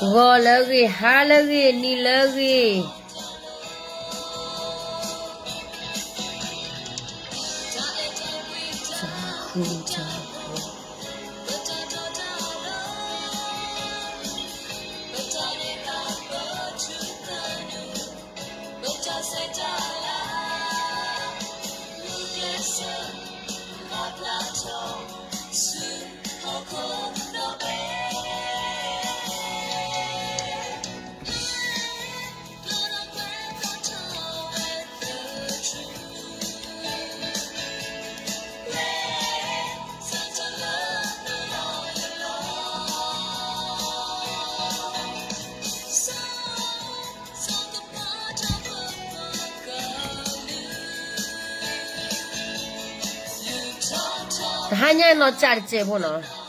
ဂီၤလၢအဂ့ၤ, ဟါလၢအဂ့ၤ, နံၤလၢအဂ့ၤ. တဟါညါနီၢ်စၢ်တစဲးဖိနီၤ.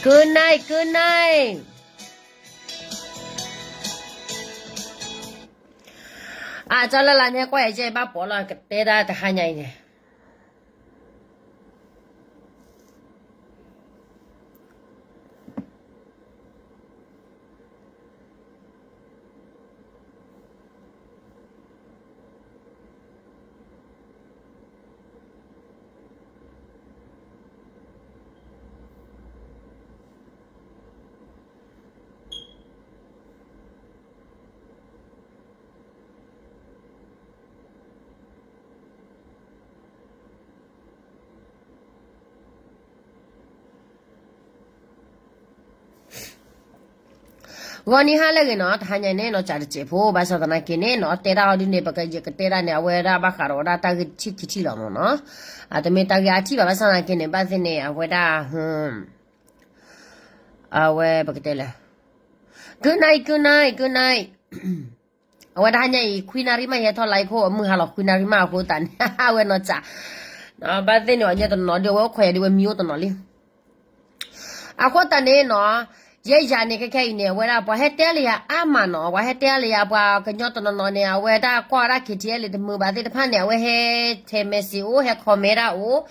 Good night, good night. အကၠီလၢ်လၢ်န့ၣ် ကွၢ်ယကဲဘၣ်ပိာ်လီၤ ကတဲဒၣ်တဟါညါအံၤန့ၣ် ဂီၤနံၤဟါလၢအဂ့ၤနီၤ, တဟါညါအံၤန့ၣ် နီၢ်စၢ်တစဲးဖိ ဘၣ်ဆၣ်သနာ်က့န့ၣ်နီၤ တဲဒၣ်အီၤဒ်န့ၣ် ပကယကတဲဒၣ်န့ၣ် အဝဲဒၣ်ဘၣ်ဃးဒီးဝဲဒၣ်တၢ်ဂ့ၢ်ထံၣ်ခံထံၣ်လီၤမ့ၢ်နီၤ, အတမ့ၢ်တၢ်ဂ့ၢ်အါထံၣ်ဘၣ် ဘၣ်ဆၣ်သနာ်က့န့ၣ် ဘၣ်သ့ၣ်န့ၣ် အဝဲဒၣ် အဝဲပကတဲလဲၣ် good night, good night, good night. အဝဲတဟါညါအံၤ ခွံနၣ်ရံၣ်မး ယဟဲထီၣ်လၢခိၣ် အမုၢ်ဟါလီၤ ခွံနၣ်ရံၣ်မးအဃိသတးန့ၣ် အဝဲနီၢ်စၢ် ဘၣ်သ့ၣ်န့ၣ် အညီတနီၤဒီး အဝဲအိၣ်ခိးယၤဒီး ဝဲမံအိၣ်တနီၤလံ. အဃိသတးန့ၣ်နီၤ ယဲယၤန့ၣ် ခဲခဲအံၤန့ၣ် အဝဲဒၣ်ပှၤဟဲတဲလၢယၤအါမးနီၤ, ပှၤဟဲတဲလၢယၤ ပှၤကညီတနီၤနီၤန့ၣ် အဝဲဒၣ်ကွၢ်ဝဲဒၣ် KTLA တမုာ်ဘၣ်သ့ၣ်တဖၣ်န့ၣ် အဝဲဟဲထဲ message အိၣ် ဟဲ comment ဒၣ်အိၣ်,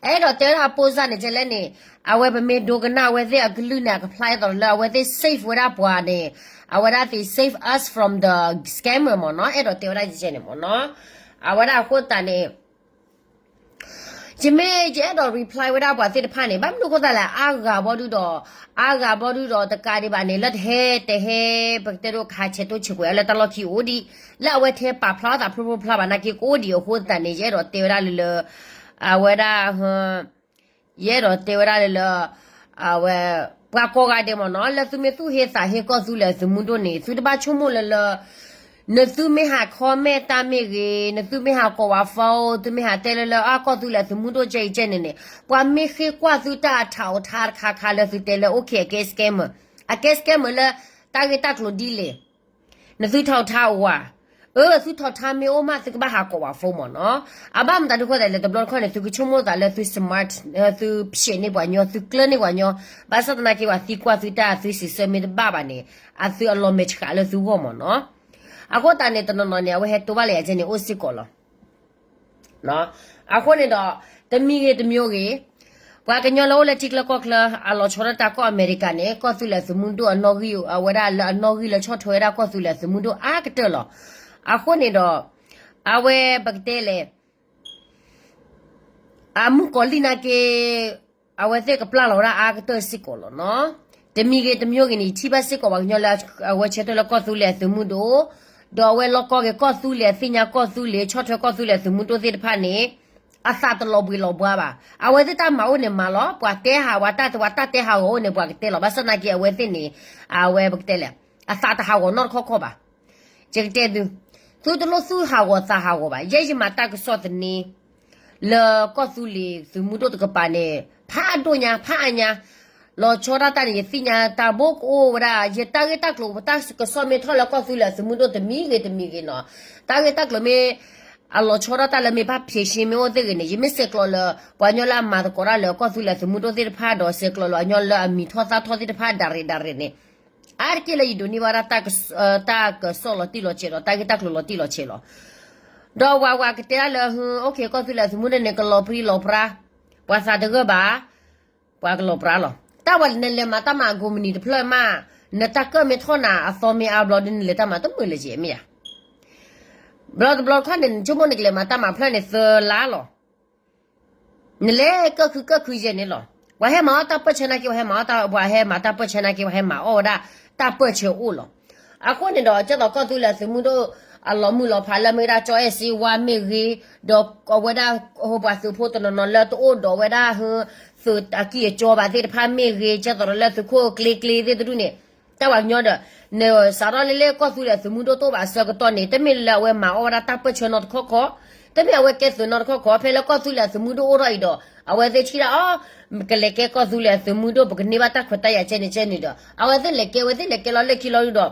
အဲၣ်ဒိးတဲဝဲဒၣ်အပိၢ်စၢ်န့ၣ် ကဲလဲၣ်န့ၣ် အဝဲပမ့ၢ်ဒိကနၣ်အဝဲသ့ၣ်အကလုၢ်န့ၣ် အကဖျါအသးလၢအဝဲသ့ၣ် save ဝဲဒၣ်ပှၤန့ၣ်, အဝဲဒၣ်သ့ၣ် save us from the scammer မ့ၢ်နီၤ, အဲၣ်ဒိးတဲဝဲဒၣ်ကဲန့ၣ်မ့ၢ်နီၤ, အဝဲဒၣ်အဃိသတးန့ၣ် ယ ယမ့ၢ်ယအဲၣ်ဒိး reply ဝဲဒၣ်ပှၤသ့ၣ်တဖၣ်န့ၣ် ဘၣ်မနုၤအဃိသတးလဲၣ် အါဂၤဘီဒုဒီး အါဂၤဘီဒုဒီးတကးဒံးဘၣ်န့ၣ် လၢတဟဲတဟဲ ပကတဲဒိးကဟးဆဲးတိၢ်ဆဲးကွဲးအီၤလၢတၢ်လီၢ်ခံအိၣ်ဒံး လၢအဝဲထဲပာ်ဖျါအသးဖျိဖျိဖျါဘၣ်နာ်က့ကအိၣ်ဒံးအဃိသတးန့ၣ် ယအဲၣ်ဒိးတဲဝဲဒၣ်လၢလၢ အဝဲဒၣ် ယအဲၣ်ဒိးတဲဝဲဒၣ်လၢလၢ အဝဲ ပှၤကိးဂၤဒဲးမ့ၢ်နီၤ လၢသုမ့ၢ်သူၣ်ဟ့သးဟ့ကီၢ်သူလ့ၤအသုးမုၢ်ဒိၣ်န့ၣ် သုတဘၣ်ဆိကမိၣ်လၢလၢ နသုမ့ၢ်ဟး comment တၢ်မ့ၢ်ဂ့ၤ, နသုမ့ၢ်ဟးကိးဝဲ phone, သုမ့ၢ်ဟးတဲလၢလၢ အကီၢ်သူလ့ၤအသုးမုၢ်ဒိၣ်ကဲအံၤကဲန့ၣ်န့ၣ် ပှၤမ့ၢ်ဃ့ကွၢ်သုတၢ်အထးအိၣ်ထါတခါခါလၢသုတဲလၢ okay အကဲ scammer, အကဲ scammer လၢ တၢ်ဂ့ၢ်တၢ်ကျိၤဒ်လဲၣ် နသုထီၣ်ထါအိၣ်ဧါ, အၢ သုထီၣ်ထါမ့ၢ်အိၣ်မး သုကဘၣ်ဟးကိးဝဲ phone မ့ၢ်နီၤ, အဘၣ်မတၤဒုးဃိသးလဲၣ် တဘျီတခီၣ်န့ၣ် သုကဆိကမိၣ်သးလၢသု smart, သုဖျဲးန့ၢ်ပှၤညီ သုကျၢၤန့ၢ်ပှၤညီ, ဘၣ်ဆၣ်သနာ်က့ပှၤသံကွၢ်သုတၢ်သုစံးဆၢမ့ၢ်တဘၣ်ဘၣ်န့ၣ် အသုအလီၤမဲာ်ဆှးလၢသုဂီၢ်မ့ၢ်နီၤ, အဃိသတးန့ၣ် တနီၤနီၤန့ၣ် အဝဲဟဲတိၢ်ဘၣ်လၢယၤကဲန့ၣ်အိၣ်စ့ၢ်ကီးလီၤ. အဃိန့ၣ်ဒီး တမံၤဂ့ၤတမံၤဂ့ၤ ပှၤကညီလၢအိၣ်လၢထံချၢကီၢ်ချၢ အလီၤဆီဒၣ်တၢ်ကီၢ်အမဲရကၤန့ၣ် ကီၢ်သူလ့ၤအသုးမုၢ်ဒိၣ်အနီၣ်ဂံၢ် အဝဲဒၣ်လၢအနီၣ်ဂံၢ်လၢဆီၣ်ထွဲဝဲဒၣ်ကီၢ်သူလ့ၤအသုးမုၢ်ဒိၣ်အါကတၢၢ်လီၤ. အဃိန့ၣ်ဒီး အဝဲပကတဲလဲၣ် အမုၣ်ကီၤလံၢ်နာ်က့ အဝဲသ့ၣ်ကပျၢ်လီၤဝဲဒၣ်အါကတၢၢ်စ့ၢ်ကီးလီၤနီၤ. တမံၤဂ့ၤတမံၤဂ့ၤန့ၣ် ယထံၣ်ဘၣ်စ့ၢ်ကီးပှၤကညီလၢအဝဲဆၢထၢၣ်လၢကီၢ်သူလ့ၤအသုးမုၢ်ဒိၣ်, ဒီးအဝဲလီၢ်ကီၢ်ဂ့ၤကီၢ်သူလ့ၤ အသ့ၣ်ညါကီၢ်သူလ့ၤ ဆီၣ်ထွဲကီၢ်သူလ့ၤအသုးမုၢ်ဒိၣ်သ့ၣ်တဖၣ်န့ၣ် အသးတလီၤဘှံးလီၤဘှါဘၣ်. အဝဲသ့ၣ်တၢ်မၤအိၣ်န့ၣ်မၤလီၤ, ပှၤတဲဟးဝဲတၢ်တဝဲတၢ်တဲဟးဂီၤအိၣ်န့ၣ် ပှၤကတဲလီၤ. ဘၣ်ဆၣ်သနာ်က့ အဝဲသ့ၣ်န့ၣ် အဝဲပကတဲလဲၣ် အသးတဟးဂီၤနီတခီခီဘၣ်. ယကတဲသု, သုတလိၣ်သူၣ်ဟးဂီၤသးဟးဂီၤဘၣ်. ယဲယမၤတၢ်ကစီၣ်သန့ လၢကီၢ်သူလ့ၤသုးမုၢ်ဒိၣ်တကပၤန့ၣ် ဖးဒိၣ်ညါ ဖးအါညါ လီၤဆီဒၣ်တၢ်န့ၣ် ယသ့ၣ်ညါတၢ်ဘိကအိၣ်ဝဲဒၣ် ယတၢ်ဂ့ၢ်တၢ်ကျိၤ ပတၢ်ကစီၣ်မ့ၢ်ထီၣ်လၢကီၢ်သူလ့ၤသုးမုၢ်ဒိၣ်တမံၤဂ့ၤတမံၤဂ့ၤနီၤ, တၢ်ဂ့ၢ်တၢ်ကျိၤမ့ၢ် အလီၤဆီဒၣ်တၢ်လၢမ့ၢ်ဘၣ်ဖြေရှင်းမ့ၢ်အိၣ်သ့ၣ်ဂ့ၤန့ၣ် ယမ့ၢ်ဆဲးကျိးလၢ ပှၤကညီလၢအမၤသကိးတၢ်လၢကီၢ်သူလ့ၤသုးမုၢ်ဒိၣ်သ့ၣ်တဖၣ်ဒီး ဆဲးကျိးလၢအညီလၢအမံၤထီၣ်သၣ်ထီၣ်သ့ၣ်တဖၣ်ဒၣ်ရ့ၣ်ဒၣ်ရ့ၣ်န့ၣ် အါတက့ၢ်လၢယဒိးန့ၢ်ဘၣ်ဒၣ် တၢ်ကစီၣ်လီၤတံၢ်လီၤဆဲးဒီး တၢ်ဂ့ၢ်တၢ်ကျိၤလီၤတံၢ်လီၤဆဲးလီၤ. ဒီးဝဲဝဲကတဲဒၣ်လၢ okay ကီၢ်သူလ့ၤသုးမုၢ်ဒိၣ်န့ၣ် ကလီၤပြံလီၤပြါ, ပှၤသးတဂၢၢ်ဘၣ်, ပှၤကလီၤပြါလီၤ. တၢ်ဝဲနလဲၤမၤတၢ်မၤအကိးမုၢ်နံၤတဖျၢၣ်မး, နတၢ်ကၢၣ်မ့ၢ်ထီၣ်နၤအသီမ့ၢ်အါဘျီဒ်နလဲၤတၢ်မၤတမုာ်လၢၤက့မ့ၢ်ဧါ. ဘျီတဘျီခီန့ၣ် နဆိကမိၣ်နကလဲၤမၤတၢ်မၤဖျၢၣ်န့ၣ်သၢလါလီၤ. နလဲၤကၢၣ်ခုကၢၣ်ခုယဲၢ်န့ၣ်လီၤ. ပှၤဟဲမၤအီၣ်တၢ်ပၢၢ်ဆၢနာ်က့ ပှၤဟဲမၤအီၣ်တၢ် ပှၤဟဲမၤတၢ်ပၢၢ်ဆၢနာ်က့ ပှၤဟဲမၤအီၣ်ဝဲဒၣ်တၢ်ပၢၢ်ဆၢအိၣ်လီၤ. အဃိန့ၣ်ဒီး ကဲသိးကီၢ်သူလ့ၤသုးမုၢ်ဒိၣ် အလီၤမုၢ်လီၤဖးလၢမ့ၢ်ဝဲဒၣ်ကၠီအဲၣ်စ့ဝါမ့ၢ်ဂ့ၤ, ဒီးအဝဲဒၣ် ပှၤသုးဖိတနီၤနီၤလၢတအိၣ်ဒီးဝဲဒၣ် သုးအကံၢ်အကီဘၣ်သ့ၣ်တဖၣ်မ့ၢ်ဂ့ၤ, ကဲသိးဒီးလၢသုးခိၣ်ကျ့ကျ့သ့ၣ်တဒူၣ်န့ၣ် တၢ်ဝဲကညီဒီး နစးထီၣ်လၢလၢကီၢ်သူလ့ၤသုးမုၢ်ဒိၣ်တအိၣ်ဘၣ်အဆၢကတီၢ်န့ၣ် တမ့ၢ်လၢအဝဲမၤအီၣ်ဝဲဒၣ်တၢ်ပၢၢ်ဆၢနီတခီခီ, တမ့ၢ်အဝဲကဲသုးနီတခီခီ, ဖဲလၢကီၢ်သူလ့ၤသုးမုၢ်ဒိၣ်အိၣ်ထီၣ်အံၤဒီး အဝဲသ့ၣ်ထံၣ်ဒၣ်အီၤ ကလဲၤကဲကီၢ်သူလ့ၤသုးမုၢ်ဒိၣ် ပကန့ၢ်ဘၣ်တၢ်ခွဲးတၢ်ယာ်ကဲန့ၣ်ကဲန့ၣ်ဒီး အဝဲသ့ၣ်လဲၤကဲ အဝဲသ့ၣ်လဲၤကဲလီၤလၢခံလီၤဒု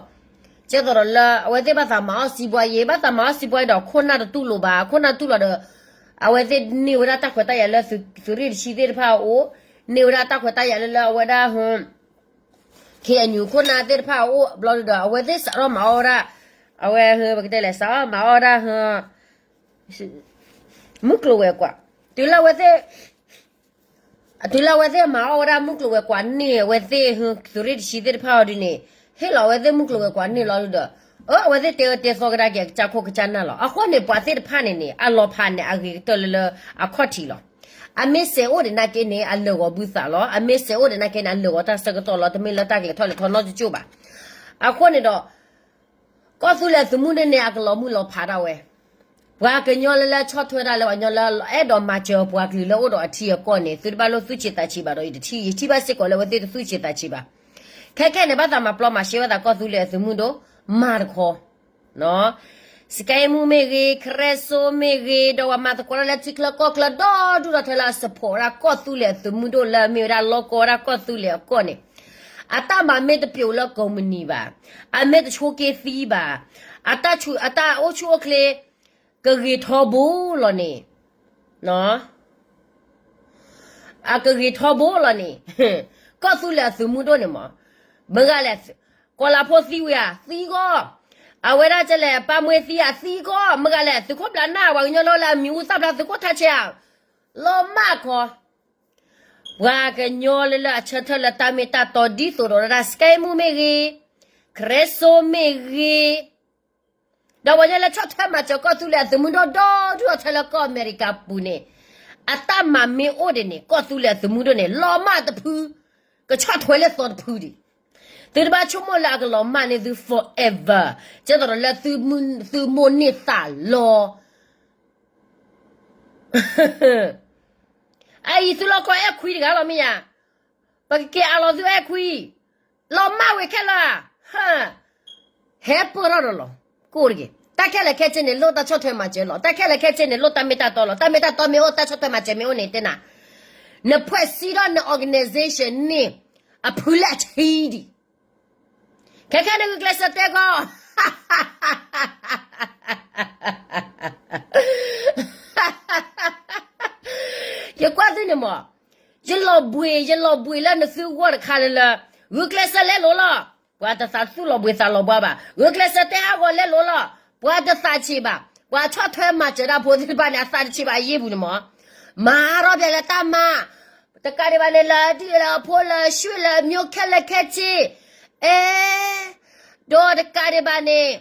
ဒီး ကဲသိးဒီးလၢ အဝဲသ့ၣ်ဘၣ်သးမၤအီၣ်စံးဘှါယံၤ ဘၣ်သးမၤအီၣ်စံးဘှါအံၤဒီး ခိၣ်နၢ်တတူၢ်လိာ်ဘၣ်, ခိၣ်နၢ်တူၢ်လိာ်ဒီး အဝဲသ့ၣ်န့ၢ်ဝဲဒၣ်တၢ်ခွဲးတၢ်ယာ်လၢသုးရ့ၣ်တဆံသ့ၣ်တဖၣ်အအိၣ်, န့ၢ်ဝဲဒၣ်တၢ်ခွဲးတၢ်ယာ်လၢလၢအဝဲဒၣ် KNU ခိၣ်နၢ်သ့ၣ်တဖၣ်အအိၣ်ဘျီဒုဒီး အဝဲသ့ၣ်စးထီၣ်မၤအီၣ်ဝဲဒၣ် အဝဲပကတဲလဲၣ် စးထီၣ်မၤအီၣ်ဝဲဒၣ် မုၢ်ကျိၤဝဲၤကွာ်, တုၤလၢအဝဲသ့ၣ် တုၤလၢအဝဲသ့ၣ်မၤအီၣ်ဝဲဒၣ်မုၢ်ကျိၤဝဲၤကွာ်န့ၢ် အဝဲသ့ၣ်သုးရ့ၣ်တဆံသ့ၣ်တဖၣ်အီၤဒ်န့ၣ် ဟ့ၣ်လီၤအဝဲသ့ၣ်မုၢ်ကျိၤဝဲၤကွာ်န့ၢ်လီၤဒုဒီး အဝဲသ့ၣ်တဲအၢတဲသီကဒါက့ၤအကစၢ်ခိၣ်ကစၢ်နၢ်လီၤ. အဃိန့ၣ် ပှၤသ့ၣ်တဖၣ်န့ၣ်န့ၣ် အလီၤဖးန့ၣ် အဂ့ၤကတၢၢ်လၢလၢအခီၣ်ထံးလီၤ. အမ့ၢ်စဲးအိၣ်ဒံးနာ်က့န့ၣ် အလၢာ်ဂီၤဘုသးလီၤ. အမ့ၢ်စဲးအိၣ်ဒံးနာ်က့န့ၣ် အလၢာ်ဂီၤတၢ်ဆၢကတီၢ်လီၤ. တမ့ၢ်လၢတၢ်ကလဲၤထီၣ်လဲၤထီနီတကၠိၢ်ဘၣ်. အဃိန့ၣ်ဒီး ကီၢ်သူလ့ၤသုးမုၢ်ဒိၣ်န့ၣ် အကလီၤမုၢ်လီၤဖးဒၣ်ဝဲ ပှၤကညီလၢလၢဆီၣ်ထွဲဒၣ်လၢပှၤကညီလၢ အဲၣ်ဒိးမၤစၢၤပှၤကလုာ်လၢအိၣ်ဒီးအထံအကီၢ်န့ၣ် သုတဘၣ်လိၣ်သူၣ်ဆံးသးဆံးဘၣ်ဒီး ယတထံၣ် ယထံၣ်ဘၣ်စ့ၢ်ကီးလၢအဝဲသ့ၣ်တသူၣ်ဆံးသးဆံးဘၣ်. ခဲခဲန့ၣ် ဘၣ်သးမၤပျီမၤရှဲဝဲသးကီၢ်သူလ့ၤအသုးမုၢ်ဒိၣ် မၤတခီ စကဲမူမ့ၢ်ဂ့ၤ, ခရဲစိမ့ၢ်ဂ့ၤ, ဒီးပှၤမၤသကိးတၢ်လၢထံချၢကီၢ်ချၢဒီဒူၣ်ဒီထၢလၢအ support ဝဲဒၣ်ကီၢ်သူလ့ၤအသုးမုၢ်ဒိၣ်လၢအမ့ၢ်ဝဲဒၣ်လီၢ်ကီၢ်ဝဲဒၣ်ကီၢ်သူလ့ၤအကီၢ်န့ၣ် အတၢ်မၤမ့ၢ်တပျိာ်လၢကိးမုၢ်နံၤဘၣ်, အမ့ၢ်တဆိးက့သံဘၣ်, အတၢ်ဆူး အတၢ်အိၣ်ဆူၣ်အိၣ်ချ့ ကဂ့ၤထီဘိလီၤန့ၣ် အကဂ့ၤထီဘိလီၤန့ၣ် ကီၢ်သူလ့ၤအသုးမုၢ်ဒိၣ်န့ၣ်မး မ့ၢ်ဂၤလဲၣ် ကီၤလၤဖိသံဝံၤဧါ သံဂီၢ်, အဝဲဒၣ်ကလဲၣ် ပၢ်မှ့သံဧါ သံဂီၢ်, မ့ၢ်ဂၤလဲၣ် သုးခိၣ်ဘျးနၢ် ပှၤကညီလၢလၢအမံၤဟူသၣ်ဖျါ သုးခိၣ်ထးဆဲးဧါ လီၤမၢ်ခီ ပှၤကညီလၢလၢအဆၢထၢၣ်လၢတၢ်မ့ၢ်တၢ်တီဒ်သိးဒီးဝဲဒၣ် စကဲမူမ့ၢ်ဂ့ၤ, ခရဲစိမ့ၢ်ဂ့ၤ ဒီးပှၤကညီလၢဆီၣ်ထွဲမၤစၢၤကီၢ်သူလ့ၤအသုးမုၢ်ဒိၣ်ဒီဒူၣ်ဒီထၢလၢကီၢ်အမဲရကၤပူၤန့ၣ် အတၢ်မၤမ့ၢ်အိၣ်ဒံးန့ၣ် ကီၢ်သူလ့ၤအသုးမုၢ်ဒိၣ်န့ၣ် လီၤမၢ်တဖု ကဆီၣ်ထွဲလၢသီတဖုဒံး. သုတဘၣ်ဆိကမိၣ်လၢအကလီၤမၢ်န့ၢ်သု forever, ကဲသိးဒီးလၢသုမိၣ်န့ၢ်သးလီ အအံၤသုလီၢ်ကီအဲၣ်ခွံတဂၤလီၤမ့ၢ်ယါ, ပကက့ၤအးလီၤသုအဲၣ်ခွံ, လီၤမၢ်ဝဲခဲလၢာ်, ဟဲပၢၢ်ထီၣ်ဒီးလီၤ, ကိၣ်တက့ၢ်. တၢ်ခဲလၢာ်ခဲဆ့န့ၣ် လိၣ်တၢ်ဆီၣ်ထွဲမၤစၢၤလီၤ. တၢ်ခဲလၢာ်ခဲဆ့န့ၣ် လိၣ်တၢ်မ့ၢ်တၢ်တီလီၤ. တၢ်မ့ၢ်တၢ်တီမ့ၢ်အိၣ် တၢ်ဆီၣ်ထွဲမၤစၢၤမ့ၢ်အိၣ်န့ၣ် တဲနၤ, နဖှဲးစံဒီးန organization န့ၣ် အဖုလၢအဆံဒံး ခဲခဲန့ၣ်ဂုာ်ကျဲးစၢးတဲကီး ယကွၢ်သုန့ၣ်မး, ယလီၤဘှံး ယလီၤဘှံးလၢနသုဂီၢ်တခါလၢလၢ, ဂုာ်ကျဲးစၢးလဲလိာ်လီၤ. ပှၤတသးသူၣ်လီၤဘှံးသးလီၤဘှါဘၣ်. ဂုာ်ကျဲးစၢးတဲဟးဂီၤလဲလိာ်လီၤ. ပှၤတသးဆံးဘၣ်. ပှၤဆီၣ်ထွဲမၤစၢၤတၢ်ဖိသ့ၣ်တဖၣ်န့ၣ် အသးတဆံးဘၣ်အယ့ၢ်ပူၤန့ၣ်မး, မၤထီၣ်ပၠးလၢတၢ်မၤ, တကးဒံးဘၣ်န့ၣ် လၢအဒံၣ်လၢအဖိလၢအဆှံလၢအမျိုးခဲလၢာ်ခဲဆ့, အဲ ဒီးတကးဒံးဘၣ်န့ၣ်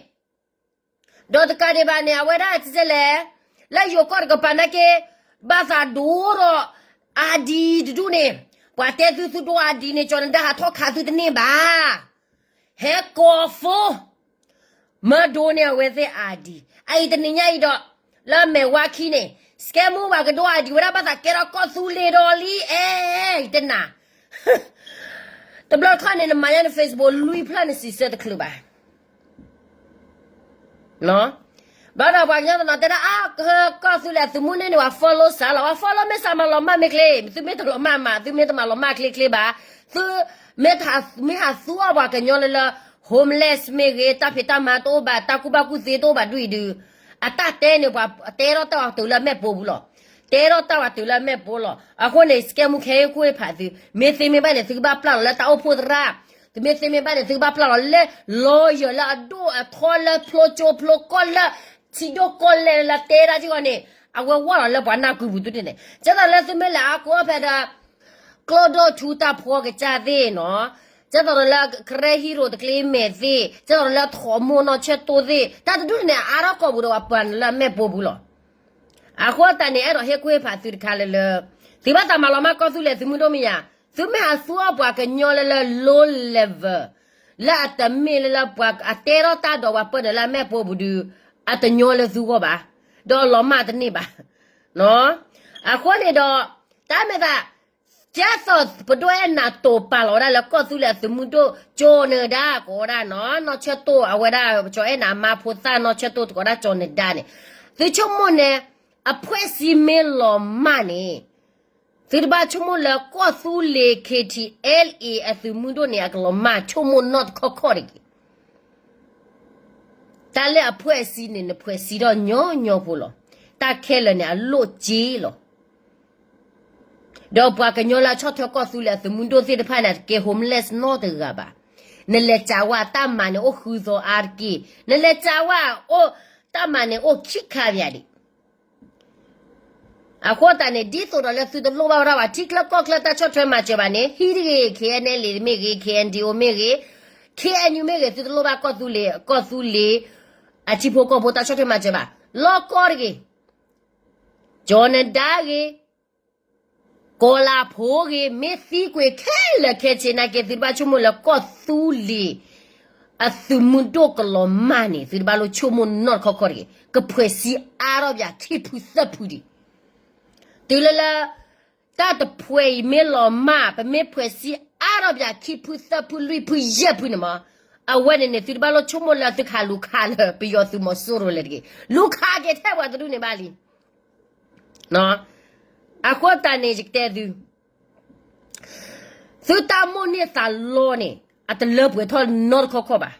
ဒီးတကးဒံးဘၣ်န့ၣ် အဝဲဒၣ်တဲလဲၣ်, လၢယိၤကီၢ်တကပၤနာ်က့, ဘၣ်သးဒိဒီး ID တဒူၣ်န့ၣ်, ပှၤတဲသုသုဒိ ID န့ၣ် ကၠီၤနဒါဟးထီၣ်ခးသုတန့ၢ်ဘၣ်. ဟဲကိးဖိ မၢဒိန့ၢ်အဝဲသ့ၣ် ID, အအံၤတနံၤညါအံၤဒီး လၢမဲာ်ဝါခံန့ၣ် စကဲမူဘၣ်ကဒိ ID ဝဲဒၣ်ဘၣ်သးကဲထီၣ်ကီၢ်သူလ့ၤဒီးလံ အဲ ယတနၤ တဘျီတခီၣ်န့ၣ် နမၤညါန Facebook လွံၢ်ဖျၢၣ်နစံးဆၢတချုးဘၣ်. ဘျီဒီးပှၤကညီတနီၤတဲဒၣ် အါ ကီၢ်သူလ့ၤအသုးမုၢ်ဒိၣ်န့ၣ် ပှၤ follow စးလီၤ, ပှၤ follow မ့ၢ်စးမၤလီၤမၢ်မ့ၢ်ချ့, သုမ့ၢ်တလီၤမၢ်မး သုမ့ၢ်တမၤလီၤမၢ်ချ့ချ့ဘၣ်, သုမ့ၢ်ဟးသူအီၣ်ပှၤကညီလၢလၢ homeless မ့ၢ်ဂ့ၤ, တၢ်ဖံးတၢ်မၤတအိၣ်ဘၣ်, တၢ်ကူၣ်ဘၣ်ကူၣ်သ့တအိၣ်ဘၣ်ဒ်အံၤဒုး, အတၢ်တဲန့ၣ် ပှၤတဲထီၣ်တၢ်ဝဲတုၤလၢမဲာ်ပိာ်ပူၤလီၤ. တဲထီၣ်တၢ်ဝဲတုၤလၢမဲာ်ပိာ်လီၤ. အဃိန့ၣ် စကဲမူခဲအံၤကွၢ်ဖးသု, မ့ၢ်သ့မ့ၢ်ဘၣ်န့ၣ် သုကဘၣ်ပျၢ်လီၤလၢတၢ်အိၣ်ဖှိၣ်သရၣ်, သုမ့ၢ်သ့မ့ၢ်ဘၣ်န့ၣ် သုကဘၣ်ပျၢ်လီၤလၢ lawyer လၢအဒိၣ်အထီလၢဖျိကၠိဖျိကီၢ်လၢ ထံဒိၣ်ကီၢ်လဲၢ်လၢတဲဒၣ်က့ၢ်ဂီၢ်န့ၣ် အဝဲဝဲလီၤလၢပှၤနၢ်ကုပူၤသုတန့ၣ် ကဲသိးလၢသုမ့ၢ်လဲၤအါကိးဖဲဒီး ကျိဒိၣ်ထူတၢ်ဖှီကစၢ်သ့ၣ်နီၤ, ကဲသိးလၢ ကရဲဟံရိၤတကျ့မဲာ်သ့ၣ်, ကဲသိးလၢထိးမိၢ်နီၢ်ဆၢၣ်တိၢ်သ့ၣ်, တၢ်တဒူၣ်န့ၣ် အါထီၣ်ကိာ်ပူၤဒီးပှၤပှၤနုာ်လၢအမဲာ်ပိာ်ပူၤလီၤ. အဃိသတးန့ၣ် အဲၣ်ဒိးဟ့ၣ်ကူၣ်ဟ့ၣ်ဖးသုတခါလၢလၢ သုဘၣ်သးမၤလီၤမၢ်ကီၢ်သူလ့ၤသုးမုၢ်ဒိၣ်မ့ၢ်ယါ, သုမ့ၢ်ဟးသူအီၣ်ပှၤကညီလၢလၢ low level လၢအတမ့ၢ်လၢလၢပှၤအတဲထီၣ်တၢ်ဒီးပှၤပၢၢ်နုာ်လၢအမဲာ်ပိာ်ပူၤဒုး, အတညီလၢသုဂီၢ်ဘၣ်, ဒီးအလီၤမၢ်တန့ၢ်ဘၣ်. အဃိန့ၣ်ဒီး တၢ်မ့ၢ်သး ကဲသိးပဒိၣ်အဲၣ်နၤတိာ်ပာ်လီၤဝဲဒၣ်လၢကီၢ်သူလ့ၤအသုးမုၢ်ဒိၣ် ကၠိနဒါကိးဝဲဒၣ်နီၤ, နီၢ်ဆၢၣ်တိၢ်အဝဲဒၣ် ကၠီၤအဲၣ်နၤအမါဖိသၣ်နီၢ်ဆၢၣ်တိၢ်တကိးဒၣ်ကၠီၤနဒါန့ၣ်, သုဆိကမိၣ်န့ၣ် အဖှဲးစံမ့ၢ်လီၤမၢ်န့ၣ် သုတဘၣ်ဆိကမိၣ်လၢကီၢ်သူလ့ၤ KTLA အသုးမုၢ်ဒိၣ်န့ၣ် အကလီၤမၢ် ဆိကမိၣ်နီၢ်တခီခီၣ်တဂ့ၤ. တၢ်လၢအဖှဲးစံန့ၣ် နဖှဲးစံထီၣ်ညီညီဖိလီၤ. တၢ်ခဲလၢာ်န့ၣ် အလိၣ်က့လီၤ. ဒီးပှၤကညီလၢအဆီၣ်ထွဲကီၢ်သူလ့ၤအသုးမုၢ်ဒိၣ်သ့ၣ်တဖၣ်န့ၣ် တကဲ homeless နီတဂၤဘၣ်. နလဲၤစးဝဲတၢ်မၤန့ၣ်အိၣ်ဃုသီအါတက့ၢ်. နလဲၤစးဝဲအိၣ်တၢ်မၤန့ၣ်အိၣ်ခံခါပၠးဒံး. အဃိသတးန့ၣ် ဒ်သိးဒီးလၢသုတလိၣ်ဘၣ်ဝဲဒၣ်ပှၤထံချၢကီၢ်ချၢတၢ်ဆီၣ်ထွဲမၤစၢၤဘၣ်န့ၣ် ဟံၣ်တဂ့ၤ KNLA မ့ၢ်ဂ့ၤ KNDO မ့ၢ်ဂ့ၤ KNU မ့ၢ်ဂ့ၤ သုတလိၣ်ဘၣ်ကီၢ်သူလ့ၤ ကီၢ်သူလ့ၤ အထံဖိကီၢ်ဖိတၢ်ဆီၣ်ထွဲမၤစၢၤဘၣ်. လီၢ်ကီၢ်တဂ့ၤ ကၠီၤနဒါဂ့ၤ ကီၤလၤဖိဂ့ၤ မ့ၢ်သံကွံာ်ခဲလၢာ်ခဲဆ့နာ်က့ သုတဘၣ်ဆိကမိၣ်လၢကီၢ်သူလ့ၤ အသုးမုၢ်ဒိၣ်ကလီၤမၢ်န့ၣ် သုတဘၣ်လိၣ်ဆိကမိၣ်နီတခီခီတဂ့ၤ. ကဖှဲးစံအါထီၣ်ပၠးခံဖုသၢဖုဒံး. တုၤလၢလၢ တၢ်တဖှဲးအံၤမ့ၢ်လီၤမၢ် ပမ့ၢ်ဖှဲးစံအါထီၣ်ပၠးခံဖုသၢဖုလွံၢ်ဖုယဲၢ်ဖုန့ၣ်မး အဝဲန့ၣ်န့ၣ် သုတဘၣ်လိၣ်ဆိကမိၣ်လၢသုခးလူၤခးလၢ ပယီၤသုးမီၤစိရိၤလဲၣ်တဂ့ၤ. လူၤခးက့ၤထဲပှၤတဒူၣ်န့ၣ်ဘၣ်လံ. အဃိသတးန့ၣ် ယကတဲသု သုတၢ်မိၣ်န့ၢ်သးလီန့ၣ် အတလၢပှဲၤထီၣ်နီတခီခီဘၣ်.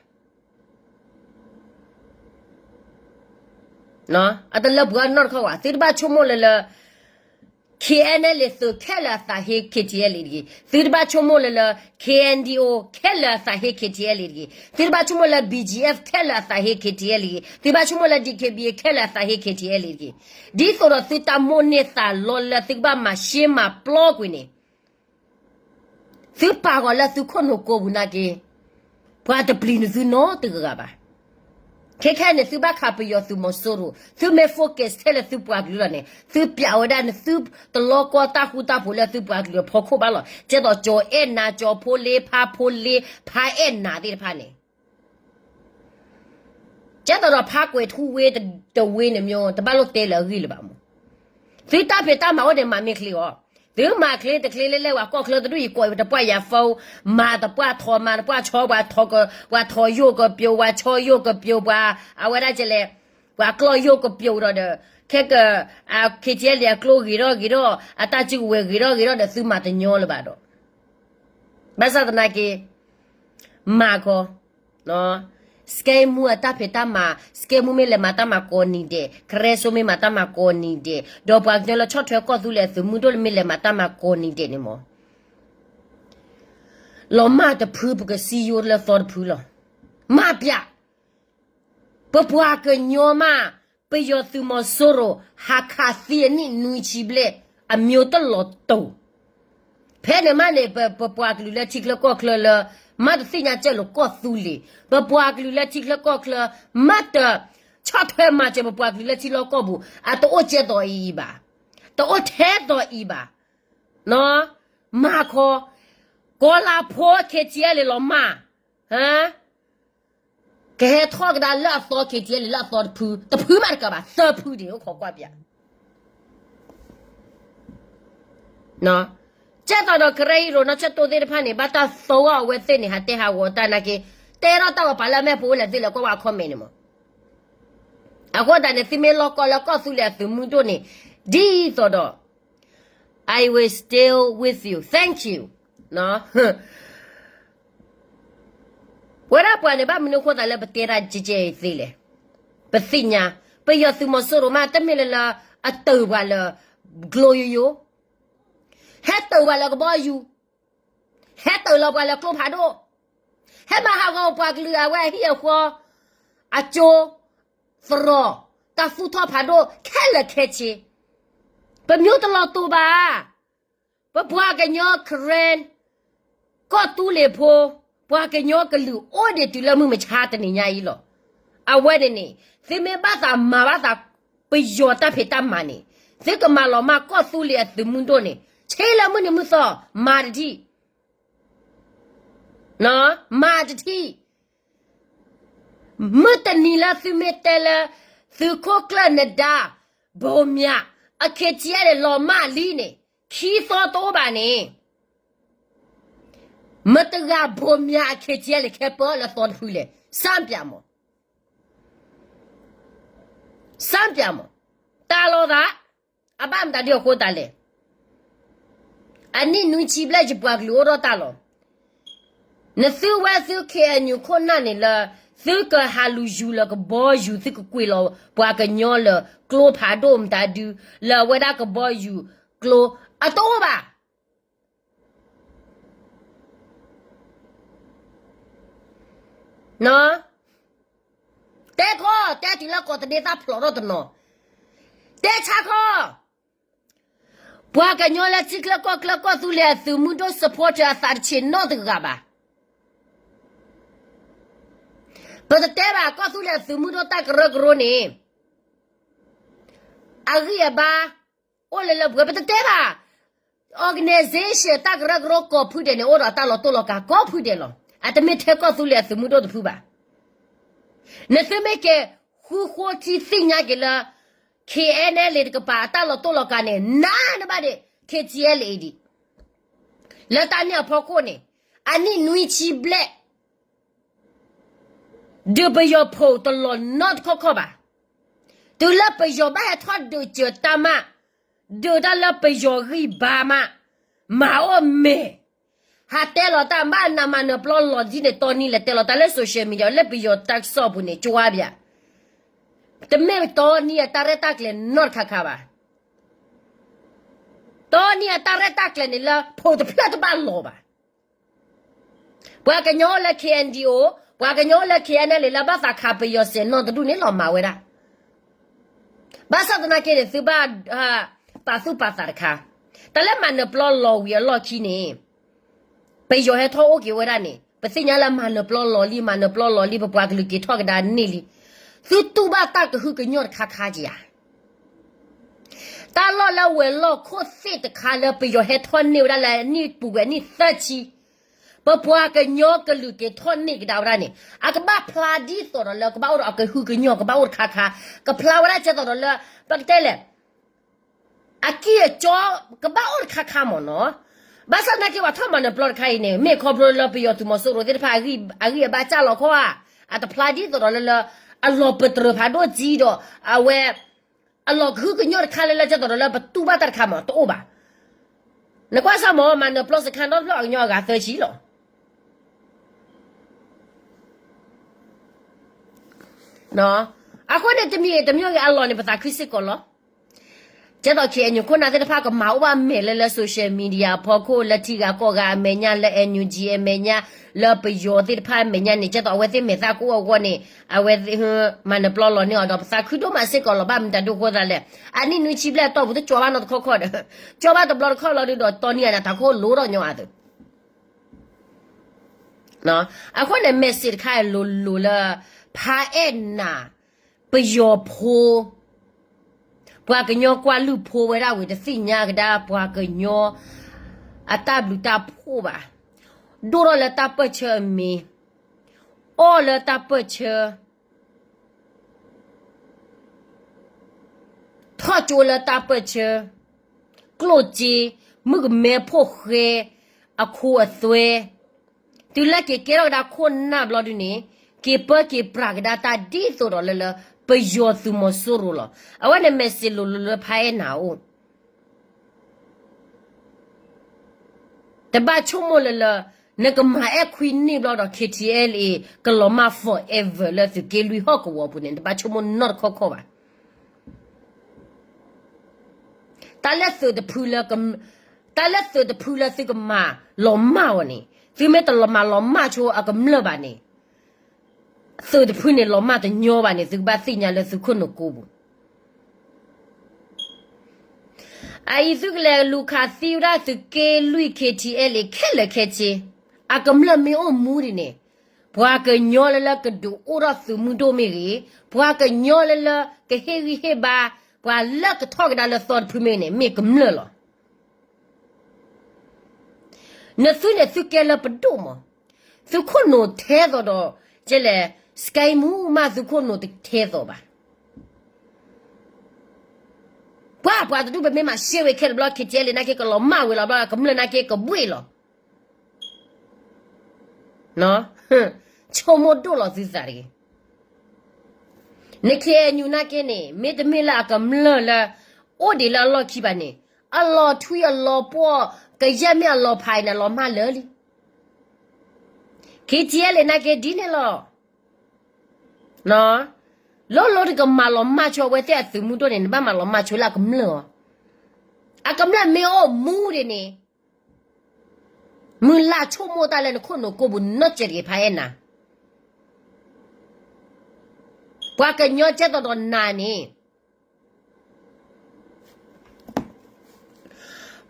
အတလၢပှဲၤနီတခီဘၣ်. သုတဘၣ်ဆိကမိၣ်လၢလၢ KNLA သုးခဲလၢာ်အသးဟ့ KTLA တဂ့ၤ. သုတဘၣ်ဆိကမိၣ်လၢလၢ KNDO ခဲလၢာ်အသးဟ့ KTLA တဂ့ၤ. သုတဘၣ်ဆိကမိၣ်လၢ BGF ခဲလၢာ်အသးဟ့ KTLA တဂ့ၤ. သုတဘၣ်ဆိကမိၣ်လၢ DKBA ခဲလၢာ်အသးဟ့ KTLA တဂ့ၤ. ဒ်သိးဒီးသုတၢ်မိၣ်န့ၢ်သးလီလၢသုကဘၣ်မၤရှဲမၤပျီကွံာ်န့ၣ် သုပာ်ဂီၤလၢသုခိၣ်နူာ်ကိးပူၤနာ်က့ ပှၤတပျံၤနသုနီတဂၤဘၣ်. ခဲခဲန့ၣ် သုဘၣ်ခးပယီၤသုးမီၤစိရိၤ, သုမ့ၢ် focus ထဲလၢသုပှၤကလုာ်လီၤန့ၣ် သုပျးဝဲဒၣ်န့ၣ် သုတလီကီတၢ်ဃူတၢ်ဖိးလၢသုပှၤကလုာ်အဖီခိၣ်ဘၣ်လီၤ. ကဲသိးကၠီၤအဲၣ်နၤ ကၠီၤဖိလ့ ဖါဖိလ့ ဖါအဲၣ်နၤသ့ၣ်တဖၣ်န့ၣ် ကဲသိးဒီးဖါကွဲးထူဝ့တဝ့န့ၣ်မ့ၢ် တဘၣ်လိၣ်တဲလၢအဂ့ၢ်လၢၤဘၣ်မး. သုတၢ်ဖံးတၢ်မၤအိၣ်န့ၣ် မၤမ့ၢ်ချ့အီၤ, သုမၤချ့တချ့လၢလဲၣ် ပှၤကီၢ်ချၢတဒူၣ်အံၤ ကိးတပှၢ်ယၤ phone, မၤတပှၢ်ထီ မၤတပှၢ်ဆီ ပှၤထီ ပှၤထီယိၣ်ကပျိၤ ပှၤဆီယိၣ်ကပျိၤ ပှၤအဝဲဒၣ်ကလဲၣ်, ပှၤကျီၢ်ယိၣ်ကပျိၤဒီးဒီး ခဲက KTLA အကျိဂ့ၤထီၣ်ဂ့ၤထီၣ် အတၢ်စုကဝဲၤဂ့ၤထီၣ်ဂ့ၤထီၣ်ဒီး သုမၤတညီလၢၤဘၣ်ဒီး ဘၣ်ဆၣ်သနာ်က့ မၤခီ စကဲမူအတၢ်ဖံးတၢ်မၤ စကဲမူမ့ၢ်လဲၤမၤတၢ်မၤကိးနံၤဒဲး ကရဲစိမ့ၢ်မၤတၢ်မၤကိးနံၤဒဲး ဒီးပှၤကညီလၢဆီၣ်ထွဲကီၢ်သူလ့ၤအသုးမုၢ်ဒိၣ်လၢမ့ၢ်လဲၤမၤတၢ်မၤကိးနံၤဒဲးန့ၣ်မး လီၤမၢ်တဖု ပကစံယိလၢသီတဖုလီၤ. မၢ်ပျး ပပှၤကညီမး ပယီၤသုးမီၤစိရိၤ ဟးခးသံအနံၣ်နွံဆံဘျဲၣ် အမျိုးတလီၤတူာ် ဖဲန့ၣ်မးန့ၣ် ပပှၤကလုာ်လၢထံချၢကီၢ်ချၢလၢ မ့ၢ်တသ့ၣ်ညါကၢ်လိာ်ကီၢ်သူလ့ၤ, ပပှၤကလုာ်လၢထံချၢကီၢ်ချၢ မ့ၢ်တဆီၣ်ထွဲမၤစၢၤပပှၤကလုာ်လၢထံလီၢ်ကီၢ်ပူၤ အတအိၣ်ကဲသိးအံၤဘၣ်, တအိၣ်ထဲသိးအံၤဘၣ်. မၤခီ, ကီၤလၤဖိ KTLA လီၤမၢ် ကဟဲထီၣ်ကဒါလၢအသီ KTLA လၢအသီတဖု, တဖုမးတကးဘၣ်, သၢဖုဒံး အိၣ်ခိးကွၢ်ပျး. ကဲသိးဒီးကရၢဟံၣ်ရိၤနီၢ်ဆၢၣ်တိၢ်သ့ၣ်တဖၣ်န့ၣ် ဘၣ်တၢ်သီဂီၢ်အဝဲသ့ၣ်န့ၣ် ဟးတဲဟးဂီၤတၢ်နာ်က့, တဲထီၣ်တၢ်ဂီၤပာ်လၢအမဲာ်ဖိလၢသ့ၣ်လဲၤကွၢ်ဝဲ comment န့ၣ်မး. အဃိသတးန့ၣ် သုမ့ၢ်လီၢ်ကီၢ်လၢကီၢ်သူလ့ၤအသုးမုၢ်ဒိၣ်န့ၣ် ဒ်သိးဒီး I will still with you. Thank you. ဝဲဒၣ်ပှၤန့ၣ် ဘၣ်မနုၤအဃိသးလၢပတဲဒၣ်ကဲကဲအံၤသ့လဲၣ်. ပသ့ၣ်ညါ, ပယီၤသုးမီၤစိရိၤမး တမ့ၢ်လၢလၢအတၢၢ်ပှၤလၢ ကျိယိယိ, ဟဲတၢၢ်ပှၤလၢကဘီယူၤ, ဟဲတၢၢ်လီၤပှၤလၢကျိဖးဒိၣ်, ဟဲမၤဟးဂီၤပှၤကလုာ်အဝဲအဟံၣ်အဃီ, အကၠိ, သရိာ်, တၢ်သူၣ်ထီၣ်ဖးဒိၣ်ခဲလၢာ်ခဲဆ့. ပမျိုးတလီၤတူာ်ဘၣ်. ပပှၤကညီ Karen ကီၢ်သူလ့ၤဖိ, ပှၤကညီကလုာ်အိၣ်ဒံးတုၤလၢမုၢ်မဆါတနံၤညါအံၤလီၤ. အဝဲန့ၣ်န့ၣ် သုမ့ၢ်ဘၣ်သးမၤဘၣ်သးပယီၤတၢ်ဖံးတၢ်မၤန့ၣ်, သုကမၤလီၤမၢ်ကီၢ်သူလ့ၤအသုးမုၢ်ဒိၣ်န့ၣ် ဆ့လၢမုၢ်နံၤမုၢ်သီ, မၤတထံၣ် မၤတထံၣ်. မုၢ်တနံၤလၢသုမ့ၢ်တဲလၢ သုးခိၣ်ကျၢၢ်နဒါ ဘိမၠး အ KTLA လီၤမၢ်လံန့ၣ် ခံသီတအိၣ်ဘၣ်န့ၣ်, မတဂၤဘိမၠးအ KTLA ခဲပၢလၢသီတဖုလဲၣ်. စၢ်ပၠးမး, စၢ်ပၠးမး, တၢ်လီၤသး အဘၣ်မတၤဒ်အဃိသတးလဲၣ်. အနံၣ်နွံဆံဘျဲၣ်ယပှၤကလုာ်အိၣ်ထီၣ်တၢ်လီၤ. နသုဝဲသု KNU ခိၣ်နၢ်န့ၣ်လၢ သုကဟးလူၤယူၤလၢကဘီယူၤ သုကကွံာ်လီၤပှၤကညီလၢကျိဖးဒိၣ်မတၤဒု လၢအဝဲဒၣ်ကဘီယူၤကျိ အတအိၣ်ဘၣ်. တဲခီ, တဲတုၤလၢကိးတဒ့သၣ်ဖျိးထီၣ်တနီၤ, တဲဆါခီ, ပှၤကညီလၢထံချၢကီၢ်ချၢကီၢ်သူလ့ၤအသုးမုၢ်ဒိၣ် supporter အသးတဆံးနီတဂၤဘၣ်. ပတတဲဘၣ်ကီၢ်သူလ့ၤအသုးမုၢ်ဒိၣ်တၢ်ကရၢကရိန့ၣ် အဂံၢ်အဘါ အိၣ်လၢလၢပှဲၤ ပတတဲဘၣ်. Organization တၢ်ကရၢကရိကိးဖုဒဲးန့ၣ် အိၣ်ဒီးတၢ်လီၤတိၢ်လီၤကးကိးဖုဒဲးလီၤ. အတမ့ၢ်ထဲကီၢ်သူလ့ၤအသုးမုၢ်ဒိၣ်တဖုဘၣ်. နသုမ့ၢ်ကဲ ဃုဃိထံသ့ၣ်ညါက့ၤလၢ KNLA တကပၤအတၢ်လီၤတိၢ်လီၤကးန့ၣ် နးနဘၣ်ဒံး KTLA ဒံး. လၢတၢ်န့ၣ်အဖီခိၣ်န့ၣ် အနံၣ်နွံဆံဘျဲၣ် ဒုးပယီၤဖိးတလီၤနီတခီၣ်ခီၣ်ဘၣ်. တုၤလၢပယီၤဘၣ်ဟဲထီၣ်ဒုးစၢၤတၢ်မး, ဒုးတၢ်လၢပယီၤဂံၢ်ဘါမး, မၤအိၣ်မဲာ်, ဟးတဲလီၤတၢ်ဘၣ်နးမၤနၢၤပျီလီၤဒ်န့ၣ် တီနံၤလဲၤတဲလီၤတၢ်လၢ social media လၢပယီၤတၢ်ကစီၣ်အပူၤန့ၣ် ကွၢ်ဘၣ်. တမ့ၢ်တီနံၤအတၢ်ရဲၣ်တၢ်ကျဲၤနီတခါခါဘၣ်. တီနံၤအတၢ်ရဲၣ်တၢ်ကျဲၤန့ၣ်လၢဖိးတဖျၢၣ်တဘၣ်လီၤဘၣ်. ပှၤကညီအိၣ်လၢ KNDO, ပှၤကညီအိၣ်လၢ KNLA လၢဘၣ်သးခးပယီၤစဲးနီၢ်တဒူၣ်န့ၣ်လီၤမၤဝဲဒၣ်. ဘၣ်ဆၣ်သနာ်က့န့ၣ် သုဘၣ် ပာ်သူၣ်ပာ်သးတခါ, တၢ်လၢမၤနၢၤပျီလီၤဝံၤအလီၢ်ခံန့ၣ် ပယီၤဟဲထီၣ်အိၣ်က့ၤဝဲဒၣ်န့ၣ် ပသ့ၣ်ညါလၢမၤနၢၤပျီလီၤလံ, မၤနၢၤပျီလီၤလံ, ပပှၤကလုာ်က့ၤထီၣ်ကဒါန့ၢ်လံ. သုတူၢ်ဘၣ်တၢ်ကဟုကညီၢ်တခါခါဧါ. တၢ်လီၢ်လၢဝဲၤလီၢ်ခိၣ်သ့ၣ်တခါလၢပယီၤဟဲထီၣ်န့ၢ်ဝဲဒၣ်လၢနံၣ်ပူၤကွံာ်နံၣ်သၢဆံ, ပပှၤကညီကလုာ်က့ၤထီၣ်န့ၢ်ကဒါဝဲဒၣ်န့ၣ် အကဘၣ်ဖျါဒ်သိးဒီးလၢကဘၣ်အိၣ်ဒီးအကဟုကညီၢ် ကဘၣ်အိၣ်တခါခါ, ကဖျါဝဲဒၣ်ကဲသိးဒီးလၢ ပကတဲလဲၣ် အကံၢ်အကီ ကဘၣ်အိၣ်တခါခါမ့ၢ်နီၤ. ဘၣ်ဆၣ်သနာ်က့ ပှၤထီၣ်မၤနၢၤပျီတခါအံၤန့ၣ် မ့ၢ်ခီဖျိလၢပယီၤသုးမီၤစိရိၤသ့ၣ်တဖၣ် အဂံၢ်အဘါစၢ်လီၤခီဧါ, အတဖျါဒ်သိးဒီးလၢလၢ အလီၤပတြၢၤဖးဒိၣ်ကံဒီး အဝဲ အလီၤကဟုကညီၢ်တခါလၢလၢကဲသိးဒီးလၢပတူၢ်ဘၣ်တၢ်တခါမ့ၢ် တအိၣ်ဘၣ်. နကွၢ်စၢ်မ့ၢ် မၤနၢၤပျီစခါနီတဖျၢၣ်အကညီအဂၤသၢဆံလီၤ. အဃိန့ၣ် တမံၤတမံၤဂ့ၤ အလီၢ်န့ၣ် ပသးခုစ့ၢ်ကီးလီၤ. ကဲသိး ခ့ၣ်အဲၣ်ယူၣ် ခိၣ်နၢ်သ့ၣ်တဖၣ်ကမၤအိၣ်ဘၣ်မဲာ်လၢလၢ social media အဖီခိၣ် လၢထံဂၤကီၢ်ဂၤအမဲာ်ညါ လၢ NUG အမဲာ်ညါ လၢပယီၤသ့ၣ်တဖၣ်အမဲာ်ညါန့ၣ် ကဲသိးအဝဲသ့ၣ်မဲာ်သၣ်ကအိၣ်အဂီၢ်န့ၣ် အဝဲ မၤနၢၤပျီလီၤန့ၢ်အီၤဒီး ပသးခုဒိၣ်မးစ့ၢ်ကီးလီၤ. ဘၣ်မတၤဒိအဃိသတးလဲၣ်, အနံၣ်နွံဆံဘျဲၣ်အတီၢ်ပူၤ တကၠီဘၣ်နီတခီခီဒီး ကၠီဘၣ်တဘျီတခီၣ်လီၤဒုးဒီး တီနံၤအနၤတၢ်ခိၣ်လိဒီးညီအသိး အဃိန့ၣ် message တခါအံၤလိၤလိၤလၢ ဖးအဲၣ်နၤ ပယီၤဖိ ပှၤကညီကွၢ်လုၢ်ဖိဝဲဒၣ်ဝံၤ တသ့ၣ်ညါကဒါပှၤကညီ အတၢ်ဘျုးတၢ်ဖှိၣ်ဘၣ်, ဒိၣ်ထီၣ်လၢတၢ်ပၢၢ်ဆၢအမံၤ, အီၣ်လၢတၢ်ပၢၢ်ဆၢ ထီၣ်ကၠိလၢတၢ်ပၢၢ်ဆၢ, ကျိၣ်စ့, မုၣ်ကမဲဖိၣ်ဃဲ, အခိအသွဲ, တုၤလၢက့ၤကဲထီၣ်ကဒါခိၣ်နၢ်ဘျီဒုန့ၣ် က့ၤပၢက့ၤပြးကဒါတၢ်ဒ်သိးဒီးလၢလၢ ပယီၤသုးမီၤစိရိၤလီၤ. အဝဲန့ၣ် message လိၤလိၤလၢဖးအဲၣ်နၤအအိၣ် တဘၣ်ဆိကမိၣ်လၢလၢ နကမၤအဲၣ်ခွံနံၣ်ဘျီဒီး KTLA ကလီၤမၢ် forever လၢသုးက့လွံၢ်ဟီၣ်ကဝီၤပူၤန့ၣ် တဘၣ်ဆိကမိၣ်နီတခီခီဘၣ်. တၢ်လၢသုးတဖုလၢ တၢ်လၢသုးတဖုလၢသုကမၤလီၤမၢ်အီၤန့ၣ် သုမ့ၢ်တလီၤမၢ်လီၤမၢ်ဆိအကမျၢၢ်ဘၣ်န့ၣ် သုးတဖုန့ၣ်လီၤမၢ်တညီဘၣ်န့ၣ် သုကဘၣ်သ့ၣ်ညါလၢသုခိၣ်နူာ်ကိပူၤ အအံၤသုကလဲၤလူၤခးသံဝဲဒၣ်သုးက့လွံၢ် KTLA ခဲလၢာ်ခဲဆ့, အကမျၢၢ်မ့ၢ်အိၣ်မူဒံးန့ၣ်, ပှၤကညီလၢလၢကဒုးအိၣ်ထီၣ်သုးမုၢ်ဒိၣ်မ့ၢ်ဂ့ၤ, ပှၤကညီလၢလၢကဟ့ၣ်ဂံၢ်ဟ့ၣ်ဘါ, ပှၤလၢကထီၣ်ကဒါလၢသီတဖုမ့ၢ်ဂ့ၤန့ၣ် မ့ၢ်ကမျၢၢ်လီၤ. နသုန့ၣ်သုကဲလၢပဒိၣ်မး, သုခိၣ်နူာ်ထဲသိးဒီး, ကဲလဲၣ်, စကဲမူမးသုခိၣ်နူာ်တထဲသိးဘၣ်. ပှၤပှၤတဒူၣ် ပမ့ၢ်မၤရှဲဝဲခဲလၢာ်ဘျီ KTLA နာ်က့ကလီၤမၢ်ဝဲလီၤဘျီ ကမျၢၢ်နာ်က့ကဘှ့ၣ်လီၤ. ဆိကမိၣ်ဒိၣ်လီၤသုသးတဂ့ၤ. န KNU နာ်က့န့ၣ် မ့တမ့ၢ်လၢအကမျၢၢ်လၢ အိၣ်ဒံးလၢအလီၢ်ခံဘၣ်န့ၣ်, အလီၤထွံအလီၤပှီၢ် ကယဲၢ်မ့ၢ်အလီၤဖးအံၤန့ၣ် လီၤမၢ်လၢာ်လံ. KTLA နာ်က့ဒ်န့ၣ်လီၤ. လိၤလိၤတကမၤလီၤမၢ်ဆိအဝဲသ့ၣ်အသုးမုၢ်ဒိၣ်န့ၣ် နဘၣ်မၤလီၤမၢ်ဆိလၢအကမျၢၢ်အီၤ, အကမျၢၢ်မ့ၢ်အိၣ်မူဒံးန့ၣ်, မုၢ်လၢ်ဆိကမိၣ်တၢ်လၢနခိၣ်နူာ်ကိပူၤနီတစဲးတဂ့ၤ ဖးအဲၣ်နၤ. ပှၤကညီကဲသိးဒီးနၤန့ၣ်,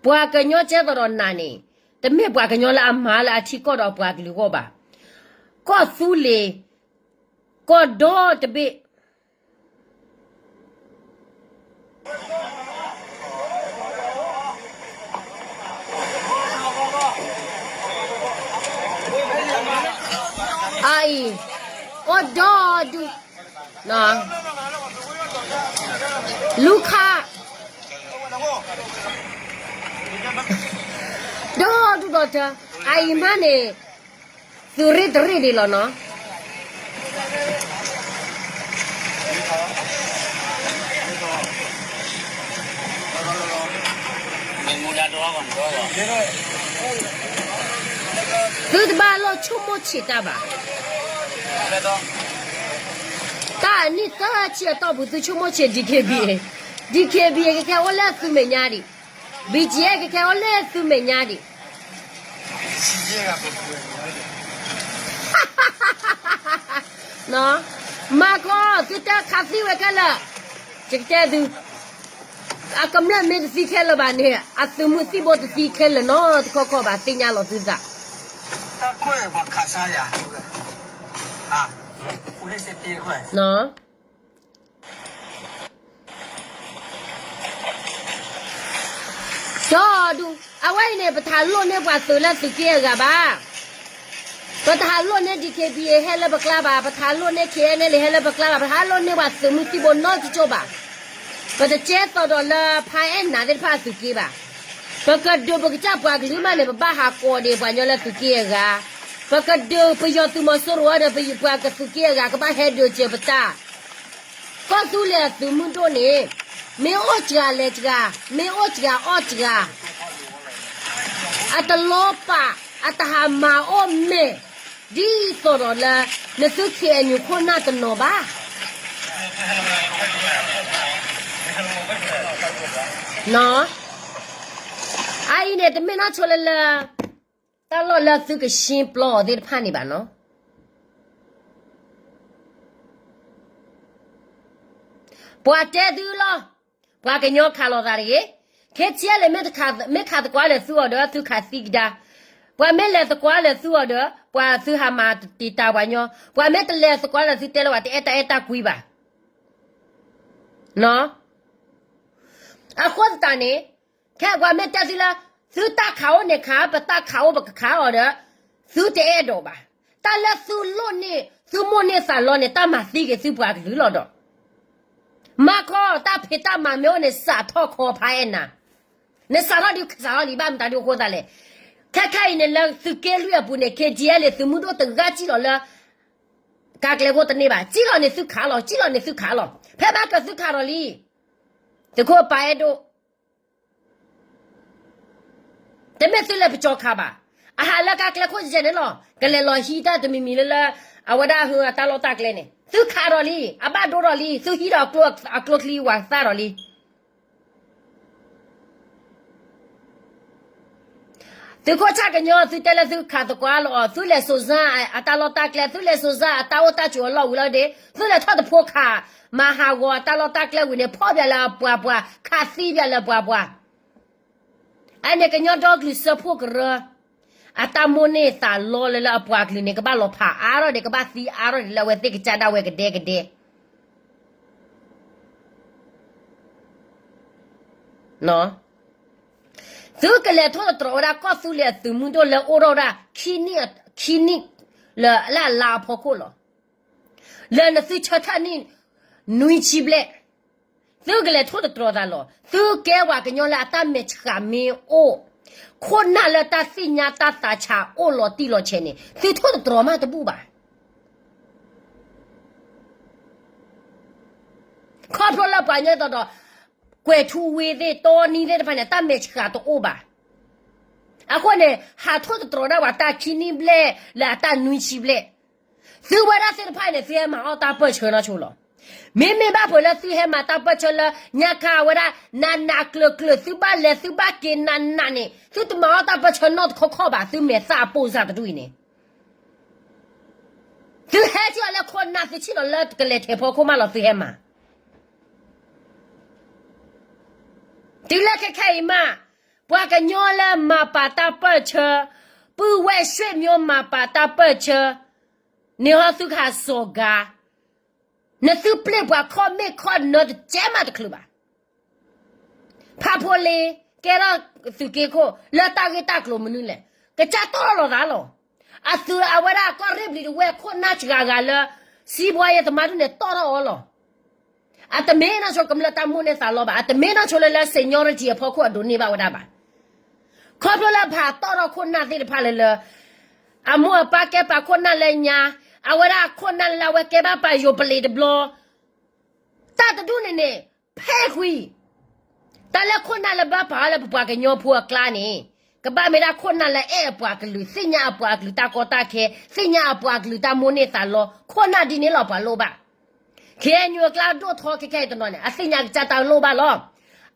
ပှၤကညီကဲသိးဒီးနၤန့ၣ်, တမ့ၢ်ပှၤကညီလၢအမၤလၢအထံကီၢ်ဒီးပှၤကလုာ်အဂီၢ်ဘၣ်. ကီၢ်သူလ့ၤ, ကီၢ်ဒီတဘ့ၣ် အအံၤ, ကီၢ်ဒီဒူၣ်, လူခါ, ဒီဒူၣ်ဒီထၢ, အအံၤမးန့ၣ် သုးရ့ၣ်တရ့ၣ်ဒံးလီၤနီၤ. သုတဘၣ်လိၣ်ဆိကမိၣ်ဆံးတၢ်ဘၣ်. တၢ်အနံၣ်သၢဆံအတီၢ်ပူၤ သုဆိကမိၣ်ဆံး DKBA, DKBA ကခဲအိၣ်လၢသုမဲာ်ညါဒံး, BGF ကခဲအိၣ်လၢသုမဲာ်ညါဒံး. မၤကီ သုတဲခးသံဝဲခဲလၢာ်, ယကတဲသု, အကမျၢၢ်မ့ၢ်တသံခဲလၢာ်ဘၣ်န့ၣ် အသုးမုၢ်သံၣ်ဘိတသံခဲလၢာ်နီတခီခီဘၣ် သ့ၣ်ညါလီၤသုသး. တၢ်ခွဲးပှၤခးဆါယၤ, အ, အူလ့ၣ်စ့တ့ခွဲး, ဒီဒူၣ်, အဝဲအံၤန့ၣ် ပတဟးလိၣ်န့ၢ်ပှၤသုးလၢသုးက့အဂၤဘၣ်. ပတဟးလိၣ်န့ၢ် D K B A ဟဲလၢပကျါဘၣ်, ပတဟးလိၣ်န့ၢ် K N L A ဟဲလၢပကျါဘၣ်, ပတဟးလိၣ်န့ၢ်ပှၤသုးမုၢ်သံၣ်ဘိနီတကၠိၢ်ဘၣ်. ပတကဲသိးဒီးလၢဖါအဲၣ်နၤသ့ၣ်တဖၣ်အသုးက့ဘၣ်. ပကဒုးပကစၢ်ပှၤကလုာ်မးန့ၣ် ပဘၣ်ဟးကိးဒံးပှၤကညီလၢသုးက့အဂၤ, ပကဒုးပယီၤသုးမီၤစိရိၤဒီး ပပှၤကသုးက့အဂၤ ကဘၣ်ဟဲဒုးစၢၤပတၢ် ကီၢ်သူလ့ၤအသုးမုၢ်ဒိၣ်န့ၣ် မ့ၢ်အိၣ်စှၤလဲၤစှၤ, မ့ၢ်အိၣ်စှၤအီၣ်စှၤ, အတလီၤပာ်, အတဟးမၤအိၣ်မဲာ်, ဒ်သိးဒီးလၢ နသု K N U ခိၣ်နၢ်တနီၤဘၣ်. အအံၤန့ၣ် တမ့ၢ်နီၢ်ဆိလၢလၢ တၢ်လီၢ်လၢသုကရှင်းပျော်အီၤသ့ၣ်တဖၣ်န့ၣ်ဘၣ်နီၤ. ပှၤတဲသုလီၤ, ပှၤကညီခးလိာ်သးတဂ့ၤ. K T L A မ့ၢ်ခးသကွါလၢသုအီၤဒီး သုခးသံကဒါ, ပှၤမ့ၢ်လဲၤသကွါလၢသုအီၤဒီး ပှၤသုဟးမၤတံာ်တာ်ပှၤညီ, ပှၤမ့ၢ်တလဲၤသကွါလၢသုတဲလၢၤဘၣ် တအဲၣ်တၢ်အဲၣ်တၢ်ကွံဘၣ်. အဃိသတးန့ၣ် ခဲပှၤမ့ၢ်တဲသုလၢ သုတၢ်ခးအိၣ်န့ၣ်ခး, ပတၢ်ခးအိၣ်ပကခးအီၤဒီး သုတအဲၣ်ဒိးဘၣ်. တၢ်လၢသုလိၣ်န့ၢ် သုမိၣ်န့ၢ်သးလီန့ၣ် တၢ်မၤသံက့ၤသုပှၤကလုာ်လီၤဒီး မၤခီ တၢ်ဖံးတၢ်မၤမ့ၢ်အိၣ်န့ၣ် စးထီၣ်ခီဖါအဲၣ်နၤ, နစးထီၣ်ဒ်စးထီၣ်လံ ဘၣ်မတၤဒ်အဃိသတးလဲၣ်. ခဲခဲအံၤန့ၣ် လၢသုးက့လွံၢ်အပူၤန့ၣ် K T L A သုးမုၢ်ဒိၣ်တဂၤစံၣ်လီၤလၢ ကါကျဲခိၣ်တန့ၢ်ဘၣ်, စံၣ်လီၤန့ၣ်သုခးလီၤ, စံၣ်လီၤန့ၣ်သုခးလီၤ. ဖဲဘၣ်ကသုခးဒီးလံ, သုးခိၣ်ပာ်အဲၣ်ဒိၣ် တမ့ၢ်သုလဲၤပကၠီၤခးဘၣ်. အဟးလၢကါကျဲခိၣ်ယဲၢ်န့ၣ်လီၤ, ကလဲၤလီၤဟံးတၢ်တမံၤမံၤလၢလၢ အဝဲဒၣ်ဟုအတၢ်လီၢ်တၢ်ကျဲန့ၣ် သုခးဒီးလံ, အဘၣ်ဒိဒီးလံ, သုဟံးဒီးအကျိချံဝၤသၣ်ဒီးလံ. သုးခိၣ်ဆၣ်ကညီ သုတဲလၢသုခးသကွါလီၤအီၤ, သုလဲၤစိၤစၢ်အတၢ်လီၢ်တၢ်ကျဲ, သုလဲၤစိၤစၢ်အတၢ်အိၣ်တၢ်ဆိးအလီၢ်ဝံၤလီၤဒ့, သုလဲၤထီၣ်တဖိခး မၤဟးဂီၤအတၢ်လီၢ်တၢ်ကျဲဝံၤန့ၣ် ဖီၣ်ပၠးလၢအပှၤပှၤ, ခးသံပၠးလၢပှၤပှၤ. အန့ၣ်ကညီဒီကလုာ်စၢဖှိၣ်ကရၢ အတၢ်မိၣ်န့ၢ်သးလီလၢလၢအပှၤကလုာ်န့ၣ် ကဘၣ်လီၤဖးအါထီၣ်ဒံး, ကဘၣ်သံအါထီၣ်ဒံးလၢအဝဲသ့ၣ်ကစၢ်ဒၣ်ဝဲကဒဲကဒဲ သုကလဲၤထိၣ်သတြီၤဝဲဒၣ်ကီၢ်သူလ့ၤအသုးမုၢ်ဒိၣ်လၢအိၣ်ထီၣ်ဝဲဒၣ် ခံနံၣ်, ခံနံၣ်လၢအလါအဖီခိၣ်လီၤ. လၢနသုဆၢထၢၣ်န့ၣ် နွံဆံဘျဲၣ်, သုကလဲၤထိၣ်သတြီၤသးလီၤ. သုကဲပှၤကညီလၢအတၢ်မဲာ်ဆှးမ့ၢ်အိၣ်, ခိၣ်နၢ်လၢတၢ်သ့ၣ်ညါတၢ်သးဆးအိၣ်လီၤတံၢ်လီၤဆဲးန့ၣ် သုထိၣ်သတြီၤမးတဘူၣ်ဘၣ်. ခီဖျိလၢပှၤကညီသိးဒီး ကွဲၤထူဝ့သ့ၣ် တီနံသ့ၣ်တဖၣ်န့ၣ် တၢ်မဲာ်ဆှးတအိၣ်ဘၣ်. အဃိန့ၣ် ဟးထိၣ်သတြီၤဒၣ်ပှၤတၢ်ခံနံၣ်ဘျဲၣ်လၢအတၢ်နွံဆံဘျဲၣ်, သုဝဲဒၣ်သ့ၣ်တဖၣ်န့ၣ် သုဟဲမၤအီၣ်တၢ်ပၢၢ်ဆၢနီၢ်ဆိလီၤ. မ့မ့ၢ်ဘၣ်ပှၤလၢသုဟဲမၤတၢ်ပၢၢ်ဆၢလၢ ညါခါအဝဲဒၣ် နးနးကျၢၤကျၢၤ သုဘၣ်လဲၤသုဘၣ်က့ၤနးနးန့ၣ် သုတမၤအီၣ်တၢ်ပၢၢ်ဆၢနီတခီခီဘၣ် သုမဲာ်သၣ်အပိၢ်စၢ်တဒူၣ်အံၤန့ၣ် သုဟဲထံၣ်အီၤလၢခိၣ်နၢ် သုဆ့ၣ်နီၤလၢကလဲၤထဲးဖီခိၣ်မးလီၤ သုဟဲမၤ. တုၤလၢခဲခဲအံၤမး ပှၤကညီလၢမၤပာ်တၢ်ပၢၢ်ဆၢ, ပုၢ်ဝဲၢ်ရွှ့ၣ်မျိုးမၤပာ်တၢ်ပၢၢ်ဆၢ, န့ၣ်ဟီသုကဟးစိာ်ကၤ, နသုပျ့ၢ်ပှၤခီၣ်မ့ၢ်ခီၣ်နၢတကဲမးတချုးဘၣ်. ဖးဖိလ့ ကဲထီၣ်သုးက့ခိၣ် လၢတၢ်ဂ့ၢ်တၢ်ကျိၤမနုၤလဲၣ်, ကစၢ်တီၣ်ထီၣ်လိာ်သးလီၤ. အသုးအဝဲဒၣ်ကီၢ်ရ့ၣ်ဘျံးတဝဲၢ်ခိၣ်နၢ်စှၤဂၤလၢ စံးဘှါယဲသမါဒုန့ၣ် တီၣ်ထီၣ်အီၤလီၤ. အတမ့ၢ်နီၢ်ဆိကမျၢၢ်တၢ်မိၣ်န့ၢ်သးလီဘၣ်, အတမ့ၢ်နီၢ်ဆိလၢလၢ seniority အဖီခိၣ်အဒိးန့ၢ်ဘၣ်ဝဲဒၣ်ဘၣ်. ခီဖျိလၢပာ်တီၣ်ထီၣ်ခိၣ်နၢ်သ့ၣ်တဖၣ်လၢလၢ အမိၢ်အပၢ်ကဲပာ်ခိၣ်နၢ်လၢညါ, အဝဲဒၣ်ခိၣ်နၢ်လၢအဝဲကဲဘၣ်ပာ်ယိၤပလံးတဘျီ တၢ်တဒူၣ်န့ၣ်န့ၣ် ဖဲကွံာ် တၢ်လၢခိၣ်နၢ်လၢဘၣ်ပာ်အီၤလၢပပှၤကညီဖိအကျါန့ၣ် ကဘၣ်မ့ၢ်ဒၣ်ခိၣ်နၢ်လၢအဲၣ်အပှၤကလုာ်, သ့ၣ်ညါအပှၤကလုာ်တၢ်ကီတၢ်ခဲ, သ့ၣ်ညါအပှၤကလုာ်တၢ်မိၣ်န့ၢ်သးလီ, ခိၣ်နၢ်ဒ်န့ၣ်လီၤပှၤလိၣ်ဘၣ်. ခ့ၣ်အဲၣ်ယူၣ်အကျါဒိၣ်ထီခဲခဲအံၤတနီၤန့ၣ် အသ့ၣ်ညါကစၢ်တၢ်လိၣ်ဘၣ်လီၤ.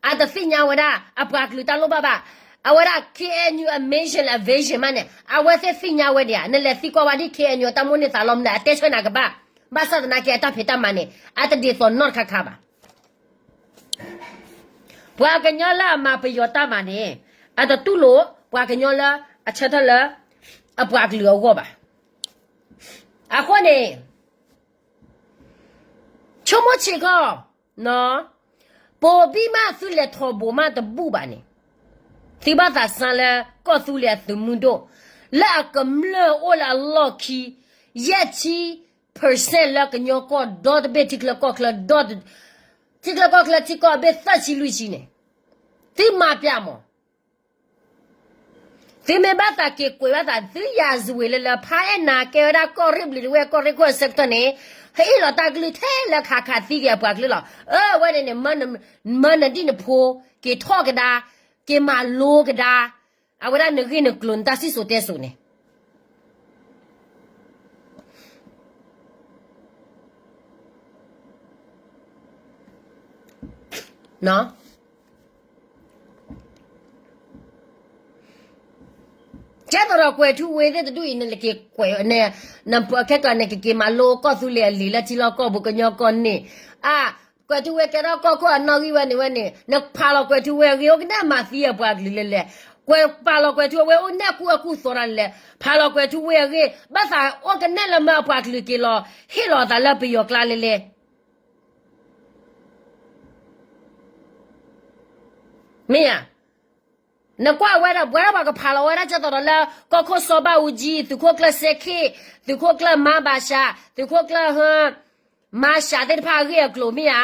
အတသ့ၣ်ညါဝဲဒၣ်အပှၤကလုာ်တၢ်လိၣ်ဘၣ်ဘၣ်. အဝဲဒၣ် ခ့ၣ်အဲၣ်ယူၣ် အ mission လၢအ vision မးန့ၣ် အဝဲသ့ၣ်သ့ၣ်ညါဝဲဒံးဧါ. နလဲၤသံကွၢ်ဝဲဒ် ခ့ၣ်အဲၣ်ယူၣ် အတၢ်မိၣ်န့ၢ်သးလီမနုၤ အတဲဆၢနၤကဘၣ်. ဘၣ်ဆၣ်သနာ်က့အတၢ်ဖံးတၢ်မၤန့ၣ် အတဒ်သိးနီတခါခါဘၣ်. ပှၤကညီလၢအမၤပယီၤတၢ်မၤန့ၣ် အတတူၢ်လိာ်ပှၤကညီလၢအဆၢထၢၣ်လၢအပှၤကလုာ်အဂီၢ်ဘၣ်. အဃိန့ၣ် ဆိကမိၣ်ဆံးခီ, ပိာ်ဘံၣ်မးသုလဲၤထီၣ်ဘိးမးတဘူၣ်ဘၣ်န့ၣ်, သုဘၣ်သးစၢ်လၢကီၢ်သူလ့ၤအသုးမုၢ်ဒိၣ်, လၢအကမျၢၢ်အိၣ်လၢအလီၢ်ခံ, ယဲၢ်ဆံ percent လၢကညီကီၢ်ဒီတဘ့ၣ် ထံချၢကီၢ်ချၢ, ထံချၢကီၢ်ချၢထံကီၢ်အဘ့ၣ်သၢဆံလွံၢ်ဆံန့ၣ်, သုမၤပျၢ်မး. သုမ့ၢ်ဘၣ်သးက့ၤကွဲးဘၣ်သး သုယၤစဝ့ၤလၢလၢ ဖါအဲၣ်နၤကဲဝဲဒၣ်ကီၢ်ရ့ၣ်ဘျုးတဝဲၢ် ကီၢ်ရ့ၣ်ခိၣ်အဆၢကတီၢ်န့ၣ်, ဟ့ၣ်လီၤတၢ်ကလုၢ်ထဲလၢခးခးသံက့ၤအပှၤကလုာ်လီၤ. အဝဲန့ၣ်န့ၣ် မၢနဒံၣ်နဖိ, က့ၤထီၣ်ကဒါ, က့ၤမၤလိကဒါ, အဝဲဒၣ်နဂ့ၢ်နကျိၤနတၢ်စံၣ်စိၤတဲစိၤန့ၣ် ကဲသိးဒီးကွဲၤထူဝ့သ့ၣ်တဒူၣ်အံၤ နက့ၤကွဲး, ခဲကီးနကက့ၤမၤလိကီၢ်သူလ့ၤအလံာ်လၢထံလီၢ်ကီၢ်ပူၤ ကညီကီၢ်န့ၣ်, အါ, ကွဲၤထူဝ့ကဲထီၣ်ကီၢ်ခိၣ်အနီၣ်ဂံၢ်ဝဲန့ၣ်ဝဲန့ၣ် နဖးလီၤကွဲၤထူဝ့အဂ့ၢ် အိၣ်ကနဲၣ်မၤသံအပှၤကလုာ်လဲၣ်လဲၣ်, ကွဲးပာ်လီၤကွဲၤထူဝ့ အိၣ်နဲၣ်ကူအကူအသိးတၢ်လဲၣ်လဲၣ်, ဖးလီၤကွဲၤထူဝ့အဂ့ၢ် ဘၣ်သးအိၣ်ကနဲၣ်လၢမၢအပှၤကလုာ်က့ၤလီၤ ဟ့ၣ်လီၤအသးလၢပယီၤကျါလဲၣ်လဲၣ် မ့ၢ်ဧါ. နကွၢ်ဝဲဒၣ် ပှၤဒၣ်ပှၤကဖးလီၤဝဲဒၣ် ကဲသိးဒီးလၢ ကီၢ်ခိၣ်စီၤဘၣ်အူကၠံ, သုးခိၣ်ကျၢၢ်စဲခ့ၣ်, သုးခိၣ်ကျၢၢ်မါဘၣ်ရှး, သုးခိၣ်ကျၢၢ်ဟၢ, မါရှးသ့ၣ်တဖၣ်အဂ့ၢ်အကျိၤမ့ၢ်ဧါ.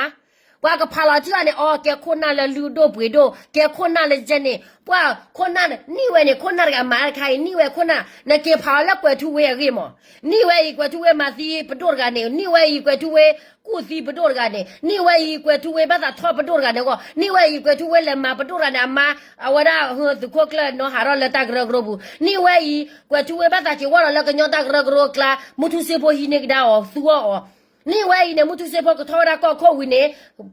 ပှၤကဖးလီၤထံလီၤန့ၣ် အီ ကဲခိၣ်နၢ်လၢလုၢ်ဒိၣ်ပှ့ၤဒိၣ်, ကဲခိၣ်နၢ်လၢယဲန့ၣ်, ပှၤခိၣ်နၢ်န့ၣ် နံၣ်ဝဲန့ၣ် ခိၣ်နၢ်တဂၤမၤတၢ်တခါအံၤ နံၣ်ဝဲခိၣ်နၢ်, နက့ၤဖးအီၤလၢကွဲၤထူဝ့အဂ့ၢ်မး. နံၣ်ဝဲအံၤ ကွဲၤထူဝ့မၤသံပဒိၣ်တဂၤန့ၣ်, နံၣ်ဝဲအံၤ ကွဲၤထူဝ့ကူၣ်သံပဒိၣ်တဂၤန့ၣ်, နံၣ်ဝဲအံၤ ကွဲၤထူဝ့ဘၣ်သးထီၣ်ပဒိၣ်တဂၤန့ၣ်အဂီၢ်, နံၣ်ဝဲအံၤ ကွဲၤထူဝ့လဲၤမၤပဒိၣ်တဂၤန့ၣ်အမါ, အဝဲဒၣ်သုးခိၣ်ကျၢၢ်နီၢ်ဟးထီၣ်လၢတၢ်ကရၢကရိပူၤ, နံၣ်ဝဲအံၤ ကွဲၤထူဝ့ဘၣ်သးက့ၤဝီၢ်လီၤလၢကညီတၢ်ကရၢကရိအကျါ, မုၢ်ထူစ့ဖိဟံးန့ၢ်ကဒါအီၤ သူအီၤအီၤ နံၣ်ဝဲအံၤန့ၣ် မုၢ်ထူစ့ဖိကထီၣ်ဝဲဒၣ်ကီၢ်ခိၣ်ဝံၤန့ၣ်,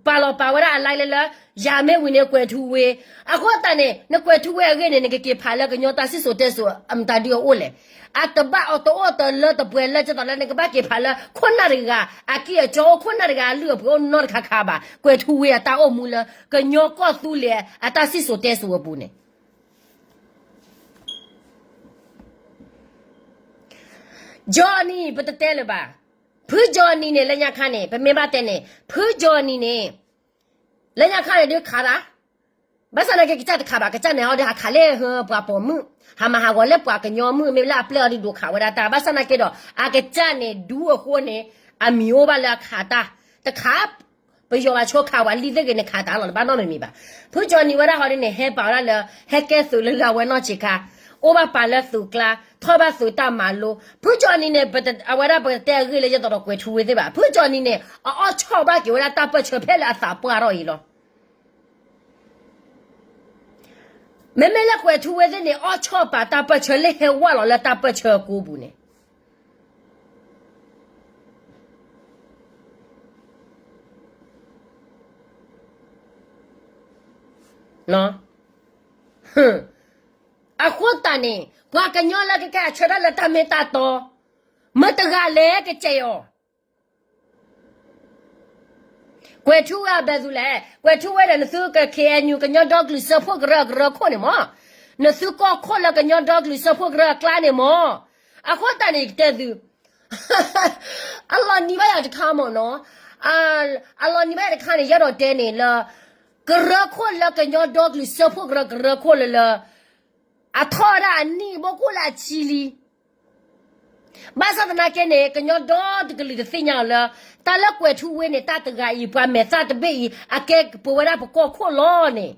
ပာ်လီၤပာ်ဝဲဒၣ်အ line လၢလၢ ယၤမ့ၢ်ဝံၤန့ၣ် ကွဲၤထူဝ့, အဃိသတးန့ၣ် နကွဲၤထူဝ့အဂ့ၢ်န့ၣ် နကက့ၤဖးလၢကညီတၢ်စံၣ်စိၤတဲစိၤအမတၤဒုအအိၣ်လဲၣ်. အတဘၣ်အီၤတအိၣ်တလၢတပှဲၤလၢ ကဲသိးလၢနကဘၣ်က့ၤဖးလၢ ခိၣ်နၢ်တဂၤ အကံၢ်အကီအိၣ် ခိၣ်နၢ်တဂၤအလုၢ်အပှ့ၤအိၣ်နီတခါခါဘၣ်. ကွဲၤထူဝ့အတၢ်အိၣ်မူလၢ ကညီကီၢ်သူလ့ၤအတၢ်စံၣ်စိၤတဲစိၤအပူၤန့ၣ် Johnny ပတတဲလၢၤဘၣ်. ဖု Johnny န့ၣ် လၢညါခါန့ၣ် ပမ့ၢ်ဘၣ်တဲန့ၣ် ဖု Johnny န့ၣ် လၢညါခါန့ၣ်ဒုးခးတၢ်, ဘၣ်ဆၣ်သနာ်က့ ကစၢ်တခးဘၣ်, ကစၢ်န့ၣ်ဟီဒီး ဟးခးလၢဟၢပှၤပိာ်မုၣ်, ဟးမၤဟးဂီၤလၢပှၤကညီမုၣ် မ့ၢ်လၢအပျဲၢ်အီၤဒုးဒိးခးဝဲဒၣ်တၢ်, ဘၣ်ဆၣ်သနာ်က့ဒီး အကစၢ်န့ၣ် ဒူအဃိန့ၣ် အမံၤအိၣ်ဘၣ်လၢအခးတၢ်, တခး ပယီၤဘၣ်ဆိခးဝဲလံသ့ၣ်ဂ့ၤန့ၣ် ခးတၢ်လီၤ တဘၣ်နီတမံၤဘၣ်. ဖု Johnny ဝဲဒၣ်ဟီဒ်န့ၣ် ဟဲပာ်ဝဲဒၣ်လၢ ဟဲကဲသုးလၢလၢအဝဲနီၢ်ဆံးခါ, အိၣ်ဘၣ်ပာ်လၢသုးကျါ, ထီၣ်ဘၣ်သုးတၢ်မၤလိ, ဖု Johnny န့ၣ် အဝဲဒၣ်ပကတဲအဂ့ၢ်လၢယသးဒီးကွဲၤထူဝ့သ့ၣ်ဘၣ်. ဖု Johnny န့ၣ် အအီၣ်ဆီၣ်ဘၣ်က့ၤဝဲဒၣ်တၢ်ပၢၢ်ဆၢဖဲလၢအသးပှၢ်ထီၣ်အံၤလီၤ. မ့မ့ၢ်လၢကွဲၤထူဝ့သ့ၣ်န့ၣ် အီၣ်ဆီၣ်ပာ်တၢ်ပၢၢ်ဆၢလၢဟဲဝဲလီၤလၢတၢ်ပၢၢ်ဆၢအကိပူၤန့ၣ် အဃိသတးန့ၣ် ပှၤကညီလၢကကဲအဆၢထၢၣ်လၢတၢ်မ့ၢ်တၢ်တီ, မတၤတဂၤလဲၣ်ကစဲးအီၤ ကွဲၤထူဝ့အဘဲသူလဲၣ်, ကွဲၤထူဝ့ဒီးနသုက ခ့ၣ်အဲၣ်ယူၣ် ကညီဒီကလုာ်စၢဖှိၣ်ကရၢကရိခိၣ်န့ၣ်မး, နသုကီၢ်ခိၣ်လၢကညီဒီကလုာ်စၢဖှိၣ်ကရၢအကျါန့ၣ်မး, အဃိသတးန့ၣ် ယကတဲသု အလီၤနံၤဘၣ်ယၤတခါမ့ၢ်နီၤ, အလီၤနံၤဘၣ်ယၤတခါန့ၣ် ယအဲၣ်ဒိးတဲန့ၣ်လၢ ကရၢခိၣ်လၢကညီဒီကလုာ်စၢဖှိၣ်ကရၢကရိခိၣ်လၢလၢ အထီၣ်ဝဲဒၣ်အနံၣ်ဘိခိၣ်လၢအဆံလံ ဘၣ်ဆၣ်သနာ်က့န့ၣ် ကညီဒီတကလုာ်တသ့ၣ်ညါအီၤလၢ တၢ်လၢကွဲၤထူဝ့န့ၣ် တၢ်တဂၤအံၤ ပှၤမဲာ်သၣ်တဘ့ၣ်အံၤ အကဲပဝဲဒၣ်ပကီၢ်ခိၣ်လီၤန့ၣ်,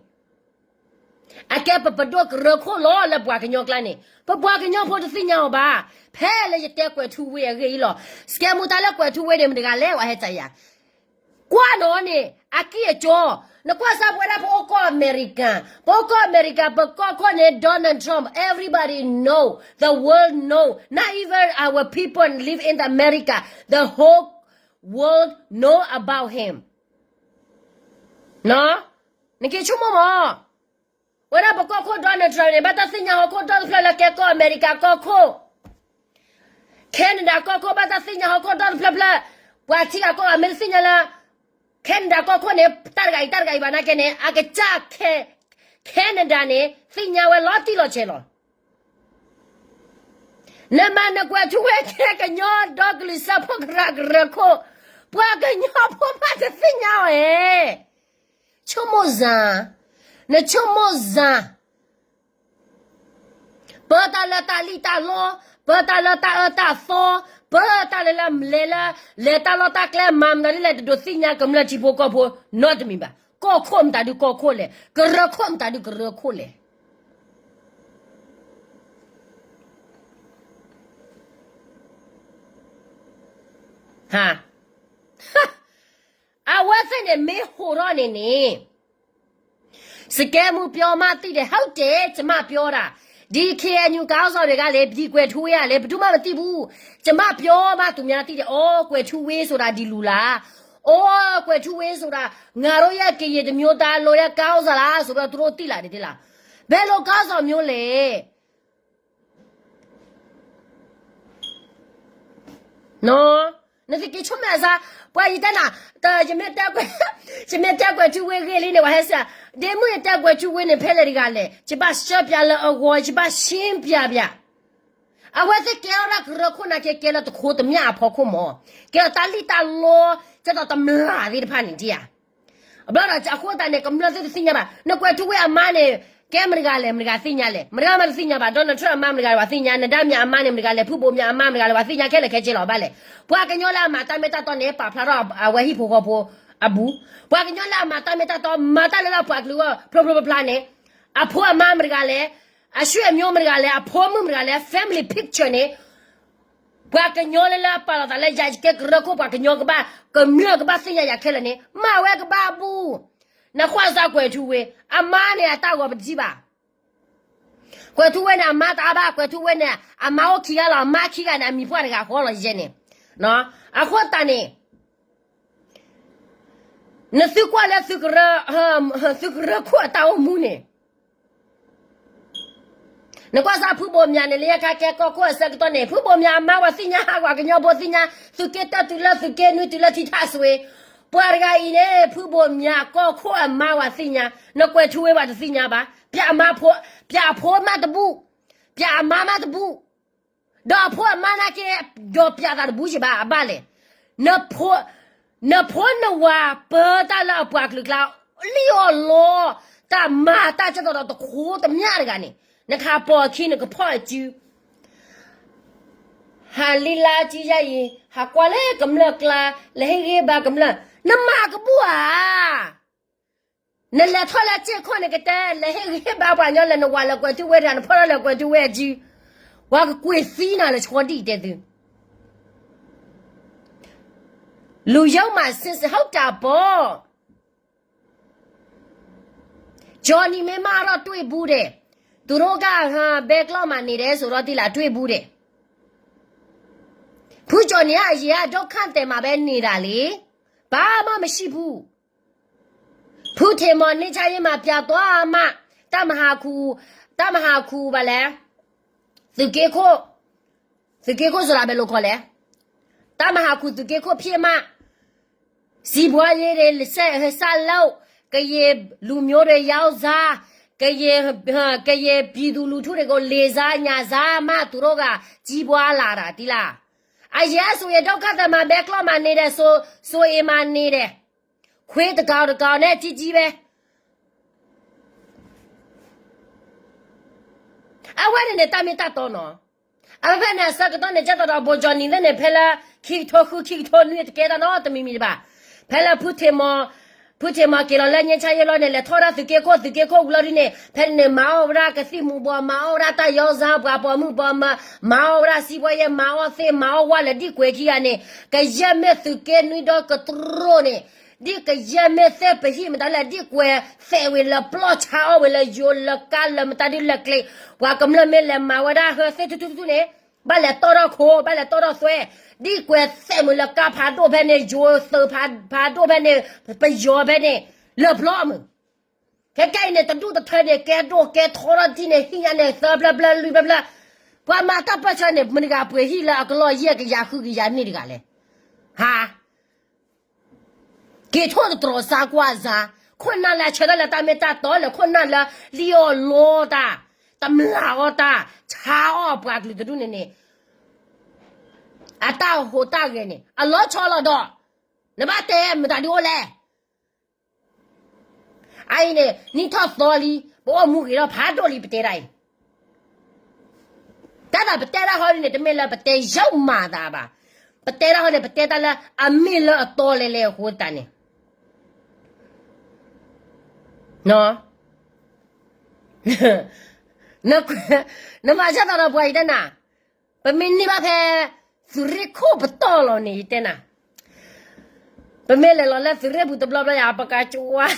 အကဲပပဒိၣ်ကရၢခိၣ်လီၤလၢပှၤကညီကျါန့ၣ် ပပှၤကညီဖိတသ့ၣ်ညါအီၤဘၣ်. ဖဲလၢယတဲကွဲၤထူဝ့အဂ့ၢ်အံၤလီၤ. စကဲမူတၢ်လၢကွဲၤထူဝ့န့ၣ် မတၤတဂၤလဲၣ် ဝဲဟဲစးယၤ ကွၢ်နီၤန့ၣ် အကံၢ်အကီ, နကွၢ်စၢ်ပဝဲဒၣ်ပအိၣ်ကီၢ်အမဲရကၤ, ပအိၣ်ကီၢ်အမဲရကၤ ပကီၢ်ခိၣ်န့ၣ် Donald Trump, everybody know, the world know, not even our people live in America, the whole world know about him. နက့ၤဆိကမိၣ်မး ဝဲဒၣ်ပကီၢ်ခိၣ် Donald Trump န့ၣ် ဘၣ်တၢ်သ့ၣ်ညါဟီၣ်ခိၣ်ဒီတဖျၢၣ်လၢကဲကီၢ်အမဲရကၤကီၢ်ခိၣ်, Canada ကီၢ်ခိၣ် ဘၣ်တၢ်သ့ၣ်ညါဟီၣ်ခိၣ်ဒီတဖျၢၣ်ဖျၢၣ်, ပှၤထံဂၤကီၢ်ဂၤမ့ၢ်တသ့ၣ်ညါလၢ Canada ကီၢ်ခိၣ်န့ၣ် တၢ်တဂၤအံၤ တၢ်တဂၤအံၤဘၣ်နာ်က့န့ၣ် အကစၢ် Canada န့ၣ် သ့ၣ်ညါဝဲလီၤတံၢ်လီၤဆဲးလီၤ. နမၤနကွဲၤထူဝ့ကဲကညီဒီကလုာ်စၢဖှိၣ်ကရၢကရိခိၣ်, ပှၤကညီဖိမးတသ့ၣ်ညါအီၤဧါ. ဆိကမိၣ်စၢ်, နဆိကမိၣ်စၢ်, ပၢတၢ်လၢတၢ်လံၣ်တၢ်လီ, ပၢတၢ်လၢတၢ်အၢတၢ်သီ, ပၢတၢ်လၢလၢလဲၤလၢ လဲၤတၢ်လီၢ်တၢ်ကျဲ မၤမနုၤဒ်လဲၣ် တဒိးသ့ၣ်ညါကမျၢၢ်ထံဖိကီၢ်ဖိနီတမံၤဘၣ်. ကီၢ်ခိၣ်မတၤဒုကီၢ်ခိၣ်လဲၣ်, ကရၢခိၣ်မတၤဒုကရၢခိၣ်လဲၣ်. အဝဲသ့ၣ်န့ၣ်မ့ၢ်ဟူးထီၣ်န့ၣ်န့ၣ် စကဲမူပြောမှသိတယ် ဟုတ်တယ် ကျမပြောတာ ဒီ KNU ခေါင်းဆောင်တွေကလည်း ဒီကွယ်ထူးဝေးကလည်း ဘယ်သူမှမသိဘူး ကျမပြောမှသူများသိတယ် အိုး ကွယ်ထူးဝေးဆိုတာ ဒီလူလား အိုး ကွယ်ထူးဝေးဆိုတာ ငါတို့ရဲ့ ကရင်တစ်မျိုးသားလုံးရဲ့ ခေါင်းဆောင်လားဆိုတော့ သူတို့သိလာတယ် သိလား ဘယ်လိုခေါင်းဆောင်မျိုးလဲ နသုက့ၤဆိကမိၣ်အသး ပှၤယတဲနၤ ယမ့ၢ်တဲကွဲ ယမ့ၢ်တဲကွဲးထူဝ့ဂ့ၤလံန့ၣ် ပှၤဟဲစံး ဒ့မုၣ်ယတဲကွဲးထူဝ့န့ၣ် ဖဲလဲၣ်တဂၤလဲၣ် ယဘၣ်ရှင်းပြလၢအဂီၢ် ယဘၣ်ရှင်းပြပြ အဝဲသ့ၣ်ကဲထီၣ်ဒၣ်ကရၢခိၣ်နာ်က့ ကဲလၢတခိးတမျၢ်အဖီခိၣ်မး ကဲလီၤတၢ်လံၣ်တၢ်လီ ကဲသိးတမျၢ်သ့ၣ်တဖၣ်န့ၣ်ဒ်ဧါ ဘျီဒီးအဃိသတးန့ၣ် ကမျၢၢ်သ့ၣ်တသ့ၣ်ညါဘၣ် နကွဲးထူဝ့အမါန့ၣ် ကဲမတၤတဂၤလဲၣ် မတၤတဂၤသ့ၣ်ညါလဲၣ် မတၤတဂၤမးတသ့ၣ်ညါဘၣ် Donald Trump အမါမတၤတဂၤလဲၣ် ပှၤသ့ၣ်ညါ နဒါမြာ်အမါန့ၣ် မတၤတဂၤလဲၣ် ဖုဘိးမြာ်အမါမတၤတဂၤလဲၣ် ပှၤသ့ၣ်ညါခဲလၢာ်ခဲဆ့လီၤ ဘၣ်လဲၣ် ပှၤကညီလၢအမၤတၢ်မ့ၢ်တၢ်တီန့ၣ် ပာ်ဖျါထီၣ်အဝဲဟံၣ်ဖိဃီဖိအဘူး ပှၤကညီလၢအမၤတၢ်မ့ၢ်တၢ်တီ မၤတၢ်လၢလၢပှၤကလုာ်အဂီၢ် ဖျိဖျိဖျါဖျါန့ၣ် အဖိအမါမတၤတဂၤလဲၣ် အဆွေမျိုးမတၤတဂၤလဲၣ် အဖိမုၣ်မတၤတဂၤလဲၣ် family picture န့ၣ် ပှၤကညီလၢလၢအပာ်လီၤသးလၢယၤ ယကဲကရၢခိၣ် ပှၤကညီကဘၣ် ကမျၢၢ်ကဘၣ်သ့ၣ်ညါယၤခဲလၢာ်န့ၣ် မၤဝဲကဘၣ်အဘူး နကွၢ်စၢ်ကွဲးထူဝ့ အမါန့ၣ်အတၢ်ဂီၤပတထံၣ်ဘၣ် ကွဲးထူဝ့န့ၣ် အမါတအါဘၣ် ကွဲးထူဝ့န့ၣ် အမါအိၣ်ခံဂၤလီၤ အမါခံဂၤန့ၣ် အမံၤပှၢ်တဂၤဃီလီၤယဲန့ၣ် အဃိသတးန့ၣ် နသုကွၢ်လၢ သုကရၢခိၣ်အတၢ်အိၣ်မူန့ၣ် နကွၢ်စၢ်ဖုဘိးမြာ်န့ၣ် လၢညါခါကဲကီၢ်ခိၣ်အဆၢကတီၢ်န့ၣ် ဖုဘိးမြာ်အမါပှၤသ့ၣ်ညါ ပှၤကညီဖိသ့ၣ်ညါ သုးက့တၢၢ်တုၤလၢသုးက့နွံတုၤလၢထံထၣ်စွ့ ပှၤတဂၤအံၤန့ၣ် ဖုဘိးမြာ်ကီၢ်ခိၣ်အမါပှၤသ့ၣ်ညါ နကွဲးထူဝ့ပှၤတသ့ၣ်ညါဘၣ် ပျးအဖိ ပျးအဖိမးတဘူး ပျးအမါမးတဘူး ဒီးအဖိအမါနာ်က့ ဒီးပျးသးတဘူးယဘၣ် အဘၣ်လဲၣ် နဖိနဝၤပၢတၢ်လၢအပှၤကလုာ်ကျါ လံၣ်အီၣ်လီ တၢ်မၤတၢ်ကဲသိးဒီးတခိးတမျၢ်တဂၤန့ၣ် နခးပိာ်အခံနကဖီၣ်အစု ဟးလံလါစုယါအံၤ ဟးကွၢ်လၢကမျၢၢ်ကျါ လဲၤဟ့ၣ်ဂံၢ်ဘါကမျၢၢ် နမၤကဘူၣ်ဧါ နလဲၤထီၣ်လၢစ့ၢ်ခိၣ်န့ၣ်ကတဲ လဲၤဟ့ၣ်ဂံၢ်ဟ့ၣ်ဘါပှၤကညီလဲၣ် နဝၤလဲၤကွဲးထူဝ့တဂၤ နဖီၣ်ထီၣ်လဲၤကွဲးထူဝ့အစု ပှၤကကွံာ်သံနၤလၢဆီဒံၣ်တဲသု လူယုံမာ်စင်စစ် ဟုတ်တာပေါ့ Johnny မ့ၢ်မၤထီၣ်တွေ့ဘူးတယ် သူတို့က ဟးဘဲကျီၢ်မၤန့ၢ်ဒဲး ဆိုတော့ သီလၢ တွေ့ဘူးတယ် ဖု Johnny က အရင်က ဒုက္ခသည်မှာပဲနေတာလေ ဘာမှမရှိဘူး ဖုထေမော် ငြိမ်းချမ်းရေးမှာ ပြန်သွားမှ တပ်မဟာခု တပ်မဟာခု ဘာလဲ သုးက့ခိၣ် သုးက့ခိၣ်ဆိုတာ ဘယ်လိုခေါ်လဲ တပ်မဟာခု သုးက့ခိၣ် ဖြစ်မှ စီးပွားရေးတွေ ဆက် ဆက်လုပ် ကရင်လူမျိုးတွေ ရောင်းစား ကရင် ကရင်ပြည်သူလူထုတွေကို လေစားညစားမှ သူတို့က ကြီးပွားလာတာ သီလ အရင်ကဆိုရင် ဒုက္ခသည်မှာ ဘဲကျီၢ်မှာ နေတယ် စိုး စိုးရိမ်မှာ နေတယ် ခွေးတစ်ကောင်တစ်ကောင်နဲ့ ကြီးကြီးပဲ အဝဲန့ၣ်န့ၣ် တၢ်မ့ၢ်တၢ်တီနီၤ အဝဲဖဲန့ၣ် အဆၢကတီၢ်န့ၣ် ကဲသိးဒီး ဘိးကၠီၣ်နံၤသ့ၣ်န့ၣ် ဖဲလၢ ခံကထိဃု ခံကထိနွံ တကဲတၢ်နီတမံၤမံၤတဘၣ် ဖဲလၢ ဖုထေမော် ဖုထေမော် က့ၤလီၤလၢ ငြိမ်းချမ်းရေး လီၤန့ၣ် လဲၤထီၣ်ဝဲဒၣ်သုးက့ခိၣ် သုးက့ခိၣ်ဝံၤလီၤဒ်န့ၣ် ဖဲန့ၣ်န့ၣ် မၤအီၣ်ဝဲဒၣ်ကသံၣ်မူၤဘှီး မၤအီၣ်ဝဲဒၣ်တၢ် ရောင်းစား ပှၤပိာ်မုၣ်ပိာ်မၢၤ မၤအီၣ်ဝဲဒၣ် စီးပွားရေး မၤအီၣ်သ့ၣ် မၤအီၣ်ဝဲလဲၣ် ဒ်ကွဲးခံဂၤန့ၣ် ကယဲၢ်မ့ၢ်သုးက့နွံဒီကတြိာ်န့ၣ် ဒ်ကယဲၢ်မ့ၢ်သ့ၣ်ပဟံၣ်မတၤလဲၣ် ဒ်ကွဲးသဲးဝံၤလၢပျီၢ် ဆါအီၣ်ဝံၤလၢယိၤ လၢကါ လၢမတၤဒ်လဲၣ်ကျဲ ပှၤကမျၢၢ်မ့ၢ်လဲၤမၤဝဲဒၣ်ဟၢသ့ၣ်ထူထူထူန့ၣ် ဘၣ်လဲၤတီၢ်ထီၣ်ခိ ဘၣ်လဲၤတီၢ်ထီၣ်သွဲ ဒ်ကွဲးသဲးမုာ်လၢကါဖးဒိၣ်ဖဲန့ၣ် ယိၤသုးဖးဒိၣ်ဖဲန့ၣ် ပယီၤဖဲန့ၣ် လၢပျီၢ်မုာ် ခဲကဲအံၤန့ၣ် တဒူၣ်တထၢန့ၣ် ကဲဒိၣ်ကဲထီထီၣ်ဒ်န့ၣ် ဟံၣ်ညါန့ၣ် သၢဖျၢၣ်ဖျၢၣ်လွံၢ်ဖျၢၣ်ဖျၢၣ် ပှၤမၤတၢ်ပၢၢ်ဆၢန့ၣ် မတၤတဂၤပှ့ၤဟံၣ်လၢအကလီၢ်ယဲၢ်ကယၤဃုကယၤန့ၣ်တဂၤလဲၣ် ဟါ က့ၤထိၣ်တတြီၤစါကွၢ်စါ ခိၣ်နၢ်လၢအဆၢထၢၣ်လၢတၢ်မ့ၢ်တၢ်တီလၢ ခိၣ်နၢ်လၢလံၣ်အီၣ်လီတၢ် တမျၢ်အီၣ်တၢ် ဆါအီၣ်ပှၤကလုာ်တဒူၣ်န့ၣ်န့ၣ် အတၢ်ဟူးတၢ်ဂဲၤန့ၣ် အလီၤဆီလီၤဒီး နဘၣ်တဲမတၤဒ်အိၣ်လဲၣ် အအံၤန့ၣ် နံၣ်ထီၣ်သီလံ ပအိၣ်မူဂ့ၤထီၣ်ဖးဒိၣ်လံ ပတဲဒၣ်အံၤ ပတဲတၢ်ဟီဒ်န့ၣ် တမ့ၢ်လၢပတဲယုၢ်မၤသးဘၣ်. ပတဲတၢ်ဟီန့ၣ် ပတဲတၢ်လၢအမ့ၢ်လၢအတီလဲၤလဲၤအဃိသတးန့ၣ် နမၤဆၢထၢၣ်ဒီးပှၤ ယတဲနၤ, ပမ့ၢ်န့ၢ်ဘၣ်ဖဲ သုးရ့ၣ်ခိၣ်ပတီၢ်လီၤန့ၣ် ယတဲနၤ, ပမ့ၢ်လဲၤလီၤလၢသုးရ့ၣ်ပူၤတဘျီဘျီယၤ ပကကွၢ်,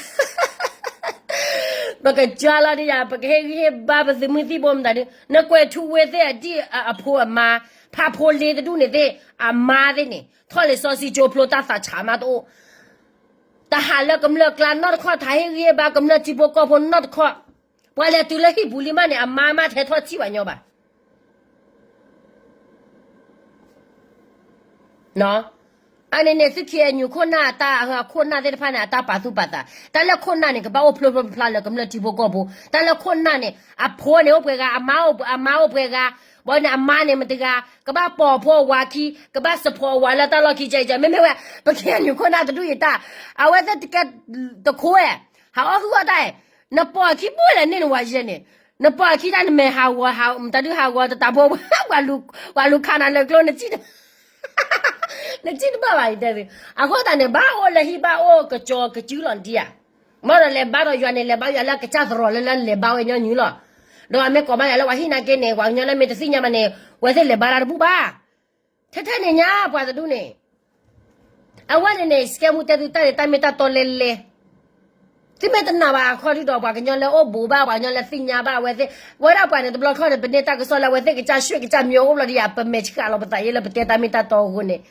ပကကွၢ်လီၤဒ်ယၤ ပကဟ့ၣ်ဂံၢ်ဟ့ၣ်ဘါပသုးမုၢ်သံၣ်ဘိမတၤဒုး နကွဲးထူဝ့သ့ၣ်အဒံၣ်အဖိအမါ, ဖးဖိလ့တဒူၣ်န့ၣ်သ့ၣ် အမါသ့ၣ်န့ၣ် ထီၣ်လံာ်စီဆှံကၠိဖျိတၢ်သးဆးမးတအိၣ် တဟးလၢကမျၢၢ်ကျါနီတခီၣ် တဟ့ၣ်ဂံၢ်ဟ့ၣ်ဘါကမျၢၢ်ထံဖိကီၢ်ဖိနီတခီၣ်, ပှၤလဲၤတုၤလၢဟံၣ်ပူၤလံမးန့ၣ် အမါမးတဟဲထီၣ်ထံၣ်ဘၣ်ညီဘၣ်. အန့ၣ်န့ၣ် သုခံအညူးခိၣ်နၢ်အတၢ် အခိၣ်နၢ်သ့ၣ်တဖၣ်န့ၣ် အတၢ်ပာ်သူၣ်ပာ်သး, တၢ်လၢခိၣ်နၢ်န့ၣ် ကဘၣ်အိၣ်ဖျိဖျိဖျါဖျါလၢကမျၢၢ်ထံဖိကီၢ်ဖိ, တၢ်လၢခိၣ်နၢ်န့ၣ် အဖိန့ၣ်အိၣ်ပှဲၤဂၤ, အမါအိၣ်ပှဲၤဂၤ, ဘၣ်န့ၣ် အမါန့ၣ်မတဂၤ, ကဘၣ်ပိာ်ဖိအဝၤခံ, ကဘၣ်စဖိးအဝၤလၢတၢ်လီၢ်ခံကဲကဲ, မ့မ့ၢ်ဝဲ ပခံအညူးခိၣ်နၢ်တဒူၣ်အံၤတၢ်, အဝဲသ့ၣ်တကဲတခိၣ်ဝဲ, ဟးအီၣ်ဟုၣ်အီၣ်တၢ်, နပိာ်အခံဘိလဲၣ်န့ၣ်နဝၤယဲန့ၣ်, နပိာ်အခံတၢ်နမဲာ်ဟးဂီၤ, တၢ်ဒုးဟးဂီၤတတးဖိ, ပှၤလူၤခးနၤလၢကျိနစံၣ် နစံၣ်တဘၣ်ဘၣ်ယတဲသု, အဃိသတးန့ၣ် ဘၣ်အိၣ်လၢဟံၣ်ဘၣ်အိၣ်ကစီၤကစုလီၤဒံဧါ, မ့ၢ်ဒီးလဲၤဘါဒီးယွၤန့ၣ် လဲၤဘါယွၤလၢကစၢ်သရိာ်လၢလၢလဲၤဘါဝဲညီနုၢ်လီၤ, ဒီးအမ့ၢ်ကိးဘၣ်ယၤလၢပှၤဟံၣ်နာ်က့န့ၣ် ပှၤကညီလၢမ့ၢ်တသ့ၣ်ညါဘၣ်န့ၣ် ဝဲသ့ၣ်လဲၤဘါတၢ်တဘူၣ်ဘၣ်, ထဲထဲန့ၣ်ညါပှၤတဒူၣ်န့ၣ် အဝဲန့ၣ်န့ၣ် စကဲမူတဲသုတၢ်န့ၣ် တၢ်မ့ၢ်တၢ်တီလဲလဲ, သုမ့ၢ်တနာ်ဘၣ်အခီဒုဒီး ပှၤကညီလၢအိၣ်ဘူးဘၣ် ပှၤကညီလၢသ့ၣ်ညါဘၣ်အဝဲသ့ၣ်, ဝဲဒၣ်ပှၤန့ၣ်တဘျီခီန့ၣ် ပန့ၢ်တၢ်ကစီၣ်လၢအဝဲသ့ၣ်ကစၢ်ဆှံကစၢ်မံၤအိၣ်ဘျီဒံးယၤ ပမဲာ်ဆှးလီၤပသးယဲလၢပတဲတၢ်မ့ၢ်တၢ်တီအဃိန့ၣ်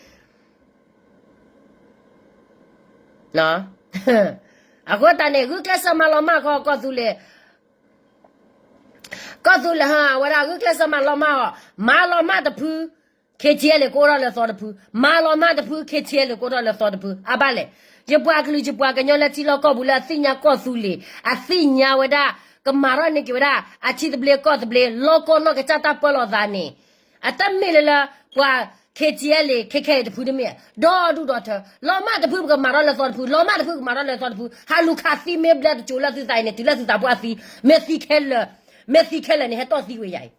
အဃိသတးန့ၣ် ဂုာ်ကျဲးစၢးမၤလီၤမၢ်ခီ ကီၢ်သူလ့ၤ, ကီၢ်သူလ့ၤဟီ အဝဲဒၣ်ဂုာ်ကျဲးစၢးမၤလီၤမၢ်အီၤ, မၤလီၤမၢ်တဖု ခ့ထံအဲလ့ၣ် ကအိၣ်ထီၣ်လၢသီတဖု, မၤလီၤမၢ်တဖု ခ့ထံအဲလ့ၣ် ကအိၣ်ထီၣ်လၢသီတဖု, အဘၣ်လဲၣ်, ယပှၤကလုာ်ယပှၤကညီလၢထံလီၢ်ကီၢ်ပူၤလၢအသ့ၣ်ညါကီၢ်သူလ့ၤ, အသ့ၣ်ညါဝဲဒၣ်, ကမၤထီၣ်န့ၢ်က့ၤဝဲဒၣ် အထံသဘျ့ကီၢ်သဘျ့ လီၢ်ကီၢ်နီၢ်ကစၢ်တၢ်ပၢလီၤသးန့ၣ်, အတမ့ၢ်လၢလၢ ပှၤ ခ့ထံအဲလ့ၣ် ခဲခဲအံၤတဖုတမ့ၢ်, ဒီဒူၣ်ဒီထၢ, လီၤမၢ်တဖုပကမၤထီၣ်လၢသီတဖု, လီၤမၢ်တဖုကမၤထီၣ်လၢသီတဖု, ဟးလူၤခးသံမ့ၢ်ဘျဲတကၠိၤလၢသုသးအံၤန့ၣ် တုၤလၢသုသးပှၢ်သံ, မ့ၢ်သံခဲလၢာ်, မ့ၢ်သံခဲလၢာ်န့ၣ် ဟဲတီၢ်သံဝဲယၤအံၤ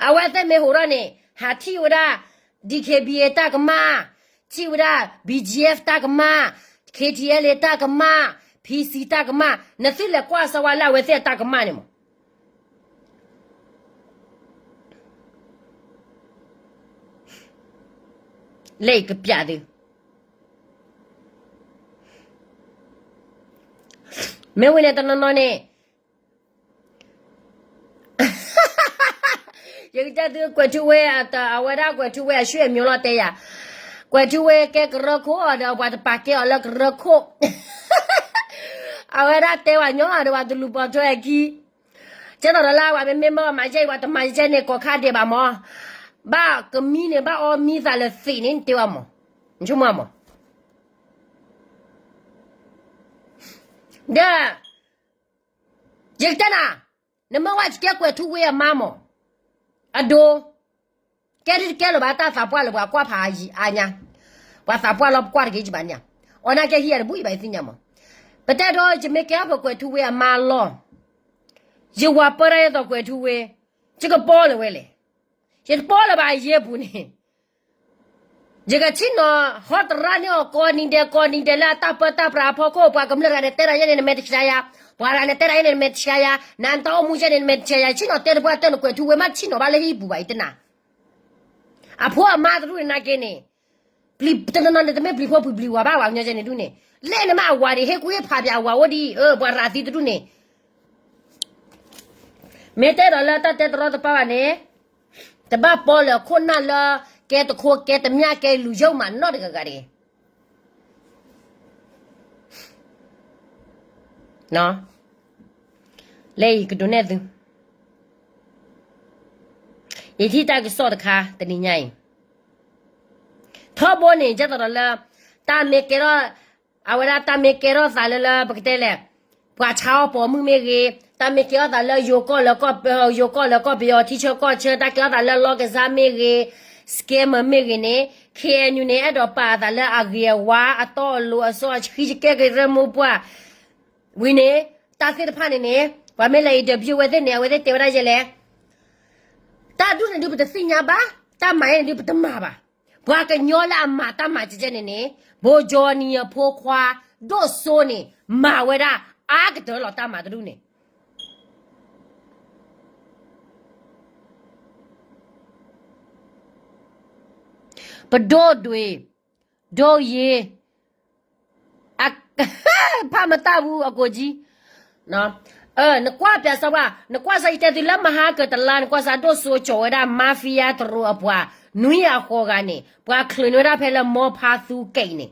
အဝဲသ့ၣ်မ့ၢ်ဟိးထီၣ်န့ၣ် ဟးထံၣ်ဝဲဒၣ် DKBA တၢ်ကမၣ်, ထံၣ်ဝဲဒၣ် BGF တၢ်ကမၣ်, KTLA တၢ်ကမၣ်, PC တၢ်ကမၣ်, နသုလဲၤကွၢ်စၢၤဝဲလၢအဝဲသ့ၣ်အတၢ်ကမၣ်န့ၣ်မး လၢအံၤကပျးသု, မ့ၢ်ဝံၤန့ၣ်တနီၤနီၤန့ၣ် ယကတဲသုကွဲးထူဝ့ အဝဲဒၣ်ကွဲးထူဝ့အရွှေ့အမျိုးလီၤတဲယၤ, ကွဲးထူဝ့ကဲကရၢခိၣ်အီၤဒီးပှၤတပာ်ကဲအီၤလၢကရၢခိၣ်, အဝဲဒၣ်တဲဝဲညီအီၤဒီးပှၤတလူၤပိာ်ထွဲအခံ, ကဲသိးဒီးလၢပှၤမ့မ့ၢ်မၤယဲအံၤ ပှၤတမၤယဲန့ၣ် ကိးခါဒဲးဘၣ်မး, ဘၣ်ကမံန့ၣ် ဘၣ်အီမံသးလၢသံးန့ၣ် နတဲဝဲမး, နဆိကမိၣ်မး ဒီး ယကတဲနၤ, နမ့ၢ်ဝဲကကဲကွဲးထူဝ့အမါမး, အဒိ, ကဲဒ်တကဲလၢၤဘၣ်တၢ်သးပှၢ်လၢပှၤကွၢ်ဖးအါညါ, ပှၤသးပှၢ်လီၤပကွၢ်တဂ့ၤကဘၣ်န့ၣ်, အီၤနာ်ကဲဟံးအတဘူၣ်ယဘၣ်ယသ့ၣ်ညါမး, ပတဲဒီးယမ့ၢ်ကဲအီၣ်ပကွဲးထူဝ့အမါလီၤ, ယဝၤပၢတၢ်ယဲသိးကွဲးထူဝ့, ယကပီလၢၤဝဲလဲၣ်, ယတပီလၢၤဘၣ်ယဲပူၤန့ၣ် ယကဆ့ၣ်နီၤဟီတရၣ်န့ၢ်အီၤကိးနံၤဒဲးကိးနံၤဒဲးလၢအတၢ်ပၢတၢ်ပြးအဖီခိၣ် ပှၤကမျၢၢ်တဂၤန့ၣ်တဲတၢ်ယဲန့ၣ် နမဲာ်တဆှးယၤ, ပှၤတဂၤန့ၣ်တဲတၢ်ယဲန့ၣ် နမဲာ်တဆှးယၤ, နတၢ်အိၣ်မူယဲန့ၣ် နမဲာ်တဆှးယၤ, ဆ့ၣ်နီၤတဲတပှၢ်တဲနကွဲးထူဝ့မး ဆ့ၣ်နီၤဘၣ်လၢဟံၣ်ပူၤဘၣ်အံၤတနၤ, အဖိအမါတဒူၣ်န့ၣ်နာ်က့န့ၣ်, ပျံၤတနီၤနီၤန့ၣ် တမ့ၢ်ပျံၤဖိပျံၤဝၤဘၣ် ပှၤကညီကဲန့ၣ်ဒူၣ်န့ၣ်, လဲၣ်နမ့ၢ်အဝၤဒံး ဟ့ၣ်ကူၣ်ဟ့ၣ်ဖးပၠးအဝၤအိၣ်ဒံး, ပှၤရၤသံတဒူၣ်န့ၣ် မ့ၢ်တဲဒီးလၢတၢ်တဲတရီတပါဘၣ်န့ၣ်, တဘၣ်ပီလၢခိၣ်နၢ်လၢ ကဲတခိၣ်ကဲတမျၢ်ကဲလူၤယုၢ်မးနီတဂၤဂၤတဂ့ၤ. လၢအံၤကဒုးနဲၣ်သု, ယထံၣ်တၢ်ကစီၣ်တခါတနံၤညါအံၤ, ထီဘိန့ၣ် ယဲသိးဒီးလၢ တၢ်မ့ၢ်ကဲထီၣ် အဝဲဒၣ်တၢ်မ့ၢ်ကဲထီၣ်သးလၢလၢပကတဲလဲၣ်, ပှၤဆါအီၣ်ပိာ်မုၣ်မ့ၢ်ဂ့ၤ, တၢ်မ့ၢ်ကဲထီၣ်သးလၢယိၤကီၢ်လၢကီၢ်ပယီၤ ထံဆၢကီၢ်ဆၢ တၢ်ကဲထီၣ်သးလၢလီၢ်ကစၢ်မ့ၢ်ဂ့ၤ, scammer မ့ၢ်ဂ့ၤန့ၣ် ခ့ၣ်အဲၣ်ယူၣ်န့ၣ် အဲၣ်ဒိးပာ်အသးလၢအဂ့ၤအဝါ အတီအလိၤအစီအဆှံ ယကဲကရၢမိၢ်ပှၢ် ဝံၤန့ၣ် တၢ်သ့ၣ်တဖၣ်န့ၣ်န့ၣ် ပှၤမ့ၢ်လဲၤ interview အဝဲသ့ၣ်န့ၣ် အဝဲသ့ၣ်တဲဝဲဒၣ်ယဲလဲၣ်, တၢ်ဒုးန့ၣ်ဒုးပတသ့ၣ်ညါဘၣ်, တၢ်မၤယဲန့ၣ်ဒုးပတမၤဘၣ်. ပှၤကညီလၢအမၤတၢ်မၤကဲကဲန့ၣ်န့ၣ်, ဘိကၠီနံၤအဖိခွါ ဒိၣ်စိန့ၣ် မၤဝဲဒၣ်အါကတၢၢ်လီၤ တၢ်မၤတဒူၣ်န့ၣ် ပဒိၣ်ဒွံၣ်, ဒိၣ်ယ့, ဖးမတၢ်ဘူးအကိးကၠံ, နကွၢ်ပၠးစၢ်ပှၤ, နကွၢ်စၢ်ယတဲသုလၢမဟါကတလါ နကွၢ်စၢ်ဒိၣ်စိကၠီၤဝဲဒၣ် mafia တရူးအပှၤ နွံအဃိးဂၤန့ၣ် ပှၤချုးန့ၢ်ဝဲဒၣ်ဖဲလၢ မော်ဖးသူ gate န့ၣ်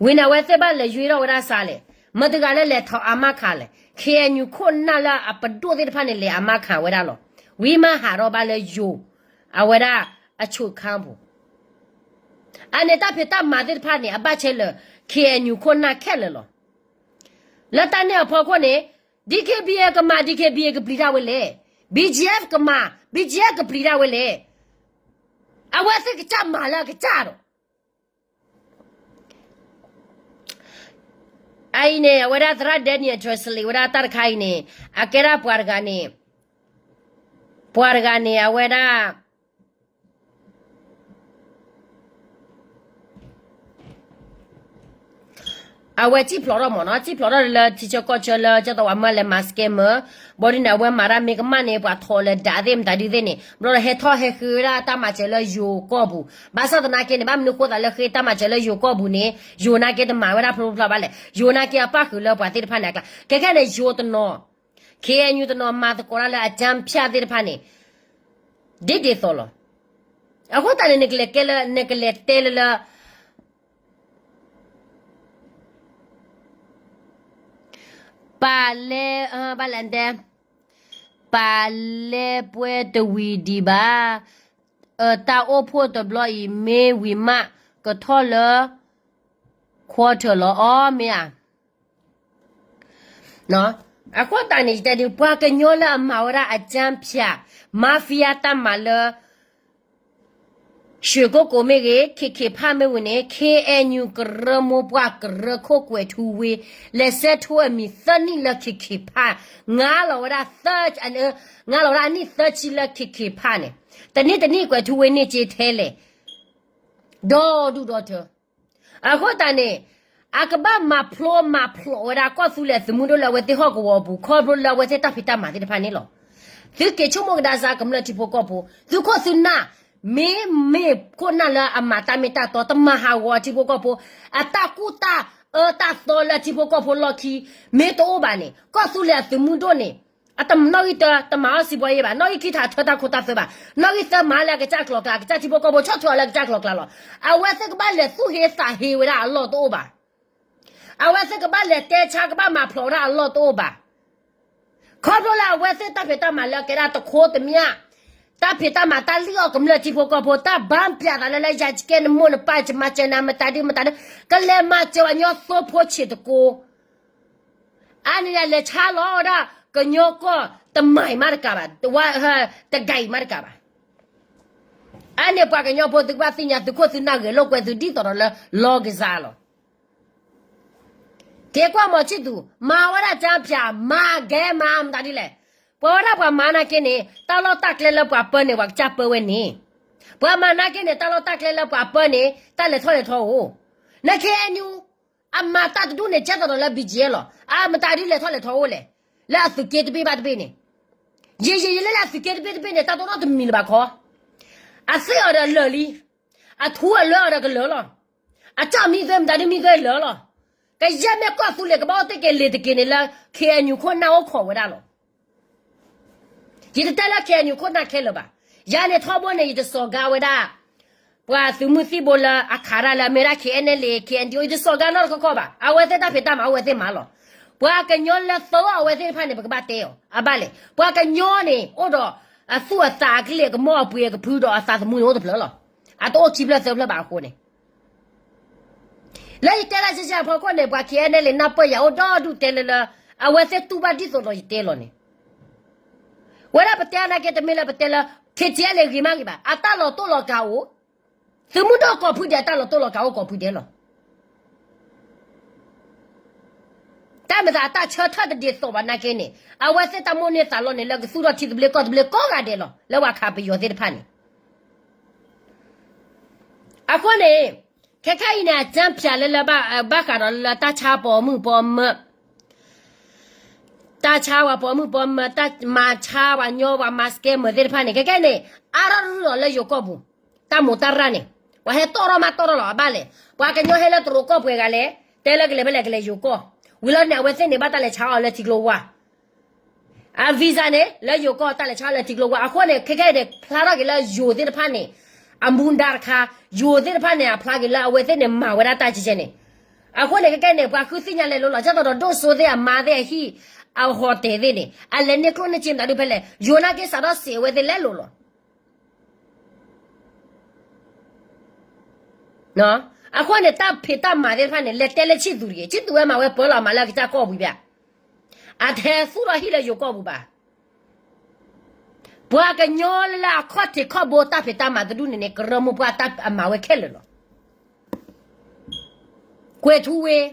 ဝံၤန့ၣ် အဝဲသ့ၣ်ဘၣ်လဲၤယွ့ထီၣ်ဝဲဒၣ်စးလဲၣ်, မတၤတဂၤလၢလဲၤထီၣ်အမါခးလဲၣ်, KNU ခိၣ်နၢ်လၢအပဒိၣ်သ့ၣ်တဖၣ်န့ၣ် လဲၤအမါခးဝဲဒၣ်လီၤ. ဝံၤမးဟးထီၣ်ဘၣ်လၢယိၤ, အဝဲဒၣ်အဆူၣ်ခါပူၤ, အန့ၣ်တၢ်ဖံးတၢ်မၤသ့ၣ်တဖၣ်န့ၣ် အဘၣ်ဆဲလၢ KNU ခိၣ်နၢ်ခဲလၢာ်လီၤ. လၢတၢ်န့ၣ်အဖီခိၣ်န့ၣ် DKBA ကမၤ DKBA ကပျံၤတၢ်ဝဲလဲၣ်, BGF ကမၤ BGF ကပျံၤတၢ်ဝဲလဲၣ်, အဝဲသ့ၣ်ကစၢ်မၤလၢအကစၢ်ဒီး အအံၤန့ၣ် အဝဲဒၣ်သရၣ် Daniel Trusley ဝဲဒၣ်တၢ်တခါအံၤန့ၣ် အကဲဒၣ်ပှၤတဂၤန့ၣ်, ပှၤတဂၤန့ၣ် အဝဲဒၣ် အဝဲစံၣ်ဖျိးထီၣ်မ့ၢ်နီၤ, စံၣ်ဖျိးထီၣ်လၢထံဆၢကီၢ်ဆၢလၢ ကၠီသဝးမၢလဲၤမၤ scammer, ဘီဒ်န့ၣ် အဝဲမၤတၢ်မ့ၢ်ကမၣ်န့ၣ် ပှၤထိးလၢဒၣ်သ့ၣ်မတၤဒုသ့ၣ်န့ၣ် ဘျီဒီးဟဲထီၣ်ဟဲဃ့ဝဲဒၣ်တၢ်မၤစၢၤလၢယိၤကီၢ်ပူၤ, ဘၣ်ဆၣ်သနာ်က့န့ၣ် ဘၣ်မနုၤဃိသးလၢဃ့တၢ်မၤစၢၤလၢယိၤကီၢ်ပူၤန့ၣ် ယိၤနာ်က့တမၤဝဲဒၣ်ဖျိဖျိဖျါဘၣ်လဲၣ်, ယိၤနာ်က့အပၣ်ဃုာ်လၢပှၤသ့ၣ်တဖၣ်န့ၣ်အကျါ, ခဲခဲန့ၣ် ယိၤတနီၤ KNU တနီၤမၤသကိးတၢ်လၢအကၠၢဖၠၣ်သ့ၣ်တဖၣ်န့ၣ် ဒ်ဒ်သိးလီၤ. အဃိသတးန့ၣ် နကလဲၤကဲလၢ နကလဲၤတဲလၢလၢ ပာ်လဲ, ဘၣ်လဲၣ်တဲ, ပာ်လဲပှဲၤတဝံၤဒံးဘၣ်, တၢ်အိၣ်ဖှိၣ်တဘျီအံၤ မ့ၢ်ဝံၤမး ကထီၣ်လၢ quarter လီၤအီၤ မ့ၢ်ဧါ. အဃိသတးန့ၣ် ယတဲဒ် ပှၤကညီလၢအမၤဝဲဒၣ်အကၠၢဖၠၣ် mafia တၢ်မၤလၢ ရွှေကုက္ကို မ့ၢ်ဂ့ၤ, ခ့ခ့ဖၣ်မ့ၢ်ဝံၤန့ၣ် KNU ကရၢမိၢ်ပှၢ်ကရၢခိၣ်ကွဲၤထူဝ့ လဲၤဆဲးထူအမံၤသၢနံၣ်လၢ ခ့ခ့ဖၣ်, ငါလီၤဝဲဒၣ်သၢ, ငါလီၤဝဲဒၣ်အနံၣ်သၢဆံလၢ ခ့ခ့ဖၣ်န့ၣ်, တနံၣ်တနံၣ်ကွဲၤထူဝ့န့ၢ်စ့ထဲလဲၣ်, ဒီဒူၣ်ဒီထၢ အဃိသတးန့ၣ် အကဘၣ်မၤဖျိမၤဖျိးဝဲဒၣ်ကီၢ်သူလ့ၤသုးမုၢ်ဒိၣ်လၢအဝဲသ့ၣ်ဟီၣ်ကဝီၤအပူၤ ခီဖျိလၢအဝဲသ့ၣ်တၢ်ဖံးတၢ်မၤသ့ၣ်တဖၣ်န့ၣ်လီၤ. သုက့ၤဆိကမိၣ်ကဒါစၢ်ကမျၢၢ်ထံဖိကီၢ်ဖိ, သုခိၣ်သုနၢ်, မ့မ့ၢ်ခိၣ်နၢ်လၢအမၤတၢ်မ့ၢ်တၢ်တီ တမၤဟးဂီၤထံဖိကီၢ်ဖိ, အတၢ်ကူၣ်တၢ်အၢတၢ်သီလၢထံဖိကီၢ်ဖိလီၢ်ခံ မ့ၢ်တအိၣ်ဘၣ်န့ၣ် ကီၢ်သူလ့ၤအသုးမုၢ်ဒိၣ်န့ၣ် အတနီၣ်ဂံၢ်တၢ တမၤအီၣ်စံးဘှီယဲဘၣ်, နီၣ်ဂံၢ်ခံထးထၢတၢ်ခိတၢ်သွဲဘၣ်, နီၣ်ဂံၢ်သၢမၤလၢအကစၢ်ကျိၤကျါ, အကစၢ်ထံဖိကီၢ်ဖိဆီၣ်ထွဲအီၤလၢအကစၢ်ကျိၤကျါလီၤ. အဝဲသ့ၣ်ကဘၣ်လဲၤသူၣ်ဟ့သးဟ့ဝဲဒၣ်အလီၢ်တအိၣ်ဘၣ်. အဝဲသ့ၣ်ကဘၣ်လဲၤတဲဆါကဘၣ်မၤဖျိးဝဲဒၣ်အလီၢ်တအိၣ်ဘၣ်. ခီဖျိလၢအဝဲသ့ၣ်တၢ်ဖံးတၢ်မၤလၢအကဲဒၣ်တခိတမံၤ, တၢ်ဖံးတၢ်မၤတၢ်လံၣ်အီၣ်ကမျၢၢ်ထံဖိကီၢ်ဖိ, တၢ်ဘၣ်ပျးသးလၢလၢယၤကဲနမိၢ်နပၢ် ယမၤစၢၤနၤမတၤဒုမတၤဒု, ကလဲၤမၤစၢၤပှၤကညီသိဖိဆံးတကိ အါန့ၣ်ယလဲၤဆါလီၤဝဲဒၣ် ကညီကီၢ်တမၤအံၤမးတကးဘၣ်, တဂၤအံၤမးတကးဘၣ်. အါန့ၣ်ပှၤကညီဖိသုကဘၣ်သ့ၣ်ညါ သုခိၣ်သုနၢ်ဂဲၤလိာ်ကွဲသုဒ်သိးဒီးလၢ လီၤကစၢ်လီၤ. က့ၤကွၢ်မီၤဆံၣ်သူး မၤဝဲဒၣ်ကၠၢဖၠၣ် မၤဂဲၤမၤမတၤဒ်လဲၣ်. ပှၤဝဲဒၣ်ပှၤမၤနာ်က့န့ၣ် တၢ်လီၢ်တၢ်ကျဲလၢပှၤပၢန့ၣ် ပှၤကစၢ်ပၢဝဲန့ၣ်, ပှၤမၤနာ်က့န့ၣ် တၢ်လီၢ်တၢ်ကျဲလၢပှၤပၢန့ၣ် တၢ်လဲၤထီၣ်လဲၤထီအိၣ်. န KNU အမၤတၢ်တဒူၣ်န့ၣ် ကဲသိးဒီးလၢ ဘီကၠ့လီၤ. အမတၤဒ်လဲၤထီၣ်လဲၤထီအိၣ်လဲၣ်, လၢအသုးက့တဘ့ၣ်ဘၣ်တဘ့ၣ်န့ၣ်, ယံာ်ယံာ်ယံာ်လၢလၢအသုးက့တဘ့ၣ်တဘ့ၣ်န့ၣ် တၢ်တအိၣ်နီတမံၤလၢၤဘၣ်ခီ, အသ့ၣ်အီၤဒီးလၢာ်လံ, အထူအလွဲအီၤဒီးကလၢာ်လီၤ. အကၠီၣ်မံသွဲမတၤဒ်မံသွဲလၢာ်လီၤ. ကယဲၢ်မ့ၢ်ကီၢ်သူလ့ၤကဘၣ်အိၣ်တ့ၢ်က့ၤလ့ၤတက့ၤန့ၣ်လၢ KNU ခိၣ်နၢ်အိၣ်ခိးဝဲဒၣ်လီၤ. ယတတဲလၢ KNU ခိၣ်နၢ်ခဲလၢာ်ဘၣ်. ယၤန့ၣ်ထီဘိန့ၣ် ယတစိာ်ကါဝဲဒၣ် ပှၤသုးမုၢ်သံၣ်ဘိလၢအခးတၢ်လၢအမ့ၢ်ဒၣ် KNLA KNDO ယတစိာ်ကါနီတခီခီဘၣ်. အဝဲသ့ၣ်တၢ်ဖံးတၢ်မၤအဝဲသ့ၣ်မၤလီၤ. ပှၤကညီလၢသၢအဝဲသ့ၣ်တဖၣ်န့ၣ် ပကဘၣ်တဲအီၤ အဘၣ်လဲၣ်. ပှၤကညီန့ၣ် အိၣ်ဒီးအသူၣ်အသးအကလ့ၢ်အကမီၣ်အပှ့ၤအကဖုဒီးအသးသမူန့ၣ်အိၣ်တဖျၢၣ်လီၤ. အတအိၣ်ခံဖျၢၣ်သၢဖျၢၣ်ဘၣ်အဃိန့ၣ် လၢယတဲတၢ်ဆံဆံအဖီခိၣ်န့ၣ် ပှၤ KNLA နၢ်ပၢၢ်ယၤအိၣ်ဒီဒူၣ်တဲလၢလၢ အဝဲသ့ၣ်တူၢ်ဘၣ်ဒ်သိးဒီးယတဲလီၤန့ၣ်, ဝဲဒၣ်ပတဲအနာ်က့တမ့ၢ်လၢပတဲလၢ KTLA ဂ့ၤမးဂ့ၤဘၣ်. အတၢ်လီၤတိၢ်လီၤကးအိၣ်, သုးမုၢ်ဒိၣ်ကိးဖုဒဲးအတၢ်လီၤတိၢ်လီၤကးအိၣ်ကိးဖုဒဲးလီၤ. တၢ်မၤသးအတၢ်ဆၢထၢၣ်တဒ်သိးဘၣ်နာ်က့န့ၣ် အဝဲသ့ၣ်တၢ်မိၣ်န့ၢ်သးလီန့ၣ် လၢကသူၣ်ထီၣ်ထံသဘျ့ကီၢ်သဘျ့ကိးဂၤဒဲးလီၤ လၢပှၤခးပယီၤသ့ၣ်တဖၣ်န့ၣ်. အဃိန့ၣ် ခဲခါအံၤန့ၣ် အကြၢးဖျါလၢလၢ ဘၣ်ဃးဒီးလၢတၢ်ဆါပိာ်မုၣ်ပိာ်မၢၤ တၢ်ဆါဝဲပိာ်မုၣ်ပိာ်မၢၤ တၢ်မၤဆါပှၤညီပှၤမၤ scammer သ့ၣ်တဖၣ်န့ၣ် ခဲခဲအံၤန့ၣ် အါထီၣ်တရူၢ်လီၤလၢယိၤကီၢ်ပူၤ, တၢ်မိၢ်တၢ်ရၣ်န့ၣ် ပှၤဟဲတီၣ်ထီၣ်မးတီၣ်ထီၣ်လီၤ အဘၣ်လဲၣ်, ပှၤကညီဟဲလၢတရူးကီၢ်ပှဲၤဂၤလဲၣ်, တဲလၢကလဲၤဖဲလဲၣ်ကလဲၤယိၤကီၢ်, ဝံၤလီၤန့ၣ် အဝဲသ့ၣ်န့ၣ် ဘၣ်တၢ်လဲၤဆါအီၤလၢထံကျိဝါ အ visa န့ၣ် လၢယိၤကီၢ်တၢ်လဲၤဆါလၢထံကျိဝါ အဃိန့ၣ် ခဲခဲအံၤန့ၣ် ဖျါထီၣ်က့ၤလၢယိၤသ့ၣ်တဖၣ်န့ၣ် အမူဒါတခါ, ယိၤသ့ၣ်တဖၣ်န့ၣ် အဖျါက့ၤလၢအဝဲသ့ၣ်န့ၣ် မၤဝဲဒၣ်တၢ်ကဲကဲန့ၣ်, အဃိန့ၣ် ခဲခဲအံၤန့ၣ် ပှၤဃုသ့ၣ်ညါလဲၤလိၤလီၤ, ကၢ်သိးဒီးဒိၣ်စိသ့ၣ်အမါသ့ၣ်အဟံၣ် အ hotel သ့ၣ်န့ၣ် အလဲၤန့ၢ်ကျိၣ်န့ၢ်စ့မတၤဒုဖဲလဲၣ်, ယိၤနာ်က့စးထီၣ်စံးအဝဲသ့ၣ်လဲၤလိၤလီၤ. အဃိန့ၣ် တၢ်ဖံးတၢ်မၤသ့ၣ်တဖၣ်န့ၣ် လဲၤတဲလၢဆံၣ်သူးတဂ့ၤ, ဆံၣ်သူးဝဲမၤဝဲပၢလီၤ မၤလၢအကစၢ်ကီၢ်ပူၤဘၣ်, အထဲသူၣ်ထီၣ်ဟံၣ်လၢယိၤကီၢ်ပူၤဘၣ်. ပှၤကညီလၢလၢအခီၣ်ထံးခီၣ်ဘိတၢ်ဖံးတၢ်မၤတဒူၣ်န့ၣ်န့ၣ် ကရၢမိၢ်ပှၢ်တၢ်အမၤဝဲခဲလၢာ်လီၤ. ကွဲၤထူဝ့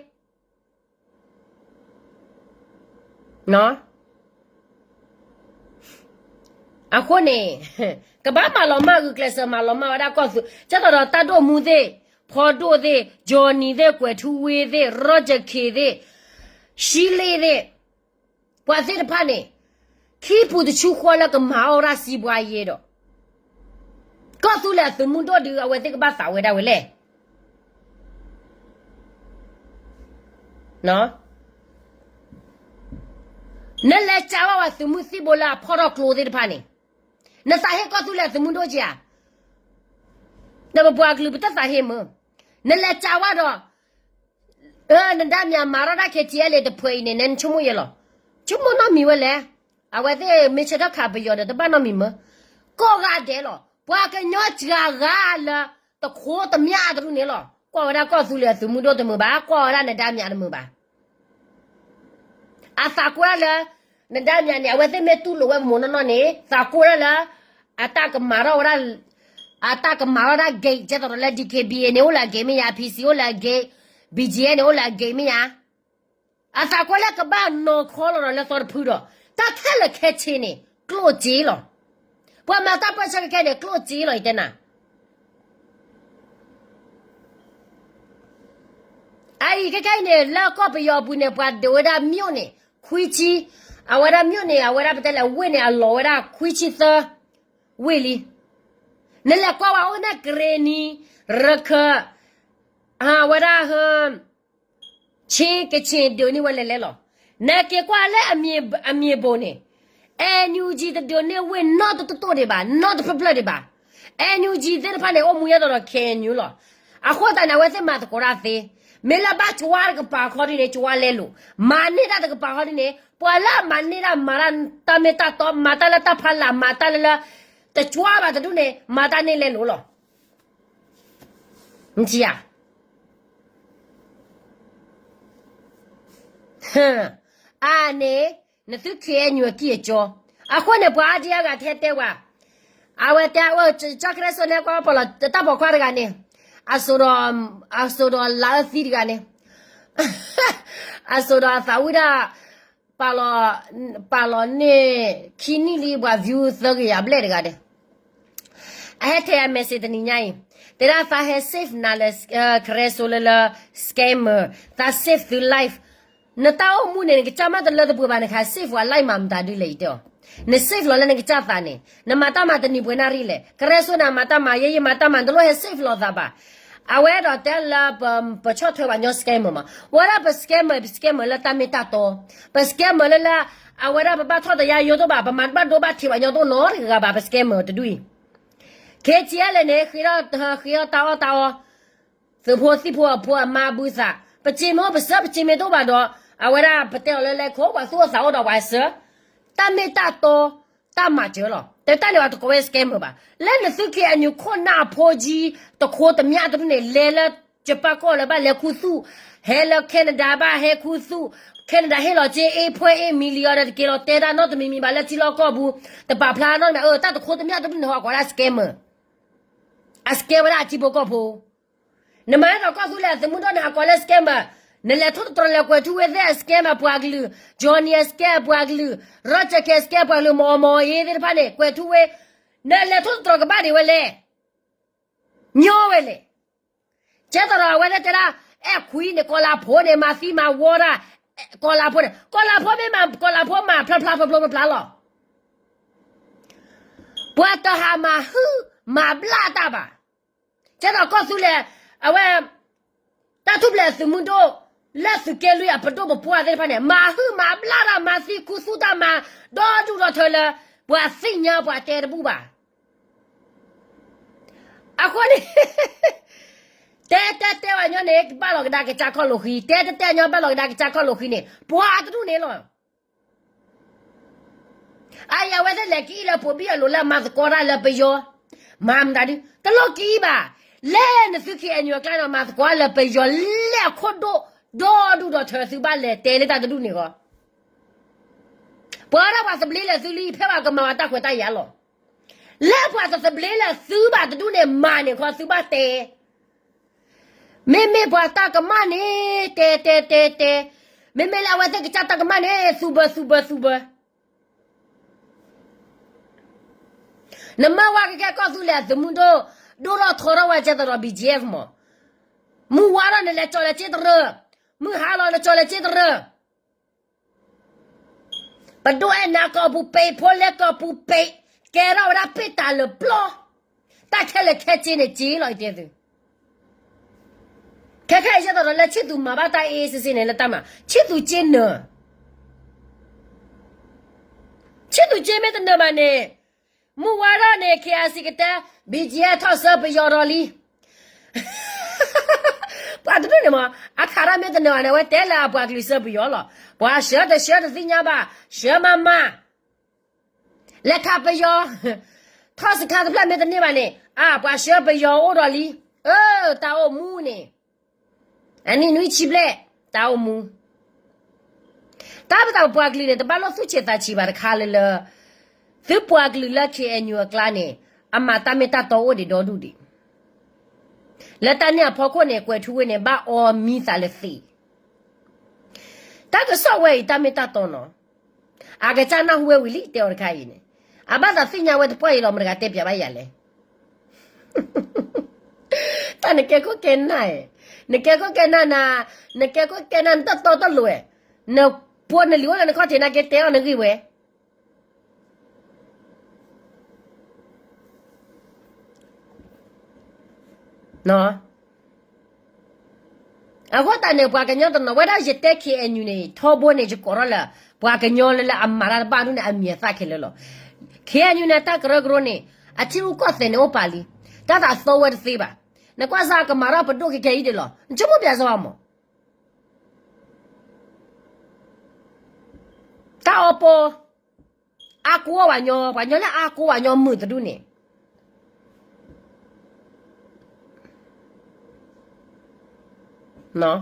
အဃိန့ၣ် ကဘၣ်မၤလီၤမၢ်ဂုာ်ကျဲးစၢးမၤလီၤမၢ်ဝဲဒၣ်ကီၢ်သူလ့ၤ ကၢ်သိးဒီးတၢ်ဒိၣ်မူသ့ၣ်, ဖီဒိၣ်သ့ၣ်, ကၠီၤနံၤသ့ၣ်, ကွဲၤထူဝ့သ့ၣ်, ရီၣ်ကၠၢၣ်ခ့ၣ်သ့ၣ်, ရှံလ့သ့ၣ်, ပှၤသ့ၣ်တဖၣ်န့ၣ် ခံပူၤတဆူဃီလၢကမၤအီၣ်ဝဲဒၣ်စံးပှၤယဲဒီး ကီၢ်သူလ့ၤအသုးမုၢ်ဒိၣ်ဒုး အဝဲသ့ၣ်ကဘၣ်သးဝဲဒၣ်ဝဲလဲၣ်. နလဲၤကးဝဲပှၤသုးမုၢ်သံၣ်ဘိလၢအဖီၣ်ထီၣ်ကျိသ့ၣ်တဖၣ်န့ၣ်, နသးဟ့ၣ်ကီၢ်သူလ့ၤအသုးမုၢ်ဒိၣ်က့ဧါ, ဒီးပပှၤကလုာ်ပတသးဟ့ၣ်မ့ၢ်, နလဲၤကးဝဲဒီး နဒါမၠးမၤထီၣ်ဒၣ် ခဲထံအလဲတဖုအံၤန့ၣ် နဆိကမိၣ်ယဲလီၤ. ဆိကမိၣ်နီတမံၤဝဲလဲၣ်. အဝဲသ့ၣ်မ့ၢ်ဆၢထၢၣ်ခးပယီၤဒီး တဘၣ်နီတမံၤမ့ၢ်, ကိးဂၤဒဲးလီၤ. ပှၤကညီစှၤဂၤလၢ တခိးတမျၢ်တဒူၣ်န့ၣ်လီၤ. ကွၢ်ဝဲဒၣ်ကီၢ်သူလ့ၤအသုးမုၢ်ဒိၣ်တမုာ်ဘၣ်, ကွၢ်ဝဲဒၣ်နဒါမၠးတမုာ်ဘၣ်. အသးကွၢ်လၢ နဒါမၠးန့ၣ် အဝဲသ့ၣ်မ့ၢ်တူၢ်လိာ်ဝဲပမိၢ်နီၢ်နီၢ်န့ၣ် သးကွၢ်ဒၣ်လၢ အတၢ်ကမၤထီၣ်ဝဲဒၣ် အတၢ်ကမၤထီၣ်ဒၣ် gate ကဲသိးဒီးလၢ D K B A န့ၣ် အိၣ်လၢအ gate မ့ၢ်ယါ, P C အိၣ်လၢအ gate, B G F န့ၣ် အိၣ်လၢအ gate မ့ၢ်ယါ. အသးကွၢ်လၢကဘၣ်နီၤခီလီၤဒီးလၢသီတဖုဒီး တၢ်ခဲလၢာ်ခဲဆ့န့ၣ် ကျိၣ်စ့လီၤ. ပှၤမၤတၢ်ပၢဆှၢခဲခဲန့ၣ် ကျိၣ်စ့လီၤ ယတဲနၤ အအံၤခဲခဲအံၤန့ၣ် လၢကီၢ်ပယီၤအပူၤန့ၣ် ပှၤဒုးဝဲဒၣ် မြို့ န့ၣ် ခွံဆံ, အဝဲဒၣ် မြို့ န့ၣ် အဝဲဒၣ်ပတဲလဲၣ် ဝ့ၢ် န့ၣ် အလီၤဝဲဒၣ်ခွံဆံသၢ ဝ့ၢ်လံ. နလဲၤကွၢ်ဝဲအိၣ်န့ၣ် ကရ့ၣ်နံၤ, ရခၢၣ်, အဝဲဒၣ် ဟၢ ဆ့ကဆ့ၣ်ဒုးန့ၢ်ဝဲလဲၤလဲၤလီၤ. နက့ၤကွၢ်လၢအမံၤဘိးန့ၣ် NUG တဒုးန့ၢ်ဝ့ၢ်နီတတိၢ်ဒံးဘၣ်, နီတဖျၢၣ်ဖျၢၣ်ဒံးဘၣ်. NUG သ့ၣ်တဖၣ်န့ၣ် အိၣ်မူယဲသိးဒီး KNU လီၤ. အဃိသတးန့ၣ် အဝဲသ့ၣ်မၤသကိးတၢ်သ့, မ့ၢ်လၢဘၣ်ကွၢ်တကပၤခီဒ်န့ၣ် ကွၢ်လဲလိာ်, မၤန့ၢ်တၢ်တကပၤခီဒ်န့ၣ် ပှၤလၢအမၤန့ၢ်တၢ်မၤတၢ်တၢ်မ့ၢ်တၢ်တီ မၤတၢ်လၢတၢ်ဖီလာ် မၤတၢ်လၢလၢ တကွၢ်ဘၣ်တဒူၣ်န့ၣ် မၤတၢ်န့ၢ်လဲလိာ်လီၤ. နထံၣ်ဧါ အန့ၣ် နသု KNU အကံၢ်အကီ, အဃိန့ၣ် ပှၤအါဒံအါဂၤထဲတဲဝဲ, အဝဲတဲအၢ ကၠီကရဲစိန့ၣ် ကွၢ်ပီၤလီၤ တၢ်ပိာ်ခွါတဂၤန့ၣ်, အစိာ်ဒီး အစိာ်ဒီးလါအၢသံတဂၤန့ၣ်, အစိာ်ဒီးအသးဝံၣ်ဒၣ် ပာ်လီၤ ပာ်လီၤန့ၢ် ခံနံၣ်လံ ပှၤ view သၢကယၤဘျဲၣ်တဂၤန့ၣ် အဟဲထဲအ message တနံၤညါအံၤ, တဲဒၣ်သးဟဲ save နၤလၢ ကရဲစိလၢလၢ scammer, သး save သု life, နတၢ်အိၣ်မူန့ၣ် နကစၢ်မးတလၢတပှဲၤဘၣ် နကဟဲ save ဝဲ life မၤမတၤဒ်လဲၣ် ယတဲအီၤ, န save လီၤလၢနကစၢ်သးန့ၣ် နမၤတၢ်မၤတနံၤပှဲၤနၣ်ရံၣ်လဲၣ်, ကရဲစိန့ၣ် အမၤတၢ်မၤ ယဲယမၤတၢ်မၤ နတလိၣ်ဟဲ save လီၤသးဘၣ်. အဝဲဒီးတဲလၢ ပဆီၣ်ထွဲပှၤညီ scammer မး, ဝဲဒၣ်ပ scammer ပ scammer လၢတၢ်မ့ၢ်တၢ်တီ, ပ scammer လၢလၢ အဝဲဒၣ်ပဘၣ်ထီၣ်တယါယိတအိၣ်ဘၣ်, ပမၤတဘၣ်ဒိဘၣ်ထံးပှၤညီတအိၣ်နီတဂၤဘၣ် ပ scammer တဒူၣ်အံၤ, ခဲကနံၣ်အံၤန့ၣ် ဃ့ထီၣ်တၢ်အီၣ်တၢ်အီ, သုးဖိသံၣ်ဖိအဖိအမါဘုသး, ပစ့မ့ၢ်အိၣ်ပစၢ ပစ့မ့ၢ်တအိၣ်ဘၣ်ဒီး အဝဲဒၣ်ပတဲအီၤလၢလဲၤခိၣ် ပှၤသူၣ်အိၣ်သးအိၣ်ဒီးပှၤစၢ, တၢ်မ့ၢ်တၢ်တီ တၢ်မၤစၢၤလီၤ. တၢ်န့ၣ်ပှၤတကိးဝဲ scammer ဘၣ်. လၢနသု KNU ခိၣ်နၢ်အဖိကၠံ တခိးတမျၢ်တဒူၣ်န့ၣ် လဲၤလၢ ယပၢ်ကီၢ်လၢၤဘၣ် လဲၤခူသူၣ်, ဟဲလၢ Canada ဘၣ် ဟဲခူသူၣ်, Canada ဟ့ၣ်လီၤစ့ အိတ်ဖွင့် အိတ် million ဒီးတက့ၤလီၤတဲတၢ်နီတမံၤမံၤဘၣ်လၢထံလီၢ်ကီၢ်ပူၤ, တပာ်ဖျါနီတမံၤ, အတၢ်တခိးတမျၢ်တဒူၣ်န့ၣ် ဟးကိးဒၣ် scammer, အ scam ဝဲဒၣ်အထံဖိကီၢ်ဖိ နမၤဒီးကီၢ်သူလ့ၤအသုးမုၢ်ဒိၣ်န့ၣ် ဟးကိးလၢ scammer, နလဲၤထိၣ်သတြီၤလဲၤကွဲးထူဝ့သ့ၣ်အ scam အပှၤကလုာ်, Johnny အ scam အပှၤကလုာ်, Roger က scam အပှၤကလုာ်, မအီမအီအ့သ့ၣ်တဖၣ်န့ၣ် ကွဲးထူဝ့, နလဲၤထိၣ်သတြီၤကဘၣ်ဒံးဝဲလဲၣ်. ညီဝဲလဲၣ်. ကဲသရၣ်အဝဲသ့ၣ်တဲဒၣ်, အဲၣ်ခွံန့ၣ် ကီၤလၤဖိန့ၣ် မၤသံမၤဝီတၢ်, ကီၤလၤဖိန့ၣ် ကီၤလၤဖိမ့ၢ်မၤ ကီၤလၤဖိမၤဖျါဖျါဖျိဖျိဖျါလီၤ. ပှၤတဟးမၤဟုၣ်မၤဘျၣ်တၢ်ဘၣ်. ကဲသရၣ်ကီၢ်သူလ့ၤ, အဝဲ တၢ်ထူၣ်ဖျဲးသုးမုၢ်ဒိၣ်, လၢသုးက့လွံၢ်အပဒိၣ်ပပှၢ်သ့ၣ်တဖၣ်န့ၣ် မၤဟုၣ်မၤဘျၣ်တၢ် မၤသံခူသူၣ်တၢ် မၤဒီဒူၣ်ဒီထၢလၢ ပှၤသ့ၣ်ညါပှၤတဲတဘူၣ်ဘၣ်. အဃိန့ၣ် တဲတဲတဲဝဲညီန့ၣ် ဘၣ်လီၤကဒါကစၢ်ခီၣ်လိာ်ဃံ, တဲတဲတဲညီဘၣ်လီၤကဒါကစၢ်ခီၣ်လိာ်ဃံန့ၣ် ပှၤတဒူၣ်န့ၣ်လီၤ. အအံၤအဝဲသ့ၣ်လဲၤကအံၣ်လၢပိာ်ဘံၣ်အလိၤလၢမၤသကိးတၢ်လၢပယီၤ, မၤမတၤဒု, တလိၣ်ကအံၣ်ဘၣ်. လဲၣ်နသု K N U အကျါန့ၣ် မၤသကိးလၢပယီၤလဲၣ်အခိၣ်ဒိၣ်ဒီဒူၣ်ဒီထၢ သုဘၣ်လဲၤတဲလၢတၢ်တဒူၣ်န့ၣ်ဃီ. ပှၤဒၣ်ပှၤသဘျ့လၢသုလံ ဖဲပှၤကမၤဝဲတၢ်ခွဲးတၢ်ယာ်လီၤ. လၢပှၤတသဘျ့လၢသုဘၣ်တဒူၣ်န့ၣ် မၤန့ၣ်ခီ သုဘၣ်တဲ မ့မ့ၢ်ပှၤတၢ်ကမၣ်န့ၣ် တဲတဲတဲတဲ, မ့မ့ၢ်လၢအဝဲသ့ၣ်ကစၢ်တၢ်ကမၣ်န့ၣ် သူဘၢသူဘၢသူဘၢ. နမၤဝဲကကဲကီၢ်သူလ့ၤအသုးမုၢ်ဒိၣ်, ဒိၣ်ထီၣ်ထီထီၣ်ဝဲကဲသရၣ် B G F မး, မုၢ်ဝါထီၣ်နလဲၤကၠီၤလဲၤစ့တရၢ, မုၢ်ဟါလီၤနကၠီၤလဲၤစ့တရၢ ပဒိၣ်အဲၣ်နၤကီၢ်ပူၤပ့း ဖိလဲကီၢ်ပူၤပ့း, ကဲထီၣ်ဝဲဒၣ်ပ့ၢ်တၢ်လၢာ်ပျီ, တၢ်ခဲလၢာ်ခဲဆ့န့ၣ် က့လီၤအံၤတဲသု, ခဲခဲအံၤယဲသိးဒီးလၢဆံၣ်သူးမၤဘၣ်တၢ်အ့စ့စ့န့ၣ် လၢတၢ်မၤ ဆံၣ်သူးက့နၢၤ, ဆံၣ်သူးက့မ့ၢ်တနၢၤဘၣ်န့ၣ်, မုၢ်ဝါထီၣ်န့ၣ် K I C ကတဲ B G F ထီၣ်ဆှၢပယီၤဒီးလံ ပှၤတဒူၣ်န့ၣ်မး အခါဒၣ်မ့ၢ်တနၢၤဘၣ်န့ၣ် အဝဲတဲလၢအပှၤကလုာ်ဆှၢပယီၤလီၤ. ပှၤဆှၢတဆှၢတသ့ၣ်ညါဘၣ်, ဆှၢမၤမၤ, လဲၤခးပယီၤ, ထီၣ်စခါတဖျၢၣ်မ့ၢ်တန့ၢ်ဘၣ်န့ၣ် အါ ပှၤဆှၢပယီၤအိၣ်ဒီးလံ, အၢ တၢ်အိၣ်မူန့ၣ် အနံၣ်နွံဆံဘျဲၣ်, တၢ်အိၣ်မူ တၢ်ပတၢ်ပပှၤကလုာ်န့ၣ် တဘၣ်လိၣ်သူၣ်ဆံးသးဆံးဘၣ်တခါလၢလၢ, သုပှၤကလုာ်လၢ K N U အကျါန့ၣ် အမၤတၢ်မ့ၢ်တၢ်တီအိၣ်ဒံးဒီဒူၣ်ဒံး, လၢတၢ်န့ၣ်အဖီခိၣ်န့ၣ် ကွဲးထူဝ့န့ၣ် ဘၣ်အီမံသးလၢသ့, တၢ်ကစီၣ်ဝဲအံၤ တၢ်မ့ၢ်တၢ်တီနီၤ, အကစၢ်နၢ်ဟူဝဲဝံၤလံ တဲအီၤတခါအံၤန့ၣ်, အဘၣ်သးသ့ၣ်ညါဝဲတပှၢ်အံၤလီၤ မတဂၤတဲပၠးဘၣ်ယၤလဲၣ် တၢ်နကဲခိၣ်ကဲနၢ်, နကဲခိၣ်ကဲနၢ်နၤ, နကဲခိၣ်ကဲနၢ်နတၢ်တီတၢ်လိၤ, နဖိနလံၤအိၣ်လၢနခီၣ်ထံး နကဲတဲအီၤနဂံၢ်ဝဲ, အဃိသတးန့ၣ် ပှၤကညီတနီၤဝဲဒၣ် ယတဲ K N U န့ၣ် ထီဘိန့ၣ် ယကိးထီၣ်လၢ ပှၤကညီလၢလၢအမၤတၢ်တဘၣ်ဒ်န့ၣ် အမံၤအသၣ်ခဲလၢာ်လီၤ. K N U န့ၣ် တၢ်ကရၢကရိန့ၣ် အထံရူၢ်ကီၢ်သဲးန့ၣ်အိၣ်ပာ်လံ, တၢ်သးသီဝဲတသ့ဘၣ်. နကွၢ်စၢ်ကမၤထီၣ်ပဒိၣ်ခဲခဲအံၤဒ်လီၤ နဆိကမိၣ်ပျးစၢၤဘၣ်မး တၢ်အီပီ အါကိးဝဲညီ, ပှၤကညီလၢအါကိးဝဲညီမုာ်တဒူၣ်န့ၣ်,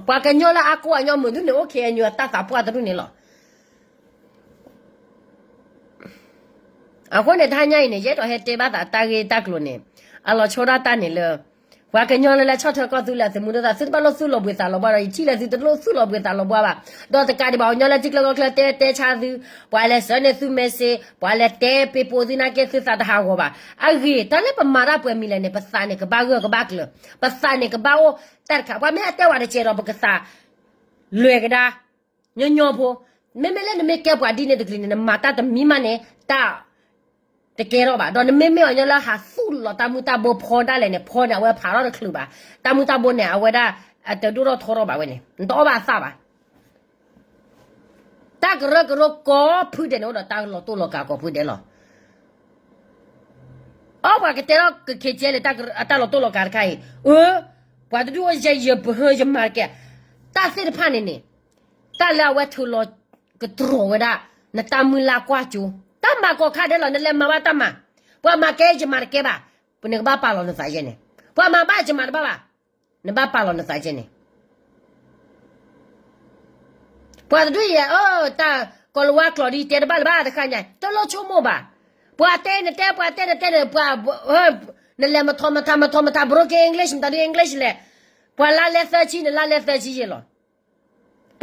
ပှၤကညီလၢအါကိးဝဲညီမုာ်တဒူၣ်န့ၣ် အိၣ် K N U အတၢ်သးပှၢ်တဒူၣ်န့ၣ်လီၤ. အဃိန့ၣ် တဟါညါအံၤန့ၣ် ယအဲၣ်ဒိးဟဲတဲဘၣ်သးတၢ်ဂ့ၢ်တၢ်ကျိၤန့ၣ်, အလီၤဆီဒၣ်တၢ်န့ၣ်လၢ ပှၤကညီလၢလၢဆီၣ်ထွဲကီၢ်သူလ့ၤအသုးမုၢ်ဒိၣ်သး သုတဘၣ်လိၣ်သူၣ်လီၤဘှံးသးလီၤဘှါဒီး ယထံၣ်လၢသုတလိၣ်သူၣ်လီၤဘှံးသးလီၤဘှါဘၣ်. ဒီးတကးဒံးဘၣ် ပှၤကညီလၢထံချၢကီၢ်ချၢတဲတဲဆါသု, ပှၤလဲၤဆှၢန့ၢ်သု message, ပှၤလဲၤတဲပ့ၤပိာ်သုနာ်က့ သုသးတဟးဂီၤဘၣ်. အဂ့ၢ် တၢ်လၢပမၤတၢ်ပှဲၤမံၤလဲၣ်န့ၣ် ပသးန့ၣ်ကဘၣ်ဂၢၢ်ကဘၣ်ကျၢၤ, ပသးန့ၣ်ကဘၣ်အိၣ်တၢ်တခါ, ပှၤမ့ၢ်အတဲဝဲတကဲးဒီး ပကသးလွဲၢ်ကဒါ ညီညီဖိ, မ့မ့ၢ်လၢနမ့ၢ်ကဲပှၤဒ်န့ၣ်တကလုာ်န့ၣ် နမၤတၢ်တမံၤမးန့ၣ် တၢ်တကဲထီၣ်ဘၣ်. ဒီးနမ့မ့ၢ်အီၤညီလၢဟးသူၣ်လီၤတၢ်မုၢ်တၢ်ဘိဖီဒၣ်လဲာ်န့ၣ် ဖီန့ၣ် အဝဲဖးထီၣ်တချုးဘၣ်. တၢ်မုၢ်တၢ်ဘိန့ၣ် အဝဲဒၣ် အတဒိၣ်ထီၣ်ထီထီၣ်ဘၣ်ဝဲန့ၣ် နတအီၣ်ဘၣ်အသၣ်ဘၣ်. တၢ်ကရၢကရိကိးဖုဒဲးန့ၣ် အိၣ်ဒီးတၢ်လီၤတိၢ်လီၤကးကိးဖုဒဲးလီၤ. အီ ပှၤကတဲထီၣ်ကခ့ကဲလၢတၢ်လီၤတိၢ်လီၤကးတခါအံၤ, အၢ, ပှၤတဒူၣ်အိၣ်ယဲၢ်ယဲၢ်ပဟၢယမၤတကဲ, တၢ်သ့ၣ်တဖၣ်န့ၣ်န့ၣ်, တၢ်လၢအဝဲထုးလီၤကတြီၤဝဲဒၣ် နတၢ်မုၢ်လၢ်ကွၢ်စိ, တၢ်မၤကီၤခါဒဲးလီၤ နလဲၤမၤဘၣ်တၢ်မၤ, ပှၤမၤကဲယမၤတကဲဘၣ်, နကဘၣ်ပာ်လီၤနသးယဲန့ၣ်, ပှၤမၤဘၣ်ယမၤတဘၣ်ဘၣ်, နဘၣ်ပာ်လီၤနသးယဲန့ၣ် ပှၤတဒူၣ်အံၤ အၢ တၢ်ကီၤလၤဝါကျိာ်ဒ်တဲတဘၣ်လၢၤဘၣ် တခါညါ တလိၣ်ဆိကမိၣ်ဘၣ်. ပှၤတဲနတဲ ပှၤတဲနတဲန့ၣ် ပှၤ နလဲၤမထီၣ်မထါ မထီၣ်မထါ broken English မတၤဒု English လဲၣ်. ပှၤလါလဲသၢဆံ နလါလဲသၢဆံယဲၢ်လီၤ.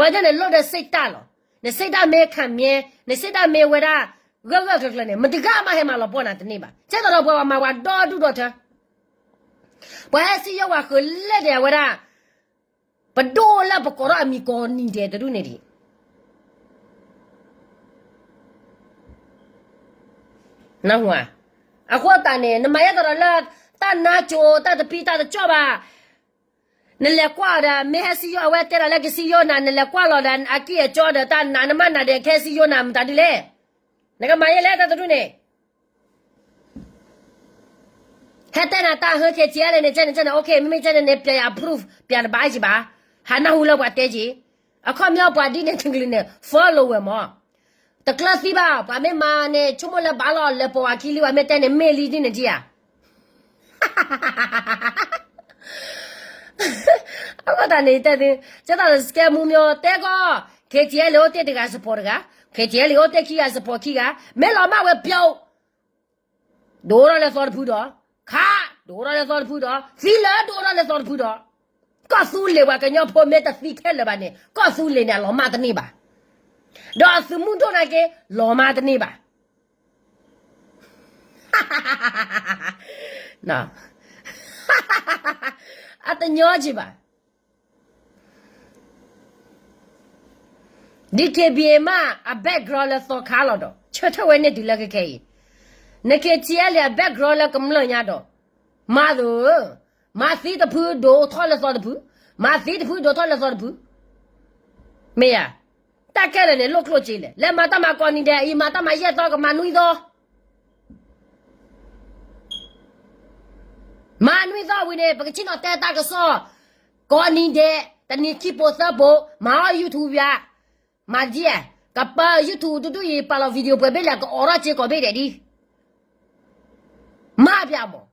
ပှၤကညီန့ၣ်လိၣ်ဒီးစ့ၣ်တၢ်လီၤ. နစ့ၣ်တၢ်မ့ၢ်ခးမ့ၢ်, နစ့ၣ်တၢ်မ့ၢ်ဝဲဒၣ် ဂၢၢ်ဂၢၢ်ကျၢၤကျၢၤန့ၣ် မတဂၤမးဟဲမၤလီၤပှီၢ်နၤတန့ၢ်ဘၣ်. ကဲသိးဒီးပှၤဘၣ်မၤပှၤဒီဒူၣ်ဒီထၢ ပှၤဟဲစံၣ်ယီၣ်ဝဲဃုာ်လဲၣ်ဒီးအဝဲဒၣ် ပဒိၣ်လၢပကိးထီၣ်အမံၤကိးနံၤဒဲးတဒူၣ်န့ၣ်ဒံး နၢ်ဟူဧါ. အဃိသတးန့ၣ် နမၤယဲၢ်သးဒီးလၢ တၢ်နါကိၤ တၢ်တပံတၢ်တကၠီၣ်ဘၣ်. နလဲၤကွၢ်အီၤဒီး မ့ၢ်ဟဲစံၣ်ယီၣ် အဝဲတဲဒၣ်လၢကစံၣ်ယီၣ်နၤ နလဲၤကွၢ်လီၤဒီး အကံၢ်အကၠီဒီးတၢ်နါ နမ့ၢ်နၤဒီး ကဟဲစံၣ်ယီၣ်နၤမတၤဒ်လဲၣ်. နကမၤယဲၢ်လဲၣ်တၢ်တဒူၣ်န့ၣ် ဟဲတဲနၤတၢ်ဟၢ ခ့ၣ်ကၠံၣ်အဲလ်န့ၣ် ကဲန့ၣ်ကဲန့ၣ် OK မ့မ့ၢ်ကဲန့ၣ်န့ၣ် ပျဲယၤ proof ပျဲတဘၣ်ကံဘၣ်. ဟးနၢ်ဟူလၢပှၤတဲက့ၤ အခီပညီပှၤဒ်န့ၣ်တကလုာ်န့ၣ် follow ဝဲမၢ်. တကျၢၤသံဘၣ် ပှၤမ့ၢ်မၤန့ၣ် ဆိကမိၣ်လၢဘၣ်လီၤ လဲၤပိာ်ဝဲခံလံ ပှၤမ့ၢ်တဲန့ၣ် မ့ၢ်လံဒ်န့ၣ်ကံဧါ. အဃိသတးန့ၣ် တဲသု ကဲသိးလၢ scam မူမျိုး တဲကီး ခ့ၣ်ကၠံၣ်အဲလ်အိၣ်တ့ၢ်တဂၤ support တဂၤ, ခ့ၣ်ကၠံၣ်အဲလ်အိၣ်တ့ၢ်ခံဂၤ support ခံဂၤ, မ့ၢ်လီၤမၢ်ဝဲပျီ ဒိၣ်ထီၣ်လၢသီတဖုဒီး, ခး, ဒိၣ်ထီၣ်လၢသီတဖုဒီး, သံလၢဒိၣ်ထီၣ်လၢသီတဖုဒီး, ကီၢ်သူလ့ၤပှၤကညီဖိမ့ၢ်တသံခဲလၢာ်ဘၣ်န့ၣ် ကီၢ်သူလ့ၤန့ၣ် အလီၤမၢ်တန့ၢ်ဘၣ်. ဒီးအသုးမုၢ်ဒိၣ်နာ်က့ လီၤမၢ်တန့ၢ်ဘၣ်. အတညီကံဘၣ်. DKBA မး အ background လၢသီခါလီၤဒီး ဆၢထၢၣ်ဝဲန့ၣ်တုၤလၢခဲခဲအံၤ, န ခ့ၣ်ကၠံၣ်အဲလ် အ background လၢကမျၢၢ်ညါဒီး, မၤသၢ, မၤသံတဖုဒိၣ်ထီၣ်လၢသီတဖု, မၤသံတဖုဒိၣ်ထီၣ်လၢသီတဖု, မ့ၢ်ယၤ, တၢ်ခဲလၢာ်န့ၣ် လိၣ်ကျိၣ်စ့လဲၣ်, လဲၤမၤတၢ်မၤကိးနံၤဒဲးအံၤ မၤတၢ်မၤယဲၢ်သီကမၤနွံသီ မၤနွံသီဝံၤန့ၣ် ပကဆ့ၣ်နီၤတဲတၢ်ကစီၣ်, ကိးနံၤဒဲး တနံၤခံပိာ်သၢပိာ် မၤအီၣ် YouTube ပၠး, မၤဒ်ဧါ, ကပၢ YouTube တဒူၣ်အံၤ ပာ်လီၤ video ပှဲၤဘ့ၣ်လဲၣ် ကအိးထီၣ်စ့ကိးဘ့ၣ်ဒဲးဒ်, မၤပၠးမး.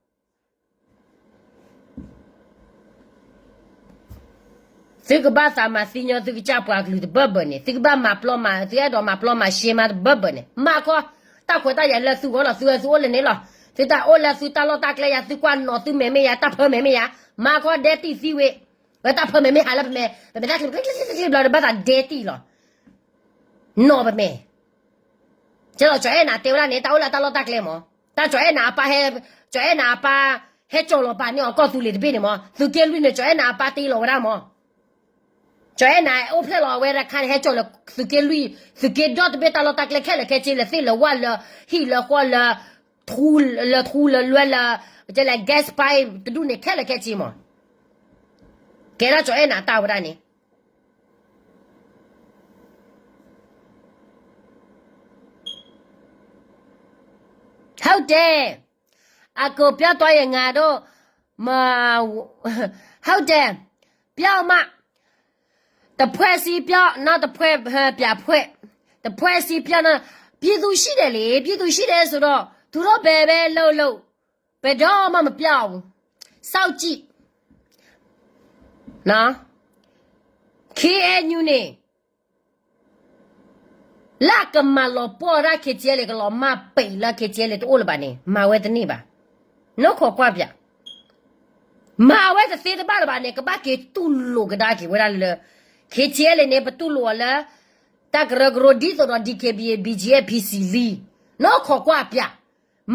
သုကဘၣ်သးမၤသံညီ သုကစၢ်ပှၤကလုာ်တဘၢဘၢန့ၣ် သုကဘၣ်မၤပျီမၤ သုအဲၣ်ဒိးမၤပျီမၤရှဲမးတဘၢဘၢန့ၣ် မၤခီ, တၢ်ခွဲးတၢ်ယာ်လၢသုဂီၢ်လီၤ သုသုအိၣ်လၢန့ၣ်လီၤ. သုတၢ်အိၣ်လၢသုတၢ်လီၢ်တၢ်ကျဲယၤ သုကွၢ်နီၤသုမဲာ်မ့ၢ်ယၤ တၢ်ဖၢမဲာ်မ့ၢ်ယၤ, မၤခီဒဲတံၢ်သံဝံၤ, ဝဲတၢ်ဖၢမဲာ်မ့ၢ်ဟးလၢပမဲာ် ပမဲာ်တၢ်ချံဘျီတဘၣ်သးဒဲတံၢ်လီၤ. နီၤပမဲာ် ကဲလီၤ ကၠီၤအဲၣ်နၤတဲဝဲဒၣ်န့ၣ် တၢ်အိၣ်လၢတၢ်လီၢ်တၢ်ကျဲမး, တၢ်ကၠီၤအဲၣ်နၤအပၢ်ဟဲ, ကၠီၤအဲၣ်နၤအပၢ် ဟဲကၠီၤလီၤပာ်န့ၢ်အီၤကီၢ်သူလ့ၤတဘ့ၣ်န့ၣ်မး, သုးက့လွံၢ်န့ၣ် ကၠီၤအဲၣ်နၤအပၢ်တ့လီၤဝဲဒၣ်မး, ကၠီၤအဲၣ်နၤအိၣ်ဖျဲၣ်လီၤအဝဲတခါန့ၣ် ဟဲကၠီၤလၢသုးက့လွံၢ် သုးက့ဒီတဘ့ၣ်တၢ်လီၢ်တၢ်ကျဲခဲလၢာ်ခဲဆ့ လၢသ့ၣ်လၢဝၣ်လၢဟံၣ်လၢဃီလၢ ထူလၢထူလၢလွဲလၢ, ကဲလၢ gas pipe တဒူၣ်န့ၣ် ခဲလၢာ်ခဲဆ့မး, ကဲဒၣ်ကၠီၤအဲၣ်နၤတၢ်ဝဲဒၣ်န့ၣ် ဟုတ်တယ်, အကိုပြောသွားရင်ငါတို့, ဟုတ်တယ်, ပြောမှ, တစ်ဖွဲ့စီပြော နောက်တစ်ဖွဲ့ပြန်ဖွဲ့, တစ်ဖွဲ့စီပြော နောက်, ပြည်သူရှိတယ်လေ, ပြည်သူရှိတယ်ဆိုတော့ သူတို့ဘယ်ပဲလုပ်လုပ် ဘယ်တော့မှမပြောင်းဘူး, စောင့်ကြည့်, နော်, KNU န့ၣ် လၢကမၤလီၤပှီၢ်ဒၣ် KTLA ကလီၤမၢ်ပံာ်လၢ KTLA တအိၣ်လၢၤဘၣ်န့ၣ် မၤဝဲတန့ၢ်ဘၣ်, နီၢ်ခိးကွၢ်ပၠး, မၤဝဲတသ့တဘၣ်လၢၤဘၣ်န့ၣ် ကဘၣ်က့ၤတူၢ်လိာ်ကဒါက့ၤဝဲဒၣ်လၢ KTLA န့ၣ် ပတူၢ်လိာ်အီၤလၢ တၢ်ကရၢကရိဒ်သိးဒီး DKBA BGF PC လံ, နီၢ်ခိးကွၢ်ပၠး,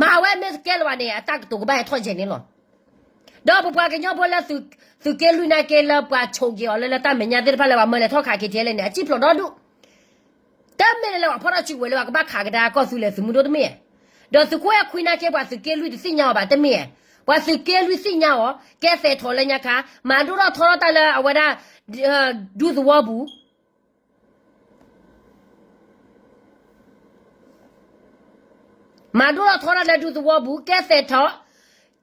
မၤဝဲမ့ၢ်တကဲလၢၤဘၣ်န့ၣ် အတၢ်ကတိၤကဘၣ်ဟဲထီၣ်ယဲၢ်န့ၣ်လီၤ. ဒီးပပှၤကညီဖိလၢ သုးက့လွံၢ်နာ်က့လၢပှၤဆိးက့ၤအီၤလၢ လၢတၢ်မဲာ်ညါသ့ၣ်တဖၣ်လၢပှၤမၢလဲၤထီၣ်ခး KTLA န့ၣ် အစံၣ်ဖျိးဒီဒူၣ်, တမ့ၢ်လၢပှၤဖီၣ်ထီၣ်စုကဝဲၤလၢပှၤကဘၣ်ခးကဒါကီၢ်သူလ့ၤသုးမုၢ်ဒိၣ်တမ့ၢ်ဧါ, ဒီးသုးခိၣ်အဲၣ်ခွံနာ်က့ ပှၤသုးက့လွံၢ်တသ့ၣ်ညါအီၤဘၣ်တမ့ၢ်ဧါ, ပှၤသုးက့လွံၢ်သ့ၣ်ညါအီၤ ကဲသဲးထီၣ်လၢညါခါ မၤဒိၣ်ထီၣ်ထီထီၣ်တၢ်လၢအဝဲဒၣ် ဒူသဝီပူၤ မၤဒိၣ်ထီၣ်ထီထီၣ်လၢဒူသဝီပူၤ ကဲသဲးထီၣ်,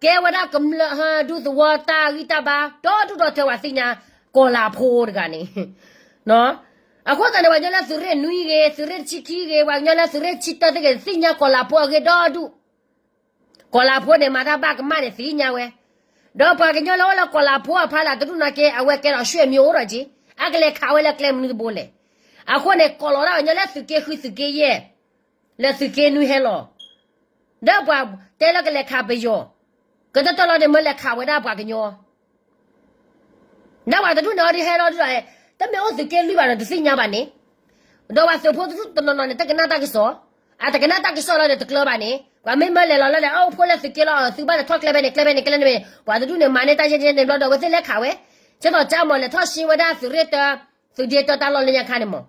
ကဲဝဲဒၣ်ကမျၢၢ်ဒူသဝီတၢ်ဂံၢ်တၢ်ဘါ ဒီဒူၣ်ဒီထၢပှၤသ့ၣ်ညါ, ကီၤလၤဖိတဂၤန့ၣ်, အဃိသတးန့ၣ် ပှၤကညီလၢသုးရ့ၣ်နွံဂ့ၤ သုးရ့ၣ်တဆံခံဂ့ၤ ပှၤကညီလၢသုးရ့ၣ်တဆံတၢသ့ၣ်ဂ့ၤ သ့ၣ်ညါကီၤလၤဖိအဂ့ၢ်ဒီဒူၣ် ကီၤလၤဖိန့ၣ် မၤတၢ်ဘၣ်ကမၣ်န့ၣ် သ့ၣ်ညါဝဲ, ဒီးပှၤကညီလၢအိၣ်လၢကီၤလၤဖိအဖီလာ်တဒူၣ်နာ်က့ အဝဲကဲထီၣ်ဆွေမျိုးအိၣ်ဒီးက့, အကလဲၤခးဝဲလၢကျဲမနုၤတဘိလဲၣ်, အဃိန့ၣ် ကီၤလီၤဒၣ်ပှၤကညီလၢသုးက့ဃုသုးက့ယဲၢ်, လၢသုးက့နွံဟဲလီၤ, ဒီးပှၤတဲလၢကလဲၤခးပယီၤ, ကတၢၢ်တၢၢ်လီၤန့ၣ် မၢလဲၤခးဝဲဒၣ်ပှၤကညီ ဒီးပှၤတဒူၣ်န့ၣ်အီၤဒ်ဟဲလီၤဒ်ဒီး တမ့ၢ်အိၣ်သုးက့လွံၢ်ဘၣ်ဒီးတသ့ၣ်ညါဘၣ်န့ၣ်, ဒီးပှၤသုးဖိတနီၤနီၤန့ၣ် တကနၣ်တၢ်ကစီၣ်, အတကနၣ်တၢ်ကစီၣ်လီၤဒီးတကျၢၤဘၣ်န့ၣ် ပှၤမ့ၢ်မၢလဲၤလီၤလၢန့ၣ် အိၣ်ဖိလၢသုးက့လီၤ သုးဘၣ်လဲၤထီၣ်ကျဲဖဲန့ၣ် ကျဲဖဲန့ၣ် ကျဲန့ၣ်မ့ၢ် ပှၤတဒူၣ်န့ၣ် မၤန့ၢ်တၢ်ယဲၢ်န့ၣ်ဘျီဒီး အဝဲသ့ၣ်လဲၤခးဝဲ, ကသိးကၠၢ်မီၢ်လဲၤထီၣ်ရှ့ဝဲဒၣ်သုးရ့ၣ်တၢ သုးဒ့တၢတၢ်လီၢ်လၢညါခါန့ၣ်မး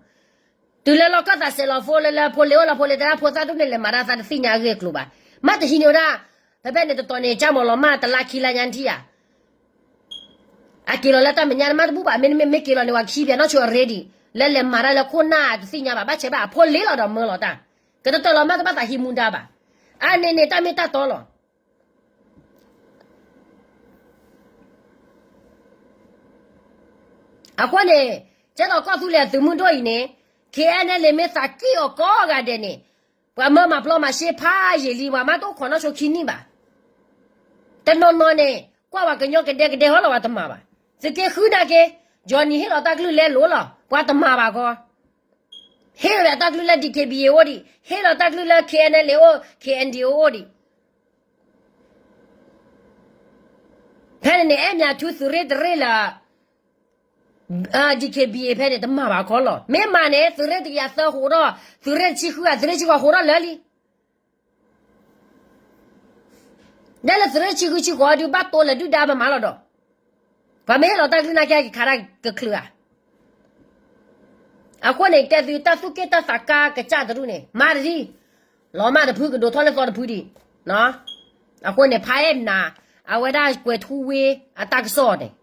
တုၤလၢလီၢ်ကီၢ်သးစဲးလီၤဖိလၢလၢဖိလ့အိၣ်လီၤ ဖိလ့တဲဒၣ်ဖိသၣ်ဒူၣ်န့ၣ် လဲၤမၤတၢ်သးတသ့ၣ်ညါအဂ့ၢ်အကျိၤဘၣ်, မ့ၢ်တဟံးန့ၢ်ဝဲဒၣ်, ဖဲဖဲန့ၣ်တတီၤန့ၣ် ကၠၢ်မီၢ်လီၤမၢ်တလါခံလါညါထံၣ်ဧါ, အက့ၤလီၤလၢတၢ်မဲာ်ညါန့ၣ် မ့ၢ်တဘူၣ်ဘၣ် မ့မ့ၢ်မ့ၢ်က့ၤလီၤန့ၣ် ပှၤခံဘျဲၣ်နီၢ်ဆိအရ့ဒံး လၢလဲၤမၤတၢ်လၢခိၣ်နၢ်တသ့ၣ်ညါဘၣ် ဘၣ်ဆဲးဘၣ်အဖိလ့လီၤဒီးမၢလီၤတၢ်, ကတတၢၢ်လီၤမၢ်တဘၣ်သးဟံးမူဒါဘၣ်, အန့ၣ်န့ၣ်တၢ်မ့ၢ်တၢ်တီလီၤ အဃိန့ၣ်, ကဲသိးကီၢ်သူလ့ၤအသုးမုၢ်ဒိၣ်အံၤန့ၣ်, ခဲအံၤန့ၣ်လံမ့ၢ်သးက့ၣ်အီၤကိးဂၤဒဲးန့ၣ်, ပှၤမၢမၤပျီမၤရှ့ဖးယံာ်လံ ပှၤမ့ၢ်တအိၣ်ခိးနီၢ်ဆိခံနံၣ်ဘၣ်, တနီၤနီၤန့ၣ် ကွၢ်ပှၤကညီကဒဲကဒဲဟီလီၤပှၤတမၤဘၣ်, သုးက့ဃုနာ်က့, Johnny ဟ့ၣ်လီၤတၢ်ကလုၢ်လဲလိာ်လီၤ ပှၤတမၤဘၣ်ခီ, ဟ့ၣ်လီၤတၢ်ကလုၢ်လၢ DKBA အိၣ်ဒံး, ဟ့ၣ်လီၤတၢ်ကလုၢ်လၢ KNLA အိၣ် KNDO အိၣ်ဒံး ဖဲန့ၣ်န့ၣ် အဲၣ်မၠးထူသုးရ့ၣ်တရ့ၣ်လၢ DKBA ဖဲန့ၣ် တမၤဘၣ်ခီလီၤ. မ့ၢ်မၤန့ၣ် သုးရ့ၣ်တကယၤသၢဟိးထီၣ်, သုးရ့ၣ်တဆံဃုဧါ, သုးရ့ၣ်ဆံဃိးဟိးထီၣ်လၢာ်လံ. ဒ်လၢသုးရ့ၣ်ဆံဃုဆံဃိးဒုး ဘၣ်တိလၢာ်ဒုၣ်ဒါပမၤလီၤဒီး, ပှၤမ့ၢ်ဟ့ၣ်လီၤတၢ်ကလုၢ်နာ်က့ ကခးတၢ်ကချုးဧါ. အဃိန့ၣ် တဲသုတၢ်သူၣ်က့ၣ်တၢ်သးကါကစၢ်တရူၢ်န့ၣ် မၤတဒံ, လီၤမၢ်တဖုကဒိးထီၣ်လၢသီတဖုဒံး. အဃိန့ၣ် ဖးအဲၣ်နၤ, အဝဲဒၣ်ကွဲၤထူဝ့အတၢ်ကစီၣ်န့ၣ်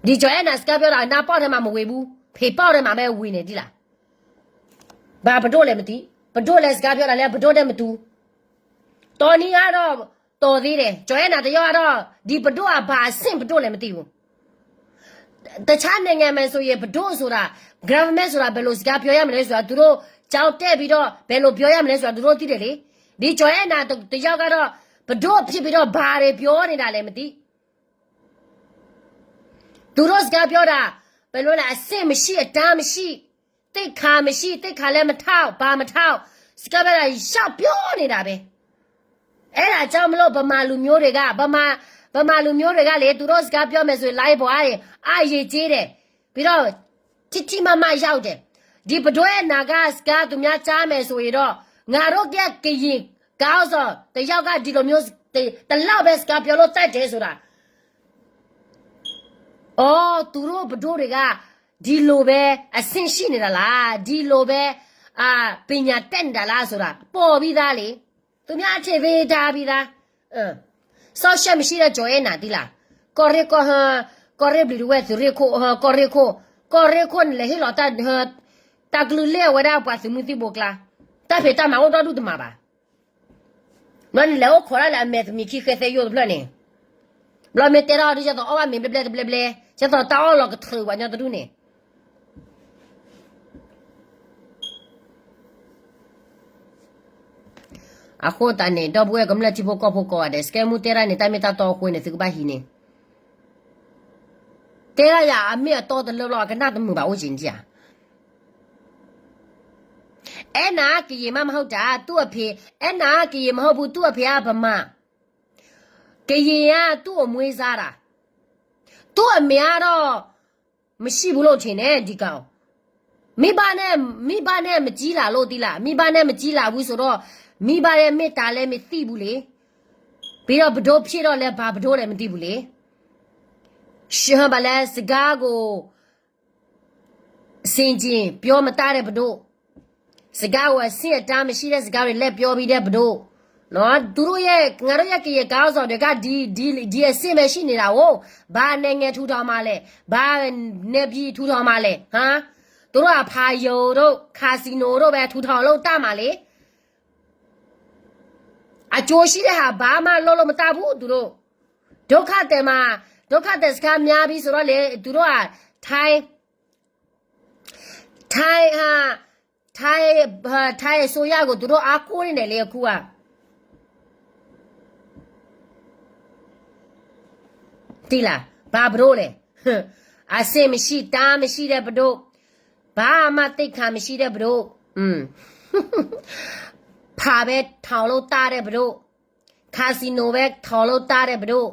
ဒ်ကၠီၤအဲၣ်နၤစကါပၠီတၢ် နါပီၢ်ထဲမးမဝ့ၤဘူး, ဖံးပီၢ်ထဲမးမ့ၢ်ဝ့ၤန့ၣ်ဒ်လဲၣ်. ဘၣ်ပဒိၣ်လဲၣ်မတံ, ပဒိၣ်လဲၤစကါပၠီတၢ်လဲၣ် ပဒိၣ်ဒဲးမတူ, တီနံၤအါဒီး, တီၤသ့ဒဲး ကၠီၤအဲၣ်နၤတယီၣ်အါဒီး, ဒ်ပဒိၣ်အဘၣ်အဆင့်ပဒိၣ်လဲၣ်မတံဘူး. တခြားနိုင်ငံမှာဆိုရင် ပဒိၣ်ဆိုတာ, governmentဆိုတာ ဘယ်လိုစကားပြောရမလဲဆိုတာ သူတို့ကျောင်းတက်ပြီးတော့ ဘယ်လိုပြောရမလဲဆိုတာ သူတို့သိတယ်လေ. ဒီကျော်အဲၣ်နၤတယောက်ကတော့ ပဒိၣ်ဖြစ်ပြီးတော့ ဘာတွေပြောနေတာလဲမသိ. သူတို့စကားပြောတာ, ဘယ်လိုလဲ အဆင့်မရှိ အတန်းမရှိ, သိက္ခာမရှိ, သိက္ခာလည်းမထောက်, ဘာမထောက်, စကားပြောတာ ရှောက်ပြောနေတာပဲ. အဲဒါကြောင့်မလို့ ဗမာလူမျိုးတွေက, ဗမာ, ဗမာလူမျိုးတွေကလေ သူတို့စကားပြောမယ်ဆိုရင် live ပေါ်ကနေ အရည်ကျေးတယ်. ပြီးတော့ ထိထိမမရောက်တယ်. ဒီပဒိၣ်အဲၣ်နၤက စကားသူများကြားမယ်ဆိုရင်တော့ ငါတို့က ကရင်ခေါင်းဆောင်တစ်ယောက်က ဒီလိုမျိုး ဒီလောက်ပဲ စကားပြောလို့တတ်တယ်ဆိုတာ. အိ သူတို့ပဒိၣ်တွေက ဒီလိုပဲ အဆင့်ရှိနေတာလား, ဒီလိုပဲ အာ, ပညာတတ်နေတာလားဆိုတာ ပေါ်ပြီးသားလေ. သူများအထင်သေးတာပြီးသား. စောင့်ရှောက်မရှိတဲ့ ကျော်အဲၣ်နၤ သိလား. ကီၢ်ရ့ၣ်ကီၢ်ဟ, ကီၢ်ရ့ၣ်ဘျုးတဝဲၢ် သုးရ့ၣ်ခိၣ်, ကီၢ်ရ့ၣ်ခိၣ်, ကီၢ်ရ့ၣ်ခိၣ်န့ၣ် လဲၤဟ့ၣ်လီၤတၢ်, တၢ်ကလုၢ်လဲၢ်ဝဲဒၣ်ပှၤသုးမုၢ်သံၣ်ဘိကျါ, တၢ်ဖံးတၢ်မၤအိၣ်ဒီဒူၣ်တမၤဘၣ်. ဘျီန့ၣ် လဲၤအိၣ်ခိးဒၣ်လၢအမဲာ်သမံးခံဃဲသဲယိၣ်တဖျၢၣ်န့ၣ်, ဘျီမ့ၢ်တဲထီၣ်ဒုး ကသိးအီၣ်ဘၣ်မ့ၤဘျဲဘျဲတဘျဲဘျဲ, ကသိးတၢ်အီၣ်လီၤကထၢပှၤညီတဒူၣ်န့ၣ်. အဃိသတးန့ၣ် ဒီပုၢ်ဝဲၢ်ကမျၢၢ်ထံဖိကီၢ်ဖိကိးဂၤဒဲး စကဲမူတဲတၢ်န့ၣ် တၢ်မ့ၢ်တၢ်တီအဃိန့ၣ် သုကဘၣ်ဟံးန့ၣ်, တဲဒၣ်ယၤအမ့ၢ်အတီတလၢဘျီ အကနၣ်တမုာ်ဘၣ်အိၣ်က့ၤန့ၣ်ဧါ. အဲၣ်နၤကရင်မှမဟုတ်တာ, သူ့အဖေ, အဲၣ်နၤကရင်မဟုတ်ဘူး, သူ့အဖေကဗမာ, ကရင်ကသူ့အမွေးစားတာ, သူ့အမေကတော့ မရှိဘူးလို့ထင်တယ်, ဒီကောင်. မိဘနဲ့, မိဘနဲ့မကြီးလာလို့သီးလား, မိဘနဲ့မကြီးလာဘူးဆိုတော့, မိဘရဲ့မေတ္တာလည်းမသိဘူးလေ. ပြီးတော့ ပဒိၣ်ဖြစ်တော့လည်း ဘာပဒိၣ်လဲမသိဘူးလေ. ရှင်းပါလဲ, စကားကို ဆင်ခြင်ပြောမတတ်တဲ့ပဒိၣ်, စကားကိုအဆင့်အတန်းမရှိတဲ့စကားတွေ လက်ပြောပြီးတဲ့ပဒိၣ်, နော်, သူတို့ရဲ့, ငါတို့ရဲ့ကရင်ခေါင်းဆောင်တွေက ဒီ, ဒီ, ဒီအဆင့်ပဲရှိနေတာကို, ဘာနိုင်ငံထူထောင်မှာလဲ, ဘာနယ်ပြည်ထူထောင်မှာလဲ, ဟမ်, သူတို့ကဖာရုံတို့ ခါစီနိုတို့ပဲထူထောင်လို့တတ်မှာလေ. အကျိုးရှိတဲ့ဟာဘာမှလုပ်လို့မတတ်ဘူးသူတို့. ဒုက္ခသည်မှာ, ဒုက္ခသည်စခန်းများပြီဆိုတော့လေ, သူတို့က ထိုင်း, ထိုင်း, ဟာ, ထိုင်း, ထိုင်းအစိုးရကို သူတို့အားကိုးနေတယ်လေ အခုက. သိလား, ဘာပဒိၣ်လဲ, အဆင့်မရှိ တန်းမရှိတဲ့ပဒိၣ်, ဘာမှသိက္ခာမရှိတဲ့ပဒိၣ်, ဖာပဲထောင်လို့တတ်တဲ့ပဒိၣ်, ခါစံနိဝဲထီၣ်လိာ်တၢ်ဒီးပဒိၣ်,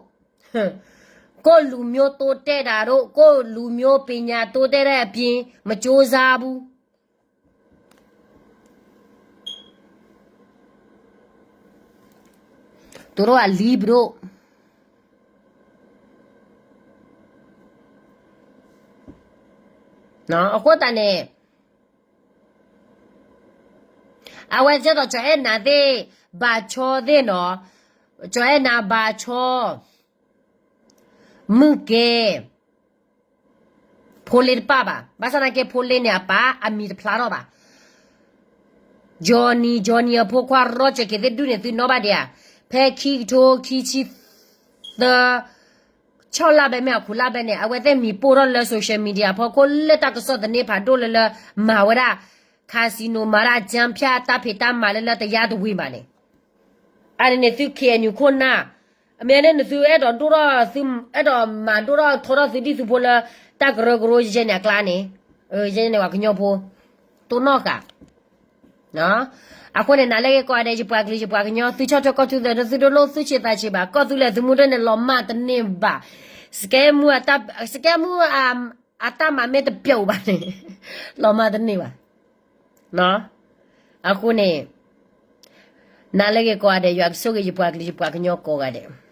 ကိုယ့်လူမျိုးတိုးတက်တာတို့ ကိုယ့်လူမျိုးပညာတိုးတက်တဲ့အပြင် မကြိုးစားဘူး. သူတို့ကလံပဒိၣ်. အဃိသတးန့ၣ် အဝဲကဲသိးကၠီအဲၣ်နၤသ့ၣ် ဘၣ်ဆီသ့ၣ်နီၤ, ကၠီအဲၣ်နၤဘၣ်ဆီ မုၢ်ကဲ ဖိလ့တပာ်ဘၣ်. ဘၣ်ဆၣ်သနာ်က့ဖိလ့န့ၣ် အပၢ်အမံၤတဖျါထီၣ်ဘၣ်. Johnny, Johnny အဖိခွါ Roger က့ၤသ့ၣ်ဒုၣ်န့ၣ် သုနီၣ်ဘၣ်ဒံးဧါ. ဖဲခံကထိခံဆံသၢ ဆီၣ်လၢ်ဘဲမ့ၢ် အခိၣ်လၢ်ဘဲန့ၣ် အဝဲသ့ၣ်မံၤပိၢ်ထီၣ်လၢ social media ဖီခိၣ်လၢတၢ်ကစီၣ်သန့ဖးဒိၣ်လၢလၢ မၤဝဲဒၣ် casino မၤဒၣ် ကၠၣ်ဖၠၣ် တၢ်ဖံးတၢ်မၤလၢလၢတယါတဝံၤဘၣ်န့ၣ်. အန့ၣ်န့ၣ်သု K N U ခိၣ်နၢ်, အမ့ၢ်န့ၣ်န့ၣ်သုအဲၣ်ဒိးဒိၣ်ထီၣ်သု အဲၣ်ဒိးမၤဒိၣ်ထီၣ်ထီထီၣ်သုဒံၣ်သုဖိလၢ တၢ်ကရၢကရိယဲန့ၣ်အကျါန့ၣ်, ယဲန့ၣ်ပှၤကညီဖိ တိၢ်နီၣ်ဃာ် အဃိန့ၣ် နၤလၢဂ့ၤကိးဂၤဒဲး ယပှၤကလုာ်ယပှၤကညီ သုဆီၣ်ထွဲကီၢ်သူလ့ၤဒီး သုတလိၣ်သူၣ်ဆံးသးဆံးဘၣ်, ကီၢ်သူလ့ၤသုမူဒိၣ်န့ၣ် လီၤမၢ်တန့ၢ်ဘၣ်. စကဲမူ စကဲမူ အတၢ်မၤမ့ၢ်တပျိာ်ဘၣ်န့ၣ် လီၤမၢ်တန့ၢ်ဘၣ်. အဃိန့ၣ် နၤလၢဂ့ၤကိးဂၤဒဲး ယွၤကဆိၣ်ဂ့ၤယပှၤကလုာ်ယပှၤကညီကိးဂၤဒဲး.